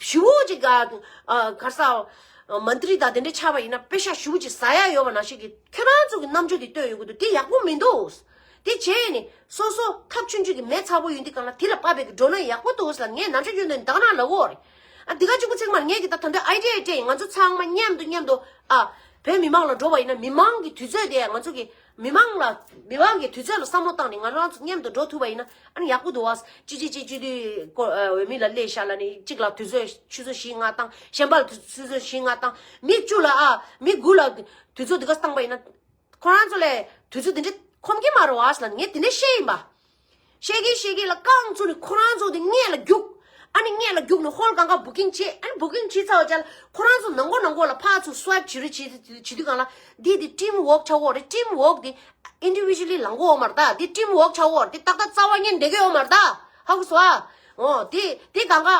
ཞེ་པོ་ཅིག་ག་ག་རེ་ཟེར། མན་ཏྲི་དང་དེ་འདྲ་ཆགས་པ་ཡིན་ན་པེ་ཤག་ཞེ་པོ་ཅིག་ཟ་ཡ་ཡོད་པ་ནང་བཞིན་གྱི་ཁྱོད་རང་ཚོ་གི་རྣམ་འགྱུར་དེ་སྟོན་ཡོང་གི་འདུག་དེ་ཡག་པོ་མི་འདུག་དེ་བྱས་ནས་སོ་སོ་ཐབས་ཆུང་ཆུང་གི་མི་ཚ་པོ་ཡོད་དུས་སྒང་ལ་དེ་ལ་དཔའ་བོས་ཀྱི་འགྲོ་ན་ཡག་པོ་འདུག་ཟེར་ལ། ངས་ནམ་ཞག་རྒྱུན་དུ་འདང་ན་ལབ་ཀྱི་ཡོད་རེད། ཨ་འདི་ག་གཅིག་པུ་ཚིག་མར་ངས་ཀྱི་ད་ད་འདོད་ཨའི་ཌི་ཡ་སྤྲད་ཡིན། ང་ཚོ་ཚང་མ་མཉམ་དུ་མཉམ་དུ་ཨ་བོད་མི་མང་ལ་འགྲོ་བ་ཡིན་ན། མི་མང་གི་དུས་ཚོད་དེ་ང་ཚོ་གི་མི་མང་ལ་མི་མང་གི་དུས་ཚོད་ལ་བསམ་བློ་བཏང་ནས་ང་རང་ཚོ་མཉམ་དུ་འགྲོ་ཐུབ་པ་ཡིན་ན། ཨ་ནི་ཡག་པོ་འདུག་བ། གཅིག་གཅིག་གཅིག་སྤྱི་འཐུས་སྐོར་འོས་མི་ལ་སླེབས་ཤག་ལབ་ནས། གཅིག་ལ་དུས་ཚོད་ཆུ་ཚོད་བཞི་ལྔ་བཏང་། གཞན་པ་ལ་དུས་ཆུ་ཚོད་བཞི་ལྔ་བཏང་། མི་བཅུ་ལ་ཨ་མི་དགུ་ལ་དུས་ཚོད་འདི་ག་བཏང་པ་ཡིན་ན། ཁོ་རང་ཚོ་ལས་དུས་ཚོད་འདི་འདྲ་ཁོམ་གྱི་མ་རེད་བ་ཟེར་ལབ་ནས་ངས་དེ་འདྲ་བཤད་ཡིན་པ། བཤད་ཀྱིན་བཤད་ཀྱིན་ལ་རྐང་བཙུགས་ནས་ཁོ་རང་ཚོ་དེ་སྔོན་ལ་རྒྱུགས། ཨ་ནི་སྔོན་ལ་རྒྱུགས་ནས་ཧོལ་སྒང་ག་བུ་ཀིང་བྱས། ཨ་ནི་བུ་ཀིང་བྱས་ཚར་བ་ཅག་ལ་ཁོ་རང་ཚོ་ནང་སྒོ་ནང་སྒོ་ལ་ཕར་ཚུར་སུའེབ་བྱེད་རེས་བྱེད་བྱེད་དུས་སྒང་ལ། འདི་དེ་ཊིམ་ཝོག་ཆགས་ཀྱི་ཡོད་རེད། ཊིམ་ཝོག་དེ་ཨིན་ཌི་བི་ཇུ་ལི་ལངས་ཀྱི་ཡོད་མ་རེད་ད། འདི་ཊིམ་ཝོག་ཆགས་ཀྱི་ཡོད་རེད། འདི་ཏག་ཏག་རྩ་བ་ཉིད་འགྲིག་གི་ཡོད་མ་རེད་ད། ཧ་གོ་སོང་ཨ། འོ་དེ་དེ་སྒང་ག་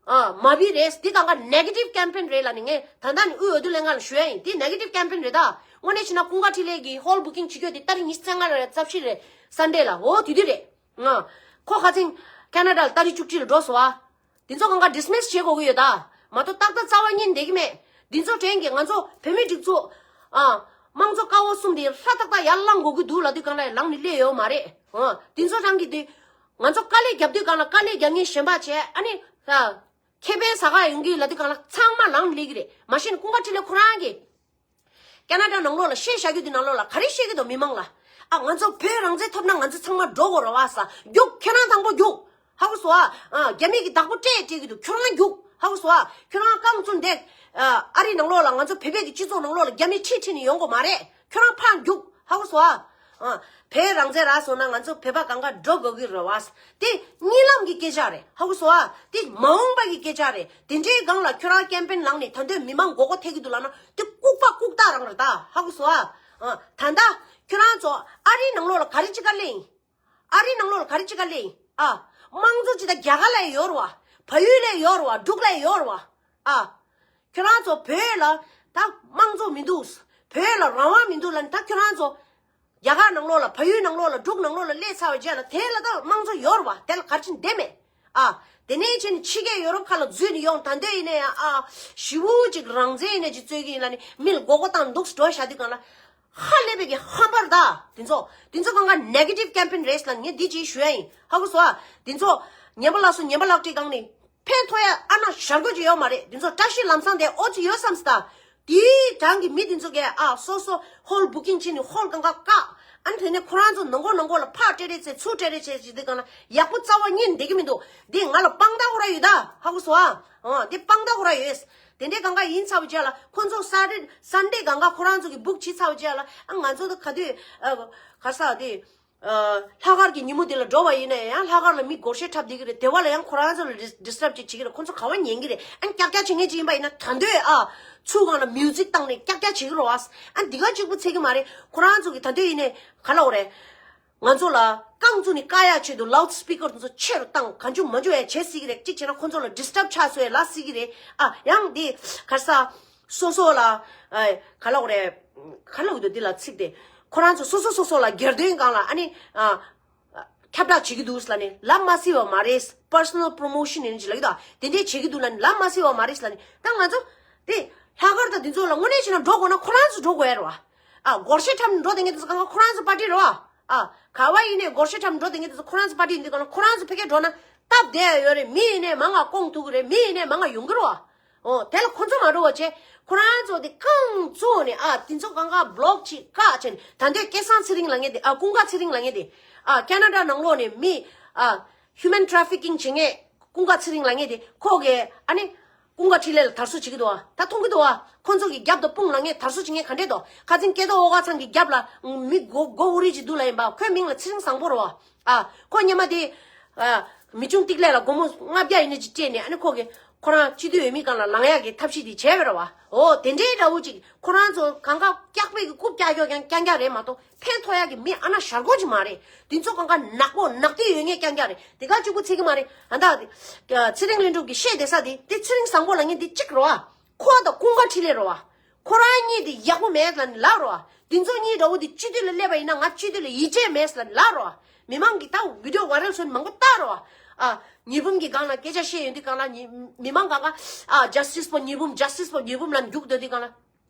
ཨ་མ་བི་རེད། འདི་སྒང་ག་ནེ་གེ་ཊིབ་ཀེམ་པེན་རེད་ལབ་ནས་ངས་ད་ལྟ་ནས་དབུས་འོས་བསྡུ་ལྷན་ཁང་ལ་ཞུ་ཡ་ཡིན། འདི་ནེ་གེ་ཊིབ་ཀེམ་པེན་རེད་ད། དངོས་གནས་བྱས་ན་ཀུན་དགའ་འཕྲིན་ལས་ཀྱི་ཧོལ་བུ་ཀིང་བྱེད་རྒྱུ་དེ་ཏ་རིག་ཉི་ཤུ་རྩ་ལྔ་རེད། རྩ་བཞི་རེད། སན་ཌེ་ལ། འོ་དེ་དུས་རེད། ང་ཁོ་ཁ་སང་ཁེ་ན་ཌ་ལ་ཏ་རིག་བཅུ་གཅིག་ལ་འགྲོ་སོང་ཨ། འདི་ཚོ་སྒང་ག་ཌི་སི་མི་སི་བྱེད་དགོས་ཀྱི་ཡོད་ད། མ་གཏོགས་ཏག་ཏག་རྩ་བ་ཉིད་བསྡད་ཀྱི་མེད། འདི་ཚོ་དྲན་གྱི་ང་ཚོ་བོད་མི་སྒྲིག་འཛུགས་ཨ་དམངས་གཙོ་ཀ་བ་གསུམ་དེ་ཧྲ་ཏག་ཏག་ཡར་ལངས་དགོས་ཀྱི་འདུག་ལབ་དུས་སྒང་ལ་ལངས་ནས་སླེབས་ཡོད་མ་རེད། འོ་འདི་ཚོ་རང་གི་དེ། ང་ཚོ་དཀའ་ལས་རྒྱབ་དུས་སྒང་ལ་དཀའ་ལས་རྒྱག་མཁན་གཞན་པ་བྱས། ཨ་ནི་ཨ་ཁེ་ཕན་ཟ་ག་ཡོང་གི་ལབ་དུས་སྒང་ལ་ཚང་མ་ལངས་ནས་སླེབས་ཀྱི་རེད། མ་གཞི་ནས་ཀུན་དགའ་འཕྲིན་ལས་ཁོ་རང་གིས་ཁེ་ན་ཌ་ནང་ལོགས་ལ་བཤད་བཞག་རྒྱུ་དེ་ནང་ལོགས་ལ་ག་རེ་བཤད་ཀྱི་འདུག་མི་མང་ལ། ཨ་ང་ཚོ་བོད་རང་བཙན་ཐོབ་ན་ང་ཚོ་ཚང་མ་འགྲོ་དགོས་རེད་བ་ཟེར། རྒྱུགས། ཁྱོད་རང་དང་པོ་རྒྱུགས། ཧ་གོ་སོང་ཨ། ཨ་རྒྱ་མི་གི་བདག་པོ་སྤྲད་སྤྲད་ཀྱི་འདུག་ཁྱོད་རང་རྒྱུགས། ཧ་གོ་སོང་ཨ། ཁྱོད་རང་རྐང་བཙུགས་བསྡད། ཨ་ཨ་རི་ནང་ལོགས་ལ་ང་ཚོ་བོད་པའི་གི་སྤྱི་ཚོགས་ནང་ལོགས་ལ་རྒྱ་མི་ཁྲིད་ཁྲིད་ནས་ཡོང་དགོས་མ་རེད། ཁྱོད་རང་ཕར་རྒྱུགས། ཧ་གོ་སོང་ཨ། ཨ་བོད་རང་བཙན་རག་སོང་ན་ང་ཚོ་བོད་པ་སྒང་ག་འགྲོ་དགོས་ཀྱི་རེད་བ། དེ་གཉིད་ལམ་གྱི་སྐད་ཆ་རེད། ཧ་གོ་སོང་ཨ། དེ་མ་འོངས་པ་གི་སྐད་ཆ་རེད། དེ་འདྲའི་སྒང་ལ་ཁྱོད་རང་ཀེམ་པེན་ལངས་ནས་ད་འདོད་མི་མང་མགོ་སྐོར་ཐེབས་ཀྱི་འདུག་ལབ་ན་དེ་ལྐུགས་པ་ལྐུགས་རྟགས་རང་རེད་ད། ཧ་གོ་སོང་ཨ། ཨ་ད་ལྟ་ཁྱོད་རང་ཚོ་ཨ་རིའི་ནང་ལོགས་ལ་ག་རེ་བྱེད་ག་སླེབས་ཡིན། ཨ་རིའི་ནང་ལོགས་ལ་ག་རེ་བྱེད་ག་སླེབས་ཡིན། ཨ་དམངས་གཙོ་ཅིག་ད་རྒྱ་གར་ལ་ཡོད་རེད་བ། བལ་ཡུལ་ལ་ཡོད་རེད་བ། འབྲུག་ལ་ཡོད་རེད་བ། ཨ། ཁྱོད་རང་ཚོ་བོད་ལ་ད་དམངས་གཙོ་མི་འདུག་བོད་ལ་རང་དབང་མི་འདུག་ལབ་ནས། ད་ཁྱོད་རང་ཚོ་རྒྱ་གར་ནང་ལོགས་ལ། བལ་ཡུལ་ནང་ལོགས་ལ། འབྲུག་ནང་ལོགས་ལ་སླེབས་ཚར་བའི་རྗེས་ལ་དེ་ལ་ད་དམངས་གཙོ་ཡོད་རེད་བ། དེ་ལ་ག་རེ་བྱས་ནས་བསྡད་མེད། ཨ། དེ་ནས་བྱས་ནས་ཕྱི་རྒྱལ་ཡོ་རོབ་ཁག་ལ་འཛུལ་ནས་ཡོང་། ད་འདོད་ཡིན་ན་ཡང་ཨ་ཞེ་པོ་ཅིག་རང་བཙན་ཡིན་ན་ཅིག་རྩོད་ཀྱི་ཡིན་ལབ་ནས་མི་ལ་མགོ་སྐོར་བཏང་འདུག་འགྲོ་བཞག་དུས་སྒང་ལ། ཧ་ལས་པའི་གི་ཧམ་པ་རེད་ད། དེ་ཚོ་དེ་ཚོ་སྒང་ག་ནེ་གེ་ཊིབ་ཀེམ་པེན་རེད་ལབ་ངས་འདི་ཅིག་ཞུ་ཡ་ཡིན། ཧ་གོ་སོང་ཨ། དེ་ཚོ་ཉན་པ་ལགས་སོ། ཉན་པ་ལག་བྲིས་སྒང་ནས་ཕན་ཐོགས་ཡ་ཨ་ན་ཞར་གོ་ཅིག་ཡོད་མ་རེད། དེ་ཚོ་བཀྲ་ཤིས་ལམ་སང་དེ་ཨོ་ཙི་ཡོད་བསམ་སི་ད། དེའི་གྲངས་ཀྱི་མི་དེ་ཚོ་གས་ཨ་སོ་སོ་ཧོལ་བུ་ཀིང་བྱས་ནས་ཧོལ་སྒང་ག་བཀག་ཨ་ནི་དེ་ནས་ཁོ་རང་ཚོ་ནང་སྒོ་ནང་སྒོ་ལ་ཕར་སྤྲད་རེས་བྱས། ཚུར་སྤྲད་རེས་བྱས་བྱས་དུས་སྒང་ལ་ཡག་པོ་རྩ་བ་ཉིད་བསྡད་ཀྱི་མི་འདུག་འདི་ང་ལ་དཔང་རྟགས་ཁོ་རང་ཡོད་ད། ཧ་གོ་སོང་ཨ། ཨ་འདི་དཔང་རྟགས་ཁོ་རང་ཡོད། དེ་འདྲའི་སྒང་ག་ཡིན་ཚར་བའི་རྗེས་ལ་ཁོ་ཚོ་ས་ཊར་ཌེ་སན་ཌེ་སྒང་ག་ཁོ་རང་ཚོ་གིས་བུག་བྱས་ཚར་བའི་རྗེས་ལ། ཨ་ང་ཚོ་ད་ག་དུས་ཨ་ག་རེ་ཟེར་དེ་ཨ་ལྷག་དཀར་གྱི་ཉིན་མོ་དེ་ལ་འགྲོ་བ་ཡིན་ན་ཡང་ལྷག་དཀར་ལ་མི་སྒོར་གཞས་འཁྲབ་བསྡད་ཀྱི་རེད། དེ་བ་ལ་ཡང་ཁོ་རང་ཚོ་ལ་ཌི་སི་ཊབ་ཅིག་བྱེད་ཀྱི་རེད། ཁོ་ཚོ་ག་བ་ཉན་གྱི་རེད། ཨ་ཀྱག་ཀྱག་བྱེད་མཁན་ཅིག་ཡིན་པ་ཡིན་ན་ད་འདོད་ཨ་ཚུར་སྒང་ལ་མིའུ་ཛིག་བཏང་ནས་ཀྱག་ཀྱག་བྱེད་ཀྱི་རེད་བ། ཨ་འདི་ག་གཅིག་པུ་ཚད་ཀྱི་མ་རེད། ཁོ་རང་ཚོ་གིས་ད་འདོད་ཡིན་ནའི་ག་ལབ་དགོས་རེད། ང་ཚོ་ལ་རྐང་བཙུགས་ནས་བཀག་ཡག་ཆེད་དུ་ལའུཌ་སི་པི་ཀར་དེ་ཚོ་ཆེ་རུ་བཏང་། གང་བྱུང་མང་བྱུང་ཡང་བྱེད་སྲིད་ཀྱི་རེད། གཅིག་བྱས་ན་ཁོ་ཚོ་ལ་ཌི་སི་ཊབ་ཆགས་སྲོལ་ཡང་ལབ་སྲིད་ཀྱི་རེད། ཨ་ཡང་འདི་ག་རེ་ཟེར། སོ་སོ་ལ་ཨ་ག་ལབ་དགོས་རེད། ག་ལབ་དགོས་འདུག་འདི་ལ་ཚིག་དེ། ཁོ་རང་ཚོ་སོ་སོ་སོ་སོ་ལ་སྒེར་དོན་སྒང་ལ་ཨ་ནི་ཨ་ཁྱབ་བསྒྲགས་བྱེད་ཀྱི་འདུག་ལབ་ནས་ལབ་མ་སྲིད་པ་མ་རེད། པར་སོ་ནལ་པོ་རོ་མོ་ཤན་ཡིན་ཅིག་ལབ་ཀྱི་འདུག་དེ་འདྲས་བྱེད་ཀྱི་འདུག་ལབ་ནས་ལབ་མ་སྲིད་པ་མ་རེད་ལབ་ནས། ད་ང་ཚོ་དེ་ལྷག་དཀར་དང་དེ་ཚོ་ལ་དངོས་གནས་བྱས་ན་འགྲོ་དགོས་ན་ཁོ་རང་ཚོ་འགྲོ་དགོས་ཡ་རེད་བ། ཨ་སྒོར་གཞས་འཁྲབ་ནས་འགྲོ་བསྡད་མཁན་དེ་ཚོ་གང་ག་ཁོ་རང་ཚོ་པར་ཊི་རེད་བ། ཨ་ག་བ་ཡིན་ནའི་སྒོར་གཞས་འཁྲབ་ནས་འགྲོ་བསྡད་མཁན་དེ་ཚོ་ཁོ་རང་ཚོ་པར་ཊི་ཡིན་དུས་གང་ལ་ཁོ་རང་ཚོ་ཕ་གིར་འགྲོ་ན་སྟབས་བདེ་ཡ་ཡོད་རེད། མི་ཡིན་ནའི་མང་ང་བསྐོང་ཐུབ་ཀྱི་རེད། མི་ཡིན་ནའི་མང་ང་ཡོང་གི་རེད་བ། ཨོ་དེ་ལ་ཁོ་ཚོ་མ་འགྲོ་བ་བྱས། ཁོ་རང་ཚོ་དེ་རྐང་བཙུགས་ནས་ཨ་དེ་ཚོ་གང་ག་བློག་བྱེད་བཀག་བྱས་ནས། ད་འདོད་སྐལ་བཟང་ཚེ་རིང་ལབ་མཁན་དེ། ཨ་ཀུན་དགའ་ཚེ་རིང་ལབ་མཁན་དེ། ཨ་ཁེ་ན་ཌ་ནང་ལོགས་ནས་མི་ཨ་ཧིའུ་མན་ཊ་རེ་ཕི་ཀིང་བྱེད་མཁན་ཀུན་དགའ་ཚེ་རིང་ལབ་མཁན་དེ། ཁོ་གིས་ཨ་ནི་ཀུན་དགའ་འཕྲིན་ལས་ལ་དར་སྲོལ་བྱེད་ཀྱི་འདུག་བ། ད་མཐོང་གི་འདུག་བ། ཁོ་ཚོ་གི་རྒྱབ་དང་དཔུང་ལབ་མཁན་དར་སྲོལ་བྱེད་མཁན་ག་འདྲས་འདུག་ཁ་སང་སྐལ་རྡོར་ཨོ་དཀར་ཚང་གི་རྒྱབ་ལ་མི་མགོ་མགོ་དབུ་རིལ་ཅིག་འདུག་ལབ་ཡིན་པ། ཁོའི་མིང་ལ་ཚེ་རིང་བཟང་པོ་རེད་བ། ཨ་ཁོ་སྔོན་མ་དེ་ཨ་མི་ཆུང་ཏིག་ལེ་ལ་སྒོར་མོ་ལྔ་བརྒྱ་ཡིན་ནའི་ཅིག་སྤྲད་ནས། ཨ་ནི་ཁོ་གིས་ཁོ་རང་སྤྱི་འཐུས་འོས་མི་སྒང་ལ་ལངས་ཡག་གི་ཐབས་ཤེས་དེ་བྱས་པ་རེད་བ། འོ་དེ་འདྲའི་འདྲ་བོ་ཅིག་ཁོ་རང་ཚོ་གང་ག་སྐྱག་པའི་གི་རྐུབ་བཀྱག་ཀྱོག་ཀྱང་རྐྱང་རྐྱང་རེད་མ་གཏོགས། ཕན་ཐོགས་ཡག་གི་མི་ཨ་ན་ཞར་གོ་ཅིག་མ་རེད། དེ་ཚོ་གང་ག་ནག་པོ་ནག་ཏི་ཡོད་མཁན་རྐྱང་རྐྱང་རེད། དེ་ག་གཅིག་པུ་ཚད་ཀྱི་མ་རེད། ཨ་ད་ཚེ་རིང་ལྷུན་གྲུབ་ཀྱིས་བཤད་བསྡད་ས་དེ་དེ་ཚེ་རིང་བཟང་པོ་ལབ་མཁན་དེ་གཅིག་རེད་བ། ཁོ་དང་ཀུན་དགའ་འཕྲིན་ལས་རེད་བ། ཁོ་རང་གཉིས་དེ་ཡག་པོ་མེད་ལབ་ནི་ལབ་རོགས། དེ་ཚོ་གཉིས་འདྲ་བོ་དེ་སྤྱི་འཐུས་ལ་སླེབས་པ་ཡིན་ན་ང་སྤྱི་འཐུས་ལ་ཡིད་ཆེས་མེད་ལབ་ནི་ལབ་རོགས། མི་མང་གིས་ད་བི་ཌིའོ་ཝའི་རལ་བཟོས་ནི་མང་པོ་ལྟ་རོགས། ཨ། ཉི་འབུམ་གྱི་སྒང་ལ་སྐད་ཆ་བཤད་ཡོང་དུས་སྒང་ལ་ཉི་མི་མང་གང་ག་ཨ། ཇ་སི་ཊི་སི་པོ་ཉི་འབུམ། ཇ་སི་ཊི་སི་པོ་ཉི་འབུམ་ལབ་རྒྱུག་སྡོད་དུས་སྒང་ལ།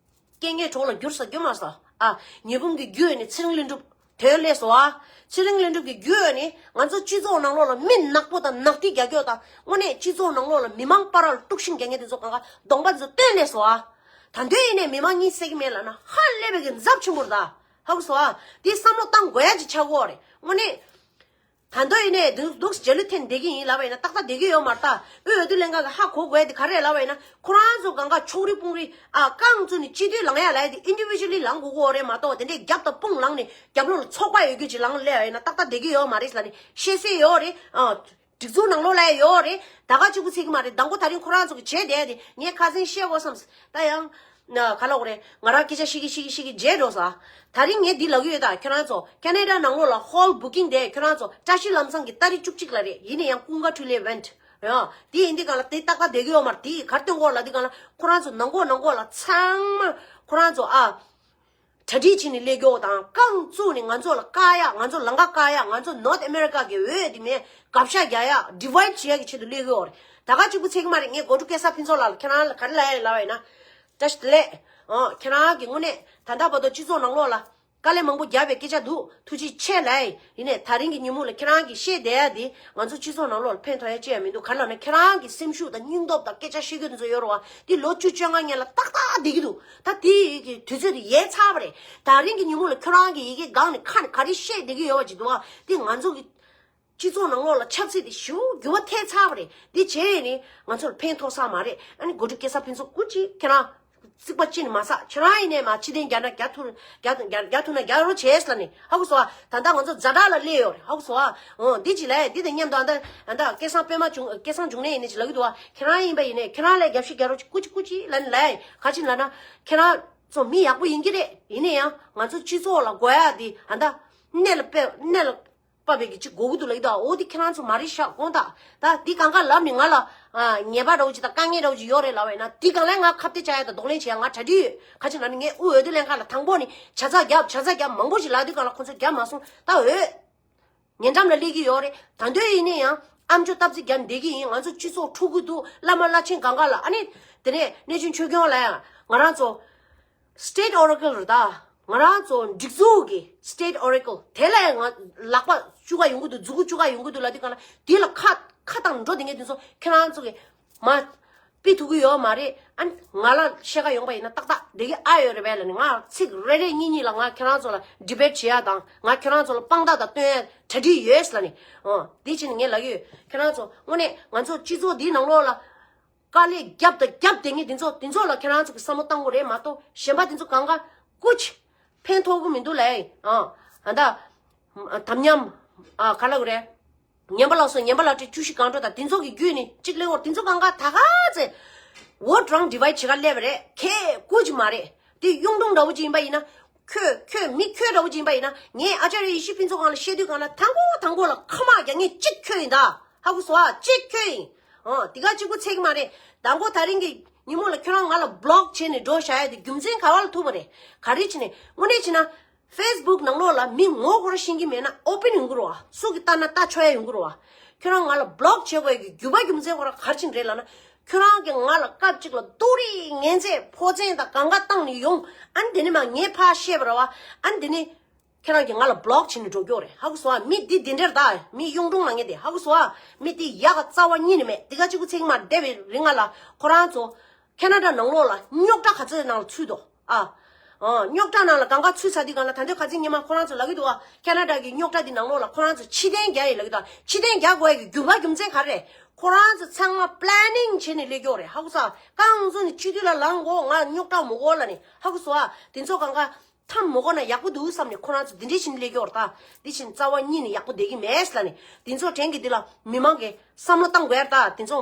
རྐྱེན་ངན་གྲོགས་ལ་འགྱུར་ས་འགྱུར་མ་སོང་། ཨ། ཉི་འབུམ་གྱི་རྒྱུ་ནི་ཚེ་རིང་ལྷུན་གྲུབ། དོན་སླེབས་སོང་ཨ། ཚེ་རིང་ལྷུན་གྲུབ་ཀྱི་རྒྱུ་ནི་ང་ཚོ་སྤྱི་ཚོགས་ནང་ལོགས་ལ་མི་ནག་པོ་དང་ནག་ཐིག་རྒྱག་རྒྱུ་དང་དངོས་གནས་སྤྱི་ཚོགས་ནང་ལོགས་ལ་མི་མང་བར་ལ་དཀྲུག་ཤིང་རྒྱག་མཁན་དེ་ཚོ་གང་ག་གདོང་པ་དེ་ཚོ་སྟོན་སླེབས་སོང་ཨ། ད་འདོད་ཡིན་ནས་མི་མང་གཉིད་སད་ཀྱི་མེད་ལབ་ན་ཧ་ལས་པའི་གི་འཛབ་ཆེན་པོ་རེད་ད། ཧ་གོ་སོང་ཨ། དེ་བསམ་བློ་བཏང་དགོས་ཡ་ཅིག་ཆགས་ཀྱི་ཡོད་རེད་དངོས་གནས། ད་འདོད་ཡིན་ནས་འདུག་འདུག་རྗེས་ལུས་འཐེན་བསྡད་ཀྱི་ཡིན་ལབ་པ་ཡིན་ན་ཏག་ཏག་བསྡད་ཀྱི་ཡོད་མ་རེད་ད། དབུས་འོས་བསྡུ་ལྷན་ཁང་གི་ཧ་གོ་དགོས་དེ་ག་རེ་རེད་ལབ་པ་ཡིན་ན་ཁོ་རང་ཚོ་གང་ག་ཕྱོགས་རིས་དཔུང་རིས་ཨ་རྐང་བཙུགས་ནས་སྤྱི་འཐུས་ལངས་ཡ་ལབ་ཡ་དེ་ཨིན་ཌི་བི་ཇུ་ལི་ལངས་དགོས་ཀྱི་ཡོད་རེད་མ་གཏོགས་དེ་འདྲའི་རྒྱབ་དང་དཔུང་ལངས་ནས་རྒྱབ་ལོགས་ལ་ཚོགས་པ་ཡོད་རྒྱུ་ཅིག་ལངས་སླེབས་པ་ཡིན་ན་ཏག་ཏག་བསྡད་ཀྱི་ཡོད་མ་རེད་ལབ་ནས་བཤད་སྲོལ་ཡོད་རེད་ཨ། སྒྲིག་འཛུགས་ནང་ལོགས་ལ་ཡོད་རེད། ད་ག་གཅིག་པུ་ཚད་ཀྱི་མ་རེད། མདང་དགོང་ད་རིང་ཁོ་རང་ཚོ་གི་བྱས་བསྡད་དེ་ངས་ཁ་སང་བཤད་དགོས་བསམས། ད་ཡང་ན་ག་ལབ་དགོས་རེད། ང་རང་སྐད་ཆ་བཤད་ཀྱི་བཤད་ཀྱི་བཤད་ཀྱི་བརྗེད་འགྲོ་ས། ད་རིང་ངས་འདི་ལབ་ཀྱི་ཡོད་ད་ཁྱེད་རང་ཚོ་ཁེ་ན་ཌ་ནང་ལོགས་ལ་ཧོལ་བུ་ཀིང་དེ་ཁྱེད་རང་ཚོ་བཀྲ་ཤིས་ལམ་བཟང་གི་ཏ་རིག་བཅུ་གཅིག་ལ་རེད། ཡིན་ན་ཡང་ཀུན་དགའ་འཕྲིན་ལས་ཝེན་ཊི་རེད་ཨ། དེ་ཡིན་དུས་གང་ལ་དེ་ཏག་ཏག་བསྡད་ཀྱི་ཡོད་མ་རེད། དེ་ག་རེ་སྟོན་གོ་ལབ་དུས་གང་ལ་ཁོ་རང་ཚོ་ནང་ལྐོག་ནང་ལྐོག་ལ་ཚང་མ་ཁོ་རང་ཚོ་ཨ། གྲ་སྒྲིག་བྱས་ནས་སླེབས་ཀྱོག་དང་རྐང་བཙུགས་ནས་ང་ཚོ་ལ་བཀག་ཡག་ང་ཚོ་ལམ་ཁ་བཀག་ཡག་ང་ཚོ་ནོར་ཐི་ཨ་མེ་རི་ཀ་གི་འོས་དེ་མིན་དགག་བཞག་རྒྱག་ཡག་ཌི་ཝའི་ཌི་བྱེད་ཡག་གི་ཆེད་དུ་སླེབས་ཀྱི་ཡོད་རེད། ད་ག་གཅིག་པུ་ཚད་ཀྱི་མ་རེད། ངས་གོ་སྒྲིག་སྐལ་བཟང་ཕུན་ཚོགས་ལགས་ལ་ཁྱེད་རང་ལ་ག་རེ་ལབ་ཡ་ཡིན་ལབ་པ་ཡིན་ན། བཀྲ་ཤིས་བདེ་ལེགས། ཨོ་ཁྱེད་རང་གི་དངོས་གནས་ད་ལྟ་བར་དུ་སྤྱི་ཚོགས་ནང་ལོགས་ལ་དཀའ་ལས་མང་པོ་བརྒྱབ་པའི་སྐད་ཆ་འདུག་ཐུགས་རྗེ་ཆེ་ལབ་ཡ་ཡིན། ཡིན་ནའི་ད་རིང་གི་ཉིན་མོ་ལ་ཁྱེད་རང་གིས་བཤད་བསྡད་ཡ་དེ་ང་ཚོ་སྤྱི་ཚོགས་ནང་ལོགས་ལ་ཕན་ཐོགས་ཡ་ཅི་ཡང་མི་འདུག་ག་རེ་ལབ་ན་ཁྱེད་རང་གི་སེམས་ཤུགས་དང་སྙིང་སྟོབས་དང་སྐད་ཆ་བཤད་རྒྱུ་དེ་ཚོ་ཡོད་རེད་བ། དེ་ལོ་བཅུ་བཅོ་ལྔ་སྔོན་ལ་ཏག་ཏག་བསྡད་ཀྱི་འདུག་ད་དེ་ཡི་གི་དུས་ཚོད་དེ་ཡལ་ཚར་བ་རེད། ད་རིང་གི་ཉིན་མོ་ལ་ཁྱོད་རང་གི་ཡི་གེ་སྒང་ནས་ཁ་ནས་ག་རེ་བཤད་བསྡད་ཀྱི་ཡོད་པ་ཅིག་འདུག་བ། དེ་ང་ཚོ་གི་སྤྱི་ཚོགས་ནང་ལོགས་ལ་ཆབ་སྲིད་དེ་ཞེ་པོ་འགྱུར་བ་ཐེབས་ཚར་བ་རེད། དེ་བྱས་ནས་ང་ཚོར་ཕན་ཐོགས་ས་མ་རེད། ཨ་ནི་གོ་སྒྲིག་སྐལ་བཟང་ཕུན་ཚོགས་སྐུ་མཁྱེན། ཁྱེད་རང་རྩིག་པ་གཅིག་ནས་མ་ཟག་ཁྱེད་རང་ཡིན་ནས་མ་ཕྱི་རྟེན་རྒྱག་ན་རྒྱག་ཐུབ་རྒྱག་རྒྱག་རྒྱག་ཐུབ་ན་རྒྱག་རོགས་བྱས་ལབ་ནས་ཧ་གོ་སོང་ཨ། ད་ལྟ་ང་ཚོ་ཛ་དྲག་ལ་སླེབས་ཡོད་རེད། ཧ་གོ་སོང་ཨ། འོ་འདི་ཅི་ལབ་འདི་དང་མཉམ་དུ་ཨ་ད་ཨ་ད་སྐལ་བཟང་པད་མ་འབྱུང་སྐལ་བཟང་འབྱུང་གནས་ཡིན་ནས་ཅི་ལབ་ཀྱི་འདུག་བ། ཁྱེད་རང་ཡིན་པ་ཡིན་ནས་ཁྱེད་རང་ལ་རྒྱབ་བཤིག་རྒྱག་རོགས་ཅིག་སྐུ་མཁྱེན་སྐུ་མཁྱེན་ལབ་ནས་ལབ་ཡ་ཡིན། ག་ཅི་ལབ་ན་ཁྱེད་རང་ཚོ་མི་ཡག་པོ་ཡིན་གྱི་རེད། ཡིན་ན་ཡང་ང་ཚོ་སྤྱི་ཚོགས་ལ་དགོས་ཡ་དེ་ཨ་ད་གནད་ལ་དཔེ་གནད་ལ་དཔག་པའི་གི་ཅིག་དགོས་ཀྱི་འདུག་ལབ་ཀྱི་འདུག་འོ་དེ་ཁྱེད་རང་ཚོ་མ་རེད་ཤག་དགོངས་དག་ད་དེ་གང་ག་ལབ་ནས་ང་ལ་ཨ་ཉེས་པ་འདྲ་བོ་ཅིག་དང་དཀའ་ངལ་འདྲ་བོ་ཅིག་ཡོད་རེད་ལབ་པ་ཡིན་ན་དེ་གང་ལ་ང་ཁ་གཏད་བཅག་ཡ་དང་གདོང་ལེན་བྱེད་ཡ་ང་གྲ་སྒྲིག་ཡོད། ག་ཅི་ལབ་ན་ངས་དབུས་འོས་བསྡུ་ལྷན་ཁང་ལ་དང་པོ་ནས་ཇ་ཚགས་རྒྱབ་ཇ་ཚགས་རྒྱབ་མང་པོ་ཞིག་ལབ་དུས་གང་ལ་ཁོང་ཚོས་རྒྱབ་མ་སོང་། ད་འོས་ཉེ་འགྲམ་ལ་སླེབས་ཀྱི་ཡོད་རེད། ད་འདོད་ཡིན་ན་ཡང་ཨམ་ཅོག་སྟབས་རྩིས་རྒྱབ་བསྡད་ཀྱི་ཡིན། ང་ཚོ་སྤྱི་ཚོགས་འཁྲུག་གི་འདུག་བླ་མ་བླ་ཆེན་གང་ག་ལ་ཨ་ནི་དེ་ནས་གནས་ཆུང་ཆོས་སྐྱོང་ལ་ཡང་ང་རང་ཚོ་State Oracle རེད་ད། ང་རང་ཚོ་སྒྲིག་འཛུགས་ཀྱི་State Oracle དེ་ལ་ཡང་ང་ལག་པ་བཅུག་ག་ཡོང་གི་འདུག་མཛུ་གུ་བཅུག་ག་ཡོང་གི་འདུག་ལབ་དུས་གང་ལ་དེ་ལ་ཁ་ཁ་བཏང་འགྲོ་བསྡད་མཁན་དེ་ཚོ་ཁྱེད་རང་ཚོ་གི་མ་ཕུད་ཐུབ་ཀྱི་ཡོད་མ་རེད། ཨ་ནི་ང་ལ་བཤད་ག་ཡོང་པ་ཡིན་ན་ཏག་ཏག་བསྡད་ཀྱི་ཨ་ཡོད་རེད་པས་ལབ་ནས་ང་ཚིག་རེ་རེ་གཉིས་གཉིས་ལ་ང་ཁྱེད་རང་ཚོ་ལ་debate བྱེད་ཡ་དང་ང་ཁྱེད་རང་ཚོ་ལ་དཔང་རྟགས་དང་སྟོན་ཡ་གྲ་སྒྲིག་ཡོད་ལབ་ནས། ཨོ་དེ་བྱས་ནས་ངས་ལབ་ཀྱི་ཡོད། ཁྱེད་རང་ཚོ་དངོས་གནས་ང་ཚོ་སྤྱི་ཚོགས་འདིའི་ནང་ལོགས་ལ་དཀའ་ལས་རྒྱབ་དང་རྒྱབ་བསྡད་མཁན་དེ་ཚོ་དེ་ཚོ་ལ་ཁྱེད་རང་ཚོ་གི་བསམ་བློ་བཏང་དགོས་རེད་མ་གཏོགས་གཞན་པ་དེ་ཚོ་གང་ག་སྐུ་མཁྱེན་ཕན་ཐོགས་ཀྱི་མི་འདུག་ལབ་ཡ་ཡིན། ཨ་ཨ་ད་དམ་ཉམས་ཨ་ག་ལབ་དགོས་རེད། ངན་པ་ལ་སོགས་ངན་པ་ལ་སྤྲད་བཅུ་བཞི་གང་འགྲོ་དང་དེ་ཚོ་གི་རྒྱུད་ནི་གཅིག་ལེགས་འོར་དེ་ཚོ་གང་ག་ད་ག་ཚེ་vote wrong divide བྱེད་ག་སླེབས་པ་རེད། ཁྱེད་སྐུ་མཁྱེན་མ་རེད། དེ་གཡུང་དྲུང་འདྲ་བོ་ཅིག་ཡིན་པ་ཡིན་ན། ཁྱོད་ཁྱོད་མི་ཁྱོད་འདྲ་བོ་ཅིག་ཡིན་པ་ཡིན་ན་ངས་ཨ་ཅཱརྱ་ཡེ་ཤེས་ཕུན་ཚོགས་སྒང་ལ་བཤད་དུས་སྒང་ལ་དང་པོ་དང་པོ་ལ་ཁ་མ་རྒྱག་མཁན་གཅིག་ཁྱོད་ཡིན་ད། ཧ་གོ་སོང་ཨ། གཅིག་ཁྱོད་ཡིན། ཨོ་དེ་ག་གཅིག་པུ་ཚད་ཀྱི་མ་རེད། དང་པོ་ད་རིང་གི་ཉིན་མོ་ལ་ཁྱོད་རང་ང་ལ་block བྱས་ནས་འགྲོ་བཞག་ཡ་དེ་རྒྱུ་མཚན་ག་བ་ལ་ཐུག་པ་རེད། ག་རེ་བྱས་ནས་དངོས་གནས་བྱས་ན་Facebook ནང་ལོགས་ལ་མི་ངོ་ཧོ་ར་ཤེས་ཀྱི་མེད་ན་open ཡོང་གི་རེད་བ། སུ་གིས་ལྟ་ན་ལྟ་ཆོག་ཡ་ཡོང་གི་རེད་བ། ཁྱོད་རང་ང་ལ་block བྱེད་དགོས་ཡ་གི་རྒྱུ་བ་རྒྱུ་མཚན་ཧོ་ར་ག་རེ་བྱས་ནས་རེད་ལབ་ན། ཁྱོད་རང་གིས་ང་ལ་སྐབས་གཅིག་ལ་སྡུག་རུས་ངན་ཚད་ཕོག་ཚན་དང་གང་ག་བཏང་ནས་ཡོང་། ཨ་ནི་དེ་ནས་མ་ངས་ཕར་བཤད་པ་རེད་བ། ཨ་ནི་དེ་ནས་ཁྱེད་རང་གིས་ང་ལ་block བྱས་ནས་འགྲོ་རྒྱུ་རེད། ཧ་གོ་སོང་ཨ། མི་འདི་འདི་འདྲར་ད་མི་གཡུང་དྲུང་ལ་ངས་དེ་ཧ་གོ་སོང་ཨ། མི་འདི་ཡག་ག་རྩ་བ་ཉིད་ནས་མེད། དེ་ག་གཅིག་པུ་ཚད་ཀྱི་མ་བསྡད་པའི་རིང་ང་ལ་ཁོ་རང་ཚོ་ཁེ་ན་ཌ་ནང་ལོགས་ལ་རྙོག་དྲ་ག་ཚོད་ནང་ལ་ཚུད་དོ། ཨ། ཨ། རྙོག་དྲ་ནང་ལ་གང་ག་ཚུད་ཚར་དུས་སྒང་ལ་ད་འདོད་ཁ་ཚིག་ཉི་མ་ཁོ་རང་ཚོ་ལབ་ཀྱི་འདུག་ཨ། ཁེ་ན་ཌ་གི་རྙོག་དྲ་འདི་ནང་ལོགས་ལ་ཁོ་རང་ཚོ་ཕྱིར་འཐེན་རྒྱག་ཡིན་ལབ་ཀྱི་འདུག་ཨ། ཕྱིར་འཐེན་རྒྱག་དགོས་ཡ་གི་རྒྱུ་མ་རྒྱུ་མཚན་ག་རེ་རེད། ཁོ་རང་ཚོ་ཚང་མ་planning བྱས་ནས་སླེབས་ཀྱི་ཡོད་རེད། ཧ་གོ་སོང་ཨ། རྐང་བཙུགས་ནས་སྤྱི་འཐུས་ལ་ལངས་དགོས། ང་རྙོག་དྲ་མི་དགོས་ལབ་ནས་ཧ་གོ་སོང་ཨ། དེ་ཚོ་གང་ག་མཐའ་མི་གོ་ན་ཡག་པོ་འདུག་བསམ་ནས་ཁོ་རང་ཚོ་འདི་འདྲས་བྱས་ནས་སླེབས་ཀྱི་ཡོད་རེད་ད། འདི་བྱས་ནས་རྩ་བ་ཉིད་ནས་ཡག་པོ་བསྡད་ཀྱི་མེད་ལབ་ནས་དེ་ཚོ་དྲན་གྱི་འདི་ལ་མི་མང་གིས་བསམ་བློ་བཏང་དགོས་ཡ་རེད་ད། དེ་ཚོ་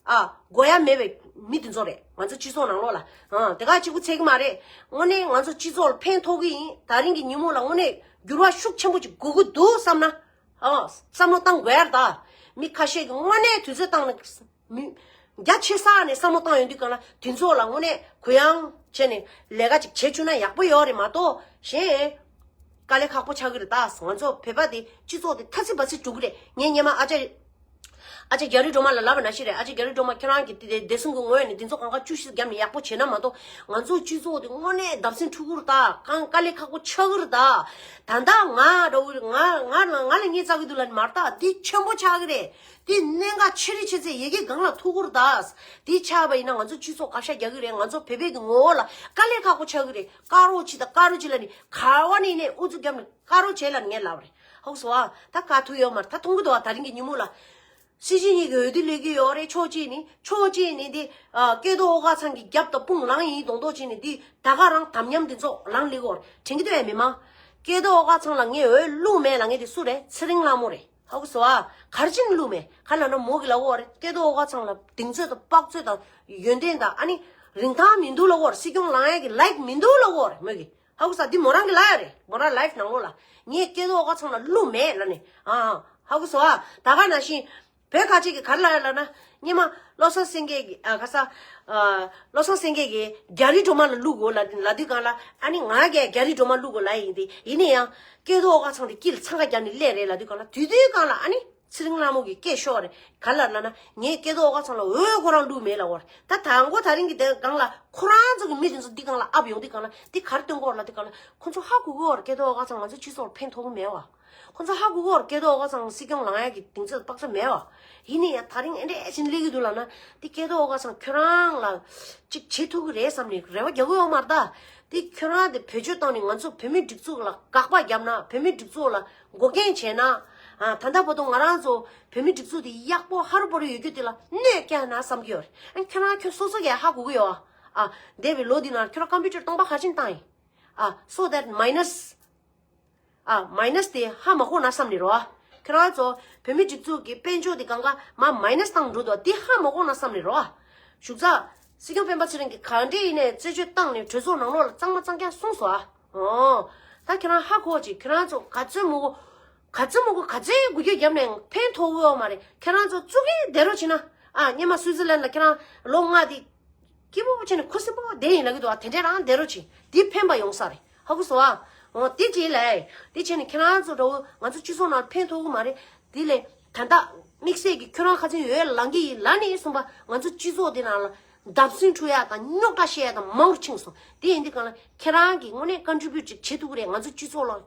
ཨ། དགོས་ཡ་མེད་པའི་མི་དེ་ཚོ་རེད། ང་ཚོ་སྤྱི་ཚོགས་ནང་ལོགས་ལ། ཨ། དེ་ག་གཅིག་པུ་ཚད་ཀྱི་མ་རེད། དངོས་གནས་ང་ཚོ་སྤྱི་ཚོགས་ལ་ཕན་ཐོགས་ཀྱི་ཡིན། ད་རིང་གི་ཉིན་མོ་ལ་དངོས་གནས་འགྱུར་བ་ཤུགས་ཆེན་པོ་ཅིག་དགོས་ཀྱི་འདུག་བསམ་ན། ཨ། བསམ་བློ་བཏང་དགོས་ཡ་རེད་ད། མི་ཁ་ཤས་ཀྱིས་དངོས་གནས་དུས་ཚོད་བཏང་ནས་མི་ རྒྱ་ཆེ་ས་ནས་བསམ་བློ་བཏང་ཡོང་དུས་གང་ལ་དེ་ཚོ་ལ་དངོས་གནས་གུ་ཡངས་བྱས་ནས་ལས་ཀ་ཅིག་བྱེད་བཅུག་ན་ཡག་པོ་ཡོད་རེད་མ་གཏོགས་གཞན་དཀའ་ལས་ཁག་པོ་ཆགས་ཀྱི་རེད། ད་ང་ཚོ་བོད་པ་དེ་སྤྱི་ཚོགས་དེ་ཐ་ཚིག་བ་ཚིག་འགྲོ་གི་རེད། ངས་སྔོན་མ་ཨ་ཅག་ཨ་ཅག་རྒྱ་རི་སྒྲོལ་མ་ལ་ལབ་པ་ནང་བཞིན་རེད། ཨ་ཅག་རྒྱ་རི་སྒྲོལ་མ་ཁྱེད་རང་གིས་དེ་བདེ་སྲུང་གི་ངོས་ནས་དེ་ཚོ་གང་ག་བཅུ་བཞི་བརྒྱབ་ནས་ཡག་པོ་བྱས་ན་མ་གཏོགས་ང་ཚོ་སྤྱི་ཚོགས་དེ་དངོས་གནས་བརྡབ་གསིག་འགྲོ་གི་རེད། ད་གང་དཀའ་ལས་ཁག་པོ་ཆགས་ཀྱི་རེད། ད་ད་ལྟ་ང་འདྲ་བོ་ང་ང་ང་ལ་ངས་བཙལ་གྱི་འདུག་ལབ་ནི་མ་རེད། ད་འདི་ཆེན་པོ་ཆགས་ཀྱི་རེད། དེ་གནད་འགག་ཆེ་རི་ཆེ་ཚད་ཡ་གི་སྒང་ལ་ཐུག་གི་རེད་ད། དེ་ཆགས་པ་ཡིན་ན་ང་ཚོ་སྤྱི་ཚོགས་བཀག་ཆ་རྒྱག་གི་རེད། ང་ཚོ་བོད་པའི་གི་ངོ་བོ་ལ་དཀའ་ལས་ཁག་པོ་ཆགས་ཀྱི་རེད། བཀག་རོགས་བྱེད་དང་བཀག་རོགས་བྱེད་ལབ་ནི་ག་བ་ནས་ནས་ཨུ་ཚུགས་བརྒྱབ་ནས་བཀག་རོགས་བྱེད་ལབ་ནས་ངས་ལབ་པ་རེད། ཧ་གོ་སོང་ཨ། ད་བཀག་ཐུབ་ཡོད་མ་རེད། ད་མཐོང་གི་འདུག་ཨ། ད་རིང་གི་ཉིན་མོ་ལ་སྲིད་སྤྱི་གཉིས་ཀྱི་འོས་བསྡུ་སླེབས་ཀྱི་ཡོད་རེད། ཕྱོགས་གཅིག་ནས་ཕྱོགས་གཅིག་ནས་དེ་ཨ་སྐལ་རྡོར་ཨོ་དཀར་ཚང་གི་རྒྱབ་དང་དཔུང་ལངས་ཡིན་མདོག་མདོག་བྱས་ནས་དེ་ད་ག་རང་དམ་ཉམས་དེ་ཚོ་ལངས་སླེབས་ཀྱི་ཡོད་རེད། དྲན་གྱི་འདུག་ཨ། མི་མང་སྐལ་རྡོར་ཨོ་དཀར་ཚང་ལ་ངས་འོས་བླུགས་མེད་ལབ་མཁན་དེ་སུ་རེད། ཚེ་རིང་ལྷ་མོ་རེད། ཧ་གོ་སོང་ཨ། ག་རེ་བྱས་ནས་བླུགས་མེད། ག་ལབ་ན་མོ་གིས་ལབ་ཀྱི་ཡོད་རེད། སྐལ་རྡོར་ཨོ་དཀར་ཚང་ལ་གདེང་ཚོད་དང་དཔག་ཚོད་དང་ཡོན་ཏན་དང་ཨ་ནི་རིན་ཐང་མི་འདུག་ལབ་ཀྱི་ཡོད་རེད། སྲིད་སྐྱོང་ལངས་ཡག་གི་ལའེག་མི་འདུག་ལབ་ཀྱི་ཡོད་རེད་མོ་གིས། ཧ་གོ་སོང་ཨ། འདི་མོ་རང་གིས་ལབ་ཡག་རེད། མོ་རང་ལའེབ་ནང་ལོགས་ལ་ངས་སྐལ་རྡོར་ཨོ་དཀར་ཚང་ལ་བླུགས་མེད་ལབ་ནས། ཨ་ཧ་གོ་སོང་ཨ། ད་ག་ནང་བཞིན་བོད་ཁ་ཆེ་གིས་ག་རེ་ལབ་ཡོད་ལབ་ན། སྔོན་མ་བློ་བཟང་སེང་གེ་གིས་ཨ་ག་ས་ཨ་བློ་བཟང་སེང་གེ་གིས་རྒྱ་རི་སྒྲོལ་མ་ལ་བླུགས་དགོས་ལབ་ལབ་དུས་སྒང་ལ་ཨ་ནི་ང་གིས་རྒྱ་རི་སྒྲོལ་མ་བླུགས་དགོས་ལབ་ཡིན་ཏེ། ཡིན་ན་ཡང་སྐལ་རྡོར་ཨོ་དཀར་ཚང་དེ་དཀྱིལ་འཚང་ཁ་བརྒྱབ་ནས་སླེབས་རེད་ལབ་དུས་སྒང་ལ་དུས་དུས་སྒང་ལ་ཨ་ནི་ཚེ་རིང་ལྷ་མོ་གིས་སྐད་ཤོར་རེད། ག་རེ་ལབ་ལབ་ན་ངས་སྐལ་རྡོར་ཨོ་དཀར་ཚང་ལ་འོས་ཁོ་རང་བླུགས་མེད་ལབ་ཀྱི་ཡོད་རེད། ད་དང་པོ་ད་རིང་གི་དེ་སྒང་ལ་ཁོ་རང་ཚོ་གི་མི་དེ་ཚོ་འདི་སྒང་ལ་ཨབ་ཡོང་དུས་སྒང་ལ་འདི་ག་རེ་སྟོན་གྱི་ཡོད་རེད་ལབ་དུས་སྒང་ལ་ཁོ་ཚོ་ཧ་གོ་གི་ཡོད་རེད། སྐལ་རྡོར་ཨོ་དཀར་ཚང་ང་ཚོའི་སྤྱི་ཚོགས་ལ་ཕན་ཐོགས་ཀྱི་མེད་པ། ཁོ་ཚོ་ཧ་གོ་གི་ཡོད་རེད། སྐལ་རྡོར་ཨོ་དཀར་ཚང་སྲིད་སྐྱོང་ལངས་ཡག་གི་གདེང་ཚོད་དཔག་ཚོད་མེད་པ། ཡིན་ན་ཡང་ད་རིང་ཨེ་འདྲས་ཕྱིན་སླེབས་ཀྱི་འདུག་ལབ་ན། འདི་སྐལ་རྡོར་ཨོ་དཀར་ཚང་ཁྱོད་རང་ལ་ཅིག་བྱེད་ཐུབ་ཀྱི་རེད་བསམ་ནས་རེ་བ་རྒྱག་གི་ཡོད་མ་རེད་ད། འདི་ཁྱོད་རང་དེ་བེད་སྤྱོད་བཏང་ནས་ང་ཚོ་བོད་མིའི་སྒྲིག་འཛུགས་ལ་དགག་པ་བརྒྱབ་ན། བོད་མིའི་སྒྲིག་འཛུགས་ལ་འགོག་རྐྱེན་བྱས་ན། ཨ་ད་ལྟ་བར་དུ་ང་རང་ཚོ་བོད་མིའི་སྒྲིག་འཛུགས་དེ་ཡག་པོ་ཧ་རུ་བ་རུ་ཡོད་རྒྱུ་དེ་ལ་གནོད་སྐྱེལ་ན་བསམ་གྱི་ཡོད་རེད། ཨ་ཁྱོད་རང་ཁྱོད་སོ་སོ་གས་ཧ་གོ་གི་ཡོད་ཨ། ཨ་འདས་པའི་ལོ་འདི་ནང་ཁྱོད་རང་ཀམ་པུ་ཊར་སྟོང་པ་ག་རེ་བྱས་ནས་བཏང་ཡིན། ཨ་so that minus ཨ་མའི་ནས་དེ་ཧ་མ་གོ་ན་བསམ་ནས་རོ། ཁྱེད་རང་ཚོ་བོད་མི་སྒྲིག་འཛུགས་ཀྱི་དཔལ་འབྱོར་དེ་གང་ག་མ་མའི་ནས་བཏང་འགྲོ་འདུག་དེ་ཧ་མ་གོ་ན་བསམ་ནས་རོ། བཞུགས་ས་སྲིད་སྐྱོང་སྤེན་པ་ཚེ་རིང་གིས་ག་འདྲས་ཡིན་ནའི་རྩད་གཅོད་བཏང་ནས་གྲོས་ཚོགས་ནང་ལོགས་ལ་གཙང་མ་གཙང་རྐྱང་གསུངས་སོང་ཨ། ཨོ། ད་ཁྱེད་རང་ཧ་གོ་ཅིག་ཁྱེད་རང་ཚོ་ག་ཚོད་མ་གོ་ག་ཚོད་མ་གོ་ག་ཚོད་འགུལ་སྐྱོད་བརྒྱབ་ནས་ཕན་ཐོགས་ཡོད་མ་རེད། ཁྱེད་རང་ཚོ་བཙུགས་གིན་བསྡད་རོགས་བྱེད་ན། ཨ་སྔོན་མ་སུའི་ཙི་ལན་ལ་ཁྱེད་རང་ལོ་ལྔ་དེ། སྐྱིད་པོ་བྱས་ནས་ཁུ་སིམ་པོ་བསྡད་ཡིན་ལབ་ཀྱི་འདུག་ཨ། དེ་འདྲས་རང་བསྡད་རོགས་བྱེད། འདི་ཕན་པ་ཡོང་ས་རེད། ཧ་གོ་སོང་ཨ། འོ་དེ་བྱས་ལས། དེ་བྱས་ནས་ཁྱེད་རང་ཚོ་འདྲ་བོ་ང་ཚོ་སྤྱི་ཚོགས་ནང་ཕན་ཐོགས་ཀྱི་མ་རེད། དེ་ལས་ད་ལྟ་དམིགས་བསལ་གྱི་ཁྱོད་རང་ཁ་ཚན་ཡོད་ལང་གི་ཡིན་ལབ་ནས་གསུངས་པ། ང་ཚོ་སྤྱི་ཚོགས་འདི་ནང་ལ་བརྡབ་གསིག་འགྲོ་ཡག་དང་རྙོག་དྲ་བཤད་ཡག་དང་མང་རུ་ཕྱིན་སོང་། དེ་ཡིན་དུས་གང་ལ་ཁྱེད་རང་གིས་དངོས་གནས་ཀོན་ཊི་བྷིའུ་ཊི་ཅིག་བྱེད་ཐུབ་ཀྱི་རེད། ང་ཚོ་སྤྱི་ཚོགས་ལ་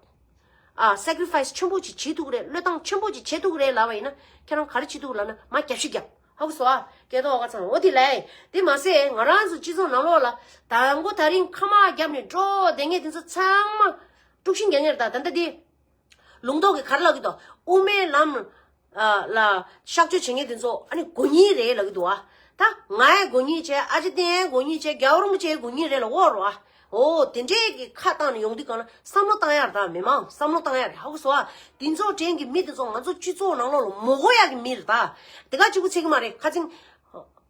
ཨ་སེ་ཀི་རི་ཕ་ཡི་སི་ཆེན་པོ་ཅིག་བྱེད་ཐུབ་ཀྱི་རེད། བློས་བཏང་ཆེན་པོ་ཅིག་བྱེད་ཐུབ་ཀྱི་རེད་ལབ་པ་ཡིན་ན་ཁྱེད་རང་ག་རེ་བྱེད་ཐུབ་ལབ་ན་མར་རྒྱབ་བཤིག་རྒྱབ། ཧ་གོ་སོང་ཨ། སྐལ་རྡོར་ཨོ་དཀར་ཚང་འོ་དེ་ལས། དེ་མ་ཟད་ང་རང་ཚོ་སྤྱི་ཚོགས་ནང་ལོགས་ལ་དང་པོ་ད་རིང་ཁ་དམག་བརྒྱབ་ནས་འགྲོ་བསྡད་མཁན་དེ་ཚོ་ཚང་མ་དཀྲུག་ཤིང་རྒྱག་མཁན་རེད། ད་ད་ལྟ་དེ་ལུང་རྟོགས་ཀྱིས་ག་རེ་ལབ་ཀྱི་འདུག་དབུ་མའི་ལམ་ལ་གཤག་བཅོས་བྱེད་མཁན་དེ་ཚོ་ཨ་ནི་མགོ་རྙིང་རེད་ལབ་ཀྱི་འདུག་ཨ། ད་ང་ཡང་མགོ་རྙིང་བྱས། ཨ་ཅེ་བསྟན་ཡང་མགོ་རྙིང་བྱས། རྒྱལ་བ་རིན་པོ་ཆེའི་མགོ་རྙིང་རེད་ལབ་ཀྱི་ཡོད་རེད་བ། འོ་དེ་འདྲས་ཀྱི་ཁ་བཏང་ནས་ཡོང་དུས་གང་ལ་བསམ་བློ་བཏང་ཡག་རེད། ད་མི་མང་བསམ་བློ་བཏང་ཡག་རེད། ཧ་གོ་སོང་ཨ། དེ་ཚོ་དྲན་གྱི་མི་དེ་ཚོ་ང་ཚོ་སྤྱི་ཚོགས་ནང་ལོགས་ལ་མ་དགོས་ཡག་གི་མི་རེད། ད་དེ་ག་གཅིག་པུ་ཚད་ཀྱི་མ་རེད། ཁ་ཚིག་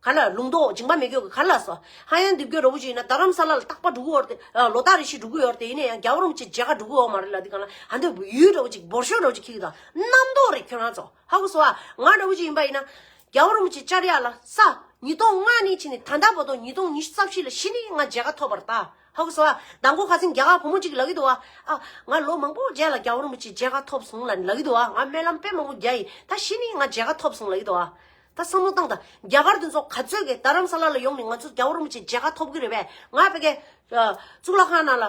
ག་ལ་ལུང་རྟོགས་འཇིགས་པ་མེད་སྐྱོ་གི་ག་ལ་སོ། ཧ་ཡང་འདི་སྐྱོ་འདྲ་བོ་ཅིག་ཡིན་ན་རྡ་རམ་ས་ལ་ལ་རྟག་པར་འགྲོ་གི་ཡོད་རེད་དེ། ལོ་ལྟར་རེ་བཞིན་འགྲོ་གི་ཡོད་རེད་དེ། ཡིན་ན་ཡང་རྒྱལ་བ་རིན་པོ་ཆེ་མཇལ་ཁ་འགྲོ་གི་ཡོད་མ་རེད་ལབ་དུས་གང་ལ་ཧ་འདོད་ཡུལ་འདྲ་བོ་ཅིག་འབོར་ཤོག་འདྲ་བོ་ཅིག་ཁྱེར་གི་ད་རྣམ་རྟོག་རེད་ཁྱོད་རང་ཚོ། ཧ་གོ་སོང་ཨ། ང་འདྲ་བོ་ཅིག་ཡིན་པ་ཡིན་ན། རྒྱལ་བ་རིན་པོ་ཆེ་བཅར་ཡག་ལ་ས་ཉིས་སྟོང་ལྔ་ནས་ཕྱིན་ནས་ད་ལྟ་བར་དུ་ཉིས་སྟོང་ཉི་ཤུ་རྩ་བཞི་ལ་གཞི་ནས་ང་མཇལ་ཁ་ཐོབ་པ་རེད་ད། ཧ་གོ་སོང་ཨ། མདང་དགོང་ཁ་སང་རྒྱ་གར་བུ་མོ་གཅིག་གིས་ལབ་ཀྱི་འདུག་ཨ། ཨ་ང་ལོ་མང་པོ་རྗེས་ལ་རྒྱལ་བ་རིན་པོ་ཆེ་མཇལ་ཁ་ཐོབ་སོང་ལབ་ནས་ལབ་ཀྱི་འདུག་ཨ། ང་སྨོན་ལམ་དཔེ་མང་པོ་རྒྱག་ཡིན། ད་གཞི་ནས་ང་མཇལ་ཁ་ཐོབ་སོང་ལབ་ཀྱི་འདུག་ཨ། ད་བསམ་བློ་བཏང་དང་། རྒྱ་གར་དེ་ཚོ་ག་ཚོད་ཀྱིས་རྡ་རམ་ས་ལ་ལ་ཡོང་ནས་ང་ཚོ་རྒྱལ་བ་རིན་པོ་ཆེ་མཇལ་ཁ་ཐོབ་ཀྱི་རེད་པས། ང་ཕ་གི་གཙུག་ལག་ཁང་ནང་ལ་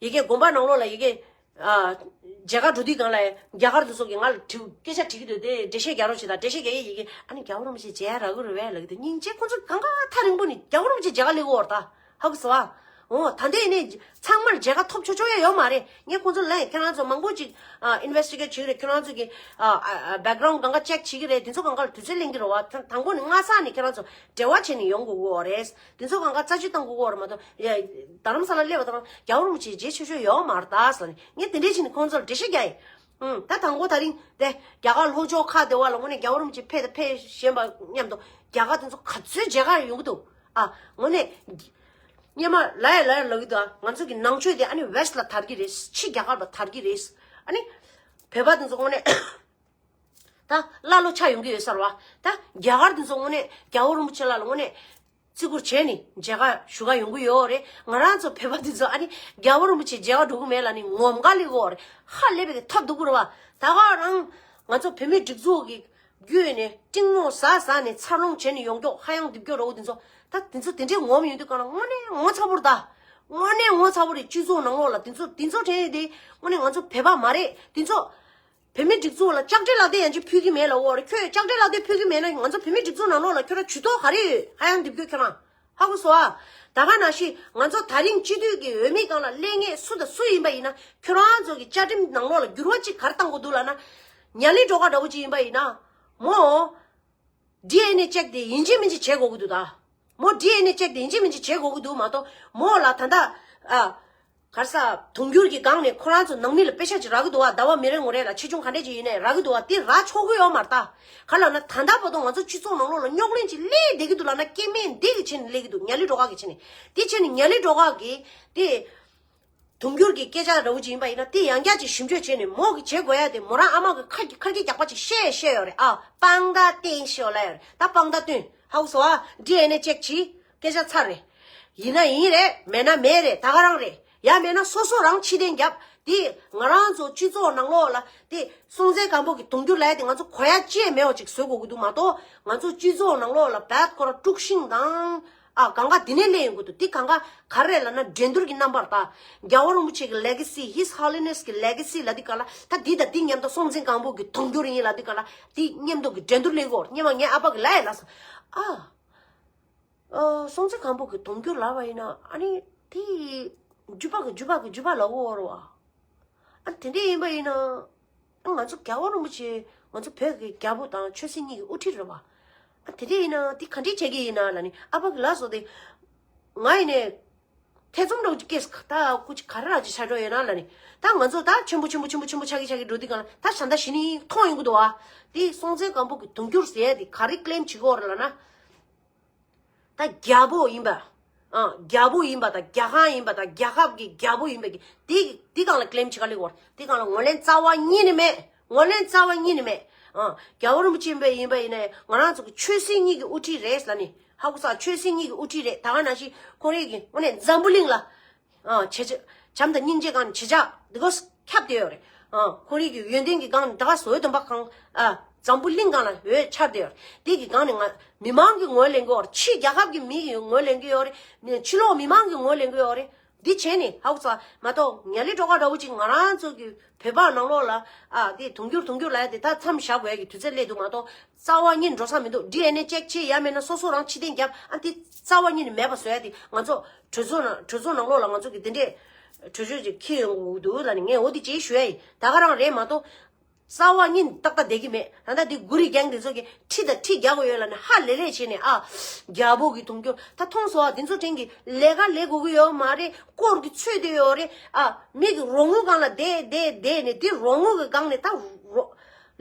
ཡ་གི་དགོན་པ་ནང་ལོགས་ལ་ཡ་གི་མཇལ་ཁ་འགྲོ་དུས་སྒང་ལ་རྒྱ་གར་དེ་ཚོ་གིས་ང་ལ་དྲི་སྐད་ཆ་དྲི་གི་འདུག་དེ་འགྲེལ་བཤད་རྒྱག་རོགས་བྱེད་དང་། འགྲེལ་བཤད་རྒྱག་ཡས་ཡ་གི་ཨ་ནི་རྒྱལ་བ་རིན་པོ་ཆེ་མཇལ་ཡག་རག་གི་རེད་པས་ལབ་ཀྱི་འདུག་སྙིང་རྗེ། ཁོང་ཚོ་གང་ག་ཐག་རིང་པོ་ནས་རྒྱལ་བ་རིན་པོ་ཆེ་མཇལ་ཁ་སླེབས་ཀྱི་ཡོད་རེད་ད། ཧ་གོ་སོང་ཨ། འོ་ད་འདི་ནས་ཚང་མར་མཇལ་ཁ་ཐོབ་ཆོག་ཆོག་ཡ་ཡོད་མ་རེད། ངས་ཁོང་ཚོ་ལ་ཁྱེད་རང་ཚོ་མང་པོ་ཅིག་ཨ་ཨིན་ཝེ་སི་ཊི་གེ་ཊི་བྱེད་ཀྱི་རེད། ཁྱེད་རང་ཚོ་གི་ཨ་ཨ་བེག་གྷ་རའུན་ཌི་གང་ག་ཅེག་བྱེད་ཀྱི་རེད། དེ་ཚོ་གང་ག་ལ་དུས་ཚོད་ལེན་གྱི་རེད་བ། ད་དང་པོ་ནས་སྔ་ས་ནས་ཁྱེད་རང་ཚོ་འབྲེལ་བ་བྱས་ནས་ཡོང་དགོས་ཀྱི་ཡོད་རེད། དེ་ཚོ་གང་ག་རྩད་གཅོད་བཏང་དགོས་ཀྱི་ཡོད་རེད་མ་གཏོགས། ཡ་རྡ་རམ་ས་ལ་སླེབས་པ་དང་རྒྱལ་བ་རིན་པོ་ཆེ་མཇལ་ཆོག་ཆོག་ཡོད་མ་རེད་ད་ཟེར་ནས་ངས་དེ་འདྲས་བྱས་ནས་ཁོང་ཚོ་ལ་འགྲེལ་བཤད་རྒྱག་ཡིན། ཨུམ། ད་དང་པོ་ད་རིང་དེ་རྒྱ་གར་ལྷོ་ཕྱོགས་ཁག་དེ་བ་ལ་དངོས་གནས་རྒྱལ་བ་རིན་པོ་ཆེ་ཕེབས་དང་ཕེབས་བཞིན་པ་མཉམ་དུ་རྒྱ་གར་དེ་ཚོ་ག་ཚོད་མཇལ་ཁ་ཡོང་གི་འདུག་ཨ་དངོས་གནས། སྔོན་མ་ལབ་ཡ་ལབ་ཡ་ལབ་ཀྱི་འདུག་ཨ། ང་ཚོ་གི་ནང་ཆོས་དེ་ཨ་ནི་ཝེ་སི་ཊི་ལ་དར་གྱི་རེད། ཕྱི་རྒྱ་གར་ལ་དར་གྱི་རེད། ཨ་ནི་བོད་པ་དེ་ཚོ་དངོས་གནས་ ད་ཀླ་ཀློ་ཆགས་ཡོང་གི་ཡོད་ས་རེད་བ། ད་རྒྱ་གར་དེ་ཚོ་དངོས་གནས་རྒྱལ་བ་རིན་པོ་ཆེ་ལགས་ལ་དངོས་གནས་བརྩི་བཀུར་བྱས་ནས་མཇལ་ཁ་ཞུ་ག་ཡོང་གི་ཡོད་རེད། ང་རང་ཚོ་བོད་པ་དེ་ཚོ་ཨ་ནི་རྒྱལ་བ་རིན་པོ་ཆེ་མཇལ་ག་འགྲོ་གི་མེད་ལབ་ནས་ངོམ་ག་ལེ་གོ་རེད། ཧ་ལས་པའི་ཐབས་སྡུག་པོ་རེད་བ། ད་ག་རང་ང་ཚོ་བོད་མིའི་སྒྲིག་འཛུགས་ཀྱི་བརྒྱུད་ནས་གཏིང་མོ་ཟ་ཟ་ནས་འཚར་ལོངས་བྱས་ནས་ཡོང་མགྱོགས་ཧ་ཡང་རྡིབ་མགྱོགས་རོགས་དེ་ཚོ། ད་དེ་ཚོ་དེ་འདྲའི་ངོམ་ཡོང་དུས་གང་ལ་དངོས་གནས་ངོ་ཚ་པོ་རེད། ད་དངོས་གནས་ངོ་ཚ་པོ་རེད། སྤྱི་ཚོགས་ནང་ལོགས་ལ་དེ་ཚོ་དེ་ཚོ་དྲན་ཡོད་དེ། དངོས་གནས་ང་ཚོ་བོད་པ་མ་རེད། དེ་ཚོ་བོད་མིའི་སྒྲིག་འཛུགས་ལ་ལྕགས་སྤྲེལ་ལག་དེ་ཡང་ཅིག་ཕུལ་གྱི་མེད་ལབ་ཡོད་རེད། ཁྱོད་ལྕགས་སྤྲེལ་ལག་དེ་ཕུལ་གྱི་མེད་ན་ང་ཚོ་བོད་མིའི་སྒྲིག་འཛུགས་ནང་ལོགས་ལ་ཁྱོད་རང་ཇུས་གཏོགས་ག་རེ་ཡོད། ཧ་ཡང་རྡིབ་མགྱོགས་ཁྱོད་རང་། ཧ་གོ་སོང་ཨ། ད་ག་ནང་བཞིན་ང་ཚོ་ད་རིང་སྤྱི་འཐུས་ཀྱི་འོས་མི་སྒང་ལ་སླེབས་མཁན་སུ་དང་སུ་ཡིན་པ་ཡིན་ན། ཁྱོད་རང་ཚོ་གི་བཅའ་ཁྲིམས་ནང་ལོགས་ལ་འགྱུར་བ་ཅིག་ག་རེ་གཏང་དགོས་འདུག་ལབ་ན། ཉ་ལི་སྒྲོལ་དཀར་འདྲ་བོ་ཅིག་ཡིན་པ་ཡིན་ན། མོ་ཌི་ཨེན་ཨེ་ཅེག་དེ་ཡིན་གཅིག་མིན་གཅིག་བྱེད་དགོས་ཀྱི་འདུག་ད་མོ་ཌི་ཨེན་ཨེ་ཅེག་དེ་ཡིན་གཅིག་མིན་གཅིག་བྱེད་དགོས་ཀྱི་འདུག་མ་གཏོགས་མོ་ལ་ད་ལྟ་ཨ། ག་རེ་ཟ། དུང་འགྱུར་གྱི་སྒང་ནས་ཁོ་རང་ཚོ་ནང་མི་ལ་པེ་ཤ་ཅིག་རག་གི་འདུག་བ། ཟླ་བ་མི་རེ་ངོ་རེ་ལ་ཆེ་ཆུང་ག་འདྲས་ཅིག་ཡིན་ནའི་རག་གི་འདུག་བ། དེ་རག་ཆོག་གི་ཡོད་མ་རེད་ད། ག་ལབ་ན་ད་ལྟ་བར་དུ་ང་ཚོ་སྤྱི་ཚོགས་ནང་ལོགས་ལ་རྙོག་གླེང་ཅིག་སླེབས་བསྡད་ཀྱི་འདུག་ལབ་ན་སྐྱེ་དམན་འདི་གི་ཆེད་ནས་སླེབས་ཀྱི་འདུག་ཉ་ལི་སྒྲོལ་དཀར་གི་ཆེད་ནས། དེ་ཆེད་ནས་ཉ་ལི་སྒྲོལ་དཀར་གི་དེ། དུང་འགྱུར་གྱི་སྐད་ཆ་འདྲ་བོ་ཅིག་ཡིན་པ་ཡིན་ན་དེ་ཡང་བསྐྱར་ཅིག་ཞིབ་འཇུག་བྱས་ནས་མོ་གིས་བྱེད་དགོས་ཡ་དེ་མོ་རང་ཨ་མ་གི་ཁ་གི་ཁར་གི་རྒྱག་པ་ཅིག་བཤད་བཤད་ཡོད་རེད་ཨ། དཔང་རྟགས་བསྟན་ཤོག་ལབ་ཡོད་རེད། ད་དཔང་རྟགས་བསྟན། ཧ་གོ་སོང་ཨ། ཌི་ཨེན་ཨེ་ཅེག་བྱས། སྐད་ཆ་ཚར་རེད། ཡིན་ན་ཡིན་རེད། མེད་ན་མེད་རེད། ད་ག་རང་རེད། ཡང་མེད་ན་སོ་སོ་རང་ཕྱིར་འཐེན་རྒྱབ། དེ་ང་རང་ཚོ་སྤྱི་ཚོགས་ནང་ལོགས་ལ་དེ་སྲོང་བཙན་སྒམ་པོ་གི་དུང་འགྱུར་ལབ་ཡ་དེ་ང་ཚོ་གོ་ཡ་ཅི་ཡང་མེད་པ་ཅིག་བཟོ་དགོས་ཀྱི་འདུག་མ་གཏོགས་ང་ཚོ་སྤྱི་ཚོགས་ནང་ལོགས་ལ་བད་ཁོ་ར་དཀྲུག་ཤིང་དང་། ཨ། གང་ག་དེ་ནས་སླེབས་ཡོང་གི་འདུག་དེ་གང་ག་ག་རེ་ལབ་ན་འགྲན་བསྡུར་གྱི་རྣམ་པར་ད། རྒྱལ་བ་རིན་པོ་ཆེ་གི་ལེ་ག་སི། His Holiness གི་ལེ་ག་སི་ལབ་དུས་ག་ལ། ད་འདི་དང་འདི་མཉམ་དུ་སྲོང་བཙན་སྒམ་པོ་གི་དུང་འགྱུར་ཡིན་ལབ་དུས་ག་ལ། དེ་མཉམ་དུ་གི་འགྲན་བསྡུར་སླེབས་ཀྱི་ཡོད་རེད། སྔོན་མ་ངའི་ཨ་ཕ་གི་ལབ་ཡ་ལབ་སོང་། ཨ། ཨ། སྲོང་བཙན་སྒམ་པོ་གི་དུང་འགྱུར་ལབ་པ་ཡིན་ན་ཨ་ནི་དེ་རྒྱུད་པ་གི་རྒྱུད་པ་གི་རྒྱུད་པ་ལབ་ཀྱི་ཡོད་རེད་བ། ཨ། དེ་འདྲ་ཡིན་པ་ཡིན་ན། ང་ཚོ་རྒྱལ་བ་རིན་པོ་ཆེ་ང་ཚོ་བོད་ཀྱི་རྒྱལ་པོ་དང་ཆོས་སྲིད་གཉིས་ཀྱི་དབུ་ཁྲིད་རེད་བ། ཨ། དེ་འདྲ་ཡིན་ན་དེ་ག་འདྲས་བྱེད་ཀྱི་ཡིན་ན་ལབ་ནི་ཨ་ཕ་གི་ལབ་སོང་སྟེ། ང་ཡིན་ནས་ཐེ་ཚོམ་འདྲ་བོ་ཅིག་སྐྱེས། ད་སྐུ་མཁྱེན་ག་རེ་ར་ཅིག་བྱ་འགྲོ་ཡོད་ན་ལབ་ནི། ད་ང་ཚོ་ད་ཆེན་པོ་ཆེན་པོ་ཆེན་པོ་ཆེན་པོ་ཆགས་ཀྱི་ཆགས་ཀྱི་འགྲོ་དུས་གང་ལ་ད་ཞག་ད་ཞི་ནི་མཐོང་ཡོང་གི་འདུག་བ། དེ་སྲོང་བཙན་སྒམ་པོ་གི་དུང་འགྱུར་ཟེར་ཡ་དེ་ག་རེ་ཀི་ལེམ་བྱེད་ཀྱི་ཡོད་རེད་ལབ་ན། ད་རྒྱལ་པོ་ཡིན་པ། ཨ། རྒྱལ་པོ་ཡིན་པ་དང་རྒྱལ་ཁང་ཡིན་པ་དང་རྒྱལ་ཁབ་ཀྱི་རྒྱལ་པོ་ཡིན་པ་གི་དེ་དེ་སྒང་ལ་ཀི་ལེམ་བྱེད་ག་ལེ་གོ། དེ་སྒང་ལ་ངོས་ལེན་རྩ་བ་ཉིད་ནས་མེད། ངོས་ལེན་རྩ་བ་ཉིད་ནས་མེད། ཨ། རྒྱལ་བ་རིན་པོ་ཆེ་ཡིན་པ་ཡིན་པ་ཡིན་ནའི་ང་རང་ཚོ་གི་ཆོས་སྲིད་གཉིས་ཀྱི་དབུ་ཁྲིད་རེད་ལབ་ནི། ཧ་གོ་སོང་། ཆོས་སྲིད་གཉིས་ཀྱི་དབུ་ཁྲིད་རེད། ད་ག་ནང་བཞིན་ཁོ་རེ་གི་དངོས་གནས་འཛམ་བུ་གླིང་ལ། ཨ། བྱེད་བྱ། བྱམས་དང་སྙིང་རྗེ་སྒང་ནས་བྱེད་བྱ་འདི་ག་ཁྱབ་བསྡད་ཡོད་རེད། ཨ། ཁོ་རེ་གི་ཡོན་ཏན་གྱི་སྒང་ནས་ད་ག་བཟོ་འོས་སྟོན་པ་གང་། ཨ། འཛམ་བུ་གླིང་སྒང་ལ་འོས་འཆར་བསྡད་ཡོད་རེད། དེ་གི་སྒང་ནས་ང་མི་མང་གི་ངོས་ལེན་གི་ཡོད་རེད། ཕྱི་རྒྱལ་ཁབ་ཀྱི་མི་གི་ངོས་ལེན་གི་ཡོད་རེད། ཕྱི་ལོགས་མི་མང་གི་ངོས་ལེན་གི་ཡོད་རེད། འདི་བྱས་ནས་ཧ་གོ་སོང་མ་གཏོགས་ཉ་ལི་སྒྲོལ་དཀར་འདྲ་བོ་ཅིག་ང་རང་ཚོ་གི་བོད་པ་ནང་ལོགས་ལ། ཨ། དེ་དུང་འགྱུར་དུང་འགྱུར་ལབ་ཡ་དེ་ད་མཚམས་བཞག་དགོས་ཡ་གི་དུས་ཚོད་སླེབས་འདུག་མ་གཏོགས་རྩ་བ་ཉིད་འགྲོ་ས་མི་འདུག་ཌི་ཨེན་ཨེ་ཅེག་བྱེད་ཡ་མེད་ན་སོ་སོ་རང་ཕྱིར་འཐེན་རྒྱབ། ཨ། དེ་རྩ་བ་ཉིད་ནས་མེད་པ་བཟོ་ཡ་དེ་ང་ཚོ་གྲོས་ཚོགས་ནང་གྲོས་ཚོགས་ནང་ལོགས་ལ་ང་ཚོ་གི་དེ་འདྲས་གྲོས་ཆོད་ཅིག་འཁྱེར་ཡོང་དགོས་ཀྱི་འདུག་ལབ་ནས་ངས་འོ་དེ་ཅིག་ཞུ་ཡ་ཡིན། ད་ག་རང་རེད་མ་གཏོགས། རྩ་བ་ཉིད་ཏག་ཏག་བསྡད་ཀྱི་མེད། ད་ལྟ་འདི་གུ་རི་རྒྱང་འདི་ཚོ་གིས་ཁྲི་དང་ཁྲི་རྒྱག་གི་ཡོད་ལབ་ནས་ཧ་ལས་ལས་བྱས་ནས། ཨ། རྒྱལ་པོ་གི་དུང་འགྱུར་ད་མཐོང་སོང་། ཨ། འདི་ཚོ་དྲན་གི་ལས་ཀ་ལས་དགོས་ཀྱི་ཡོད་མ་རེད། སྐོར་གི་ཚོད་དེ་ཡོད་རེད། ཨ། མི་གི་རོགས་དངུལ་སྒང་ལ་བསྡད་བསྡད་བསྡད་ནས་འདི་རོགས་དངུལ་གི་སྒང་ནས་ད་རོ་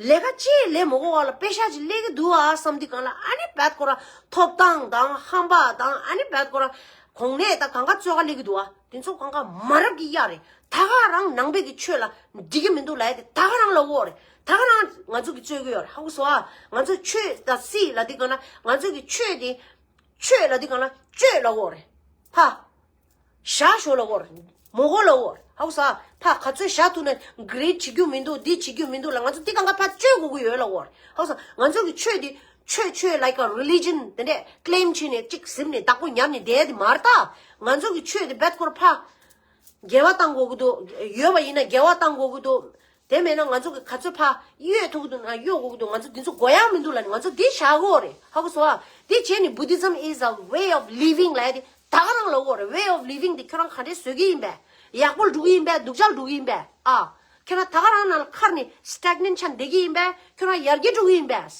ལས་ཀ་ཅི་ལས་མ་དགོས་པ་ལ་པེ་ཤ་ཅིག་སླེབས་ཀྱི་འདུག་ཨ་བསམ་དུས་སྒང་ལ། ཨ་ནི་བད་ཁོ་ར་ཐོབ་ཐང་དང་ཧམ་པ་དང་། ཨ་ནི་བད་ཁོ་ར་གོང་ནས་ད་གང་ག་རྩོད་ག་སླེབས་ཀྱི་འདུག་ཨ། དེ་ཚོ་གང་ག་མ་རབས་ཀྱི་གཡག་རེད། ད་ག་རང་ནང་པའི་གི་ཆོས་ལ་འགྲིག་གི་མི་འདུག་ལབ་ཡ་དེ་ད་ག་རང་ལབ་ཀྱི་ཡོད་རེད། ད་ག་རང་ང་ཚོ་གི་རྩོད་ཀྱི་ཡོད་རེད། ཧ་གོ་སོང་ཨ། ང་ཚོ་ཆོས་དང་སྲིད་ལབ་དུས་སྒང་ལ་ང་ཚོ་གི་ཆོས་དེ། ཆོས་ལབ་དུས་སྒང་ལ་སྤྱོད་ལབ་ཀྱི་ཡོད་རེད། ཕ། བཞག་ཤོག་ལབ་ཀྱི་ཡོད་རེད། མ་དགོས་ལབ་ཀྱི་ཡོད་རེད། ཧ་གོ་སོང་ཨ། ཕ་ག་ཚོད་བཞག་ཐུབ་ན་གྷི་རེ་ཌི་བྱེད་རྒྱུ་མི་འདུག་འདི་བྱེད་རྒྱུ་མི་འདུག་ལབ། ང་ཚོ་འདི་སྒང་ག་ཕར་སྤྱོད་དགོས་ཀྱི་ཡོད་ལབ་ཀྱི་ཡོད་རེད། ཧ་གོ་སོང་། ང་ཚོ་གི་ཆོས་འདི་ཆོས་ཆོས་like a religion དེ་འདྲས་ཀི་ལེམ་བྱས་ནས་གཅིག་གཟིམ་ནས་བདག་པོ་ཉར་ནས་བསྡད་ཡ་དེ་མ་རེད་ད། ང་ཚོ་གི་ཆོས་དེ་བད་ཁོ་ར་ཕ། འགལ་བ་བཏང་དགོས་ཀྱི་འདུག་ཡོད་པ་ཡིན་ན་འགལ་བ་བཏང་དགོས་ཀྱི་འདུག་དེ་མེད་ན་ང་ཚོ་གི་ག་ཚོད་ཕར་གཡོལ་ཐུབ་ཀྱི་འདུག་ན་གཡོལ་དགོས་ཀྱི་འདུག་ང་ཚོ་འདི་ཚོ་དགོས་ཡག་མི་འདུག་ལབ་ནས་ང་ཚོ་འདི་བཞག་གི་ཡོད་རེད། ཧ་གོ་སོང་ཨ། འདི་བྱས་ནས་Buddhism is a way of living ལབ་ཡ་དེ་ད་ག་རང་ལབ་ཀྱི་ཡོད་རེད། Way of living དེ་ཁྱོད་རང་ག་འདྲས་བཟོ་གི་ཡིན་པས། ཡག་པོ་འགྲོ་གི་ཡིན་པས། སྡུག་ཅག་འགྲོ་གི་ཡིན་པས། ཨ། ཁྱོད་རང་ད་ག་རང་ནང་ལ་ཁར་ནས་སི་ཊེག་ནེན་ཊི་ཆགས་བསྡད་ཀྱི་ཡིན་པས། ཁྱོད་རང་ཡར་རྒྱས་འགྲོ་གི་ཡིན་པས།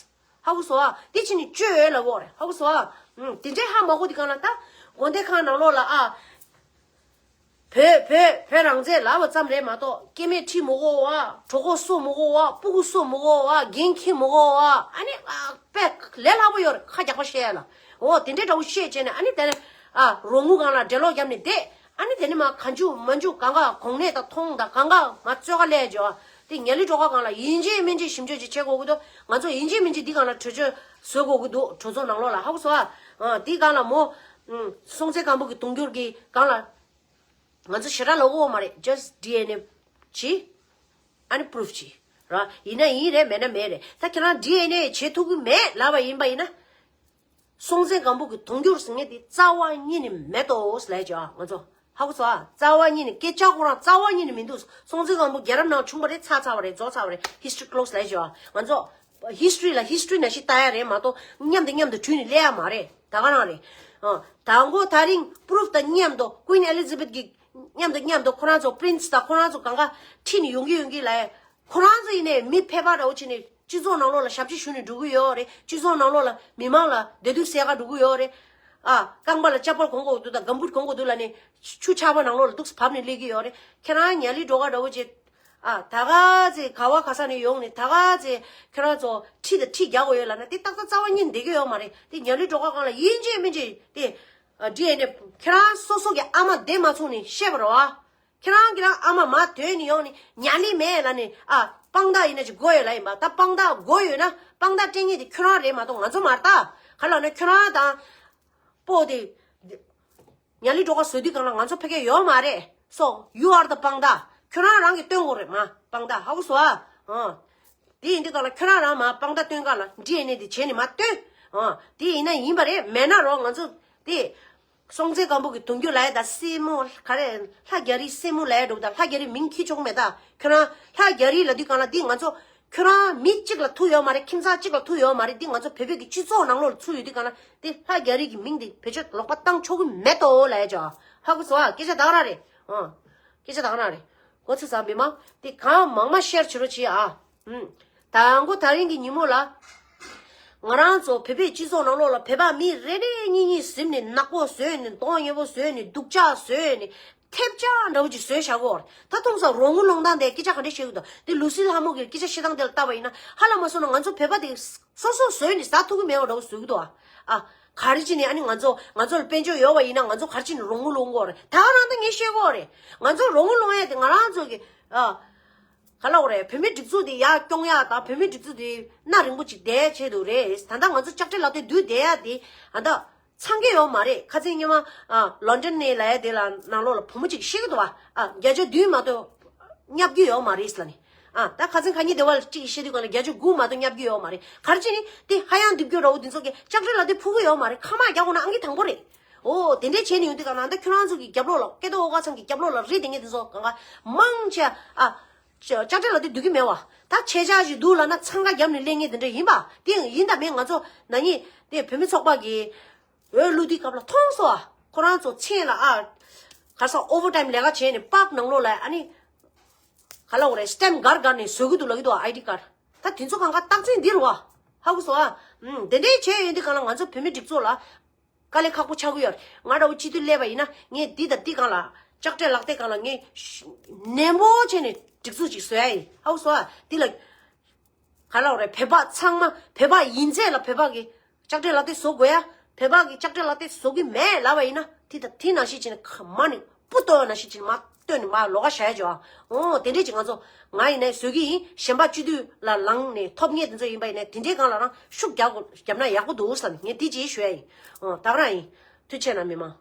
ཧ་གོ་སོང་ཨ། དེ་བྱས་ནས་བཅོས་ཡོད་ལབ་ཀྱི་ཡོད་རེད། ཧ་གོ་སོང་ཨ། ཨུམ། དེ་འདྲས་ཧ་མ་གོ་དུས་སྒང་ལ་ད་དགོན་སྡེ་ཁག་ནང་ལོགས་ལ། ཨ། བོད་བོད་བོད་རང་བཙན་ལབ་པ་ཙམ་རེད་མ་གཏོགས་སྐྱེ་དམན་ཁྲིད་མི་དགོས་པ། གྲོད་ཁོག་གསོ་མི་དགོས་པ། སྤུ་གུ་གསོ་མི་དགོས་པ། འགན་འཁྱེར་མི་དགོས་པ། ཨ་ནི། ཨ། དཔེ་ལས་སླ་པོ་ཡོད་རེད། ཁ་རྒྱག་པ་བཤད་ཡ་ལ། འོ་དེ་འདྲས་འདྲ་བོ་བཤད་བྱས་ནས་ཨ་ནི་དེ་ནས། ཨ། རོགས་དངུལ་སྒང་ལ་འགྲེ་ལོག་བརྒྱབ་ནས་བསྡད། ཨ་ནི་དེ་ནས་མར་གང་བྱུང་མང་བྱུང་གང་ག་གོང་ནས་ད་མཐོང་དང་གང་ག་མར་རྩོད་ག་སླེབས་ཡ་ཅིག་ཡོད། དེ་ཉ་ལི་སྒྲོལ་དཀར་སྒང་ལ་ཡིན་གཅིག་མིན་གཅིག་ཞིབ་འཇུག་ཅིག་བྱེད་དགོས་ཀྱི་འདུག་ང་ཚོ་ཡིན་གཅིག་མིན་གཅིག་འདི་སྒང་ལ་གྲོས་ཆོད་བཟོ་དགོས་ཀྱི་འདུག་གྲོས་ཚོགས་ནང་ལོགས་ལ། ཧ་གོ་སོང་ཨ། ཨ། དེའི་སྒང་ལ་མོ། ཨུམ། སྲོང་བཙན་སྒམ་པོ་གི་དུང་འགྱུར་གྱི་སྒང་ལ། ང་ཚོ་ཞེ་དྲག་ལབ་དགོས་མ་རེད། just ཌི་ཨེན་ཨེ་བྱེད། ཨ་ནི་པུ་རུབ་བྱེད། ར། ཡིན་ན་ཡིན་རེད། མེད་ན་མེད་རེད། ད་ཁྱེད་རང་ཌི་ཨེན་ཨེ་བྱེད་ཐུབ་ཀྱི་མེད་ལབ་པ་ཡིན་པ་ཡིན་ན། སྲོང་བཙན་སྒམ་པོ་གི་དུང་འགྱུར་ཟེར་མཁན་དེ་རྩ་བ་ཉིད་ནས་མེད་དོ་ལབ་ཀྱི་ཡོད་ང་ཚོ། ཧ་གོ་སོང་ཨ། རྩ་བ་ཉིད་ནས་སྐད་ཆ་ཁོ་རང་རྩ་བ་ཉིད་ནས་མི་འདུག་སྲོང་བཙན་སྒམ་པོ་རྒྱལ་རབས་ནང་བྱུང་བ་རེད། ཚར་ཚར་བ་རེད། རྫོགས་ཚར་བ་རེད། ཧིས་ཊོ་རི་ཀི་ལོ་སི་ལབ་ཀྱི་ཡོད་ང་ཚོ། ཧིས་ཊོ་རི་ལ་ཧིས་ཊོ་རི་ནང་བཞིན་ལྟ་ཡ་རེད་མ་གཏོགས་མཉམ་དུ་མཉམ་དུ་དྲུད་ནས་སླེབས་ཡ་མ་རེད། ད་ག་རང་རེད། ཨ། དང་པོ་ད་རིང་པུ་རུབ་དང་མཉམ་དུ་ཀུན་ཨེ་ལི་ཛ་བེད་ཀྱི་མཉམ་དུ་མཉམ་དུ་ཁོ་རང་ཚོ་པི་རིན་སི་དང་ཁོ་རང་ཚོ་གང་ག་ཁྲིད་ནས་ཡོང་གི་ཡོང་གི་ལབ་ཡ། ཁོ་རང་ཚོ་ཡིན་ནའི་མི་ཕལ་པ་འདྲ་བོ་བྱས་ནས་སྤྱི་ཚོགས་ནང་ལོགས་ལ་ཞབས་ཕྱི་ཞུ་ནས་འགྲོ་གི་ཡོད་རེད། སྤྱི་ཚོགས་ནང་ལོགས་ལ་མི་མང་ལ་བདེ་སྡུག་བཤད་ག་འགྲོ་གི་ཡོད་རེད། ཨ། རྐང་པ་ལ་ལྕགས་པར་གོན་དགོས་འདུག་དང་གམ་བུཊ་གོན་དགོས་འདུག་ལབ་ནས་ཆུ་ཆག་པ་ནང་ལོགས་ལ་འདུག་སེ་བབས་ནས་སླེབས་ཀྱི་ཡོད་རེད། ཁྱེད་རང་ཉ་ལི་སྒྲོལ་དཀར་འདྲ་བོ་བྱས། ཨ། ད་ག་ཚེ་ག་བ་ག་ས་ནས་ཡོང་ནས་ད་ག་ཚེ་ཁྱེད་རང་ཚོ་ཁྲིད་དང་ཁྲིད་རྒྱག་དགོས་ཡོད་ལབ་ན་དེ་ཏག་ཏག་རྩ་བ་ཉིད་བསྡད་ཀྱི་ཡོད་མ་རེད། དེ་ཉ་ལི་སྒྲོལ་དཀར་སྒང་ལ་ཡིན་གཅིག་མིན་གཅིག་དེ། ཨ། ཌི་ཨེན་ཨེ་ཁྱེད་རང་སོ་སོ་གི་ཨ་མ་བསྡད་མ་ཚུགས་ནས་བཤད་པ་རེད་བ། ཁྱེད་རང་གི་རང་ཨ་མ་མར་ཐོན་ནས་ཡོང་ནས་ཉ་ལི་མེད་ལབ་ནས། ཨ། དཔང་རྟགས་ཡིན་ན་ཅིག་དགོས་ཡོད་ལབ་ཡིན་པ། ད་དཔང་རྟགས་དགོས་ཡོད་ན་དཔང་རྟགས་སྤྲད་མཁན་དེ་ཁྱོད་རང་རེད་མ་གཏོགས་ང་ཚོ་མ་རེད་ད། ག་ལབ་ན་ཁྱོད་རང་དང་། སྤོ་དེ། ཉ་ལི་སྒྲོལ་དཀར་བཟོ་དུས་སྒང་ལ་ང་ཚོ་ཕ་གིར་ཡོད་མ་རེད། so you are the དཔང་རྟགས། ཁྱོད་རང་རང་གིས་སྟོན་དགོས་རེད་མ། དཔང་རྟགས་ཧ་གོ་སོང་ཨ། ཨ། དེ་ཡིན་དུས་སྒང་ལ་ཁྱོད་རང་རང་མར་དཔང་རྟགས་སྟོན་ག་ལ་ཌི་ཨེན་ཨེ་དེ་བྱས་ནས་མར་སྟོན། ཨ། དེ་ཡིན་ན་ཡིན་པ་རེད། མེད་ན་རོ་ང་ཚོ་དེ། སྲོང་བཙན་སྒམ་པོ་གི་དུང་འགྱུར་ལབ་ཡ་ད་སྲས་མོ་ག་རེ་ལྷ་རྒྱ་རིའི་སྲས་མོ་ལབ་ཡ་འདྲ་བོ་ད་ལྷ་རྒྱ་རིའི་མིང་འཁྱེར་ཆོག་གི་མེད་ད། ཁྱོད་རང་ལྷ་རྒྱ་རི་ལབ་དུས་སྒང་ལ་འདི་ང་ཚོ་ཁྱོད་རང་མི་གཅིག་ལ་ཐུག་ཡོད་མ་རེད། ཁྱིམ་ཚང་གཅིག་ལ་ཐུག་ཡོད་མ་རེད། འདི་ང་ཚོ་བོད་པའི་གི་སྤྱི་ཚོགས་ནང་ལོགས་ལ་ཚུད་ཡོད་དུས་སྒང་ལ་འདི་ལྷ་རྒྱ་རི་གི་མིང་འདི་བེད་སྤྱོད་ལོག་པ་བཏང་ཆོག་གི་མེད་དོ་ལབ་ཡ་ཅོ། ཧ་གོ་སོང་ཨ། སྐད་ཆ་ད་ག་རང་རེད། ཨ། སྐད་ཆ་ད་ག་རང་རེད། གོ་ཚོད་ཟ་མི་མང་དེ་གང་མང་མང་ཤེར་བྱེད་རོགས་བྱེད་ཨ། ཨུམ། དང་པོ་ད་རིང་གི་ཉིན་མོ་ལ། ང་རང་ཚོ་བོད་པའི་སྤྱི་ཚོགས་ནང་ལོགས་ལ་བོད་པ་མི་རེ་རེ་གཉིས་གཉིས་གཟིམ་ནས་ནག་པོ་བཟོས་ནས་གདོང་ཉེས་པོ་བཟོས་ནས་སྡུག་ཅག་བཟོས་ནས་ཐེབས་ཅག་འདྲ་བོ་ཅིག་བཟོས་བཞག་གོ། ད་མཐོང་སང་རོགས་དངུལ་སློང་སྟངས་དེ་སྐད་ཆ་ག་འདྲ་བཤད་གི་འདུག་དེ་ལུ་སི་ལྷ་མོ་གི་སྐད་ཆ་བཤད་སྟངས་དེ་ལ་བལྟས་པ་ཡིན་ན་ཧ་ལས་མ་སོང་ན་ང་ཚོ་བོད་པ་དེ་སོ་སོ་བཟོས་ནས་ཟ་ཐུབ་ཀྱི་མེད་པ་འདྲ་བོ་བཟོ་གི་འདུག་ཨ། ཨ། ག་རེ་བྱས་ནས་ཨ་ནི་ང་ཚོ་ང་ཚོ་ལ་དཔལ་འབྱོར་ཡོད་པ་ཡིན་ན་ང་ཚོ་ག་རེ་བྱས་ནས་རོགས་དངུལ་སློང་གི་ཡོད་རེད། ད་ག་རང་ད་ངས་བཤད་གི་ཡོད་རེད། ང་ཚོ་རོགས་དངུལ་སློང་ཡ་དེ་ང་རང་ཚོ་གི། ཨ། ག་ལབ་དགོས་རེད། བོད་མིའི་སྒྲིག་འཛུགས་དེ་ཡར་སྐྱོང་ཡག་དང་བོད་མིའི་སྒྲིག་འཛུགས་དེ་སྣ་རིང་པོ་ཅིག་བསྡད་ཆེད་དུ་རེད། ད་ལྟ་ང་ཚོ་ལྕགས་སྤྲེལ་ལག་མཐིལ་འདུག་བསྡད་ཡག་དེ་ཨ་ད་ཚང་གི་ཡོད་མ་རེད། ཁ་སང་སྔོན་མ་ཨ་ལོན་ཌོན་ནས་ལབ་ཡ་དེ་ལ་ནང་ལོགས་ལ་བུ་མོ་ཅིག་བཤད་གི་འདུག་བ། ཨ། བརྒྱ་ཆ་བདུན་མ་གཏོགས་བསྙབ་ཀྱི་ཡོད་མ་རེད་ལབ་ནས། ཨ། ད་ཁ་སང་ཁ་ཉིན་དེ་བ་ལ་ཅིག་བཤད་དུས་སྒང་ལ་བརྒྱ་ཆ་དགུ་མ་གཏོགས་བསྙབ་ཀྱི་ཡོད་མ་རེད། ག་རེ་བྱས་ནས་དེ་ཧ་ཡང་རྡིབ་སྐྱོ་འདྲ་བོ་འདི་ཚོ་གི་ལྕགས་སྤྲེལ་ལག་མཐིལ་ཕུག་གི་ཡོད་མ་རེད། ཁ་མ་རྒྱག་དགོས་ན་ཨང་ཀི་དང་པོ་རེད། ཨོ་དེ་འདྲས་བྱས་ནས་ཡོང་དུས་སྒང་ལ་ད་ཁྱོད་རང་ཚོ་གི་རྒྱབ་ལོགས་ལ་སྐལ་རྡོ་ཨོ་དཀར་ཚང་གི་རྒྱབ་ལོགས་ལ་རེད། དེ་ངས་དེ་ཚོ་གང་ག་མང་ཆེ་ཨ། ལྕགས་སྤྲེལ་ལག་མཐིལ་འདུག་གི་མེད་བ། ད་ཆེ་ཆག་ཞིག་འདུག་ལབ་ན་འཚང་ཁ་བརྒྱབ་ནས་སླེབས་ངེས་དེ་འདྲ་ཡིན་པ། དེ་ཡིན་དང་མིན་ང་ཚོ་ན་ནིང་དེ་བོད་མི་ཚོགས་པ་གི་འོས་བླུག་དུས་སྐབས་ལ་མཐོང་སོང་ཨ། ཁོ་རང་ཚོ་མཆན་ལ་ཨ། ག་ས་ཨོ་ཝར་ཊའིམ་ལས་ཀ་བྱས་ནས་པཱརྐ་ནང་ལོགས་ལ་ཨ་ནི། ག་ལབ་དགོས་རེད། སི་ཊེམ་སྒར་སྒར་ནས་བཟོ་གི་འདུག་ལབ་ཀྱི་འདུག་ཨའི་ཌི་ཀར། ད་དེ་ཚོ་གང་ག་རྟགས་མཚན་འདི་རེད་བ། ཧ་གོ་སོང་ཨ། ཨུམ། དེ་འདྲའི་བྱས་ཡོང་དུས་སྒང་ལ་ང་ཚོ་བོད་མི་སྒྲིག་འཛུགས་ལ། དཀའ་ལས་ཁག་པོ་ཆགས་ཀྱི་ཡོད་རེད། ང་འདྲ་བོ་སྤྱི་འཐུས་སླེབས་པ་ཡིན་ན་ངས་འདི་དང་འདི་སྒང་ལ་ལྕགས་སྤྲེལ་ལག་མཐིལ་སྒང་ལ་ངས་ནན་པོ་བྱས་ནས་སྒྲིག་འཛུགས་ཅིག་བཟོ་ཡ་ཡིན། ཧ་གོ་སོང་ཨ། འདི་ལ་ག་ལབ་དགོས་རེད། བོད་པ་ཚང་མ་བོད་པ་ཡིན་ཚད་ལ་བོད་པ་གི་ལྕགས་སྤྲེལ་ལག་མཐིལ་བཟོ་དགོས་ཡ། བོད་པ་གི་ལྕགས་སྤྲེལ་ལག་མཐིལ་བཟོ་གི་མེད་ལབ་པ་ཡིན་ན་དེ་དང་དེ་ནང་བཞིན་བྱས་ནས་ཁ་མ་ནས་སྤུ་ཏོ་ནང་བཞིན་བྱས་ནས་མ་བཏོན་ནས་མར་ལོགས་ཀ་བཞག་ཡ་ཅོ། འོ་དེ་འདྲས་ཅིག་ང་ཚོ་ང་ཡིན་ནའི་བཟོ་གི་ཡིན། གཞན་པ་སྤྱི་འཐུས་ལ་ལངས་ནས་ཐོབ་མཁན་དེ་ཚོ་ཡིན་པ་ཡིན་ནའི་དེ་འདྲའི་སྒང་ལ་རང་ཤུགས་རྒྱག་དགོས། བརྒྱབ་ན་ཡག་པོ་འདུག་བསམ་ནས་ངས་དེ་ཅིག་ཞུ་ཡ་ཡིན། འོ་ད་ག་རང་ཡིན། ཐུགས་རྗེ་གནང་མི་མང་།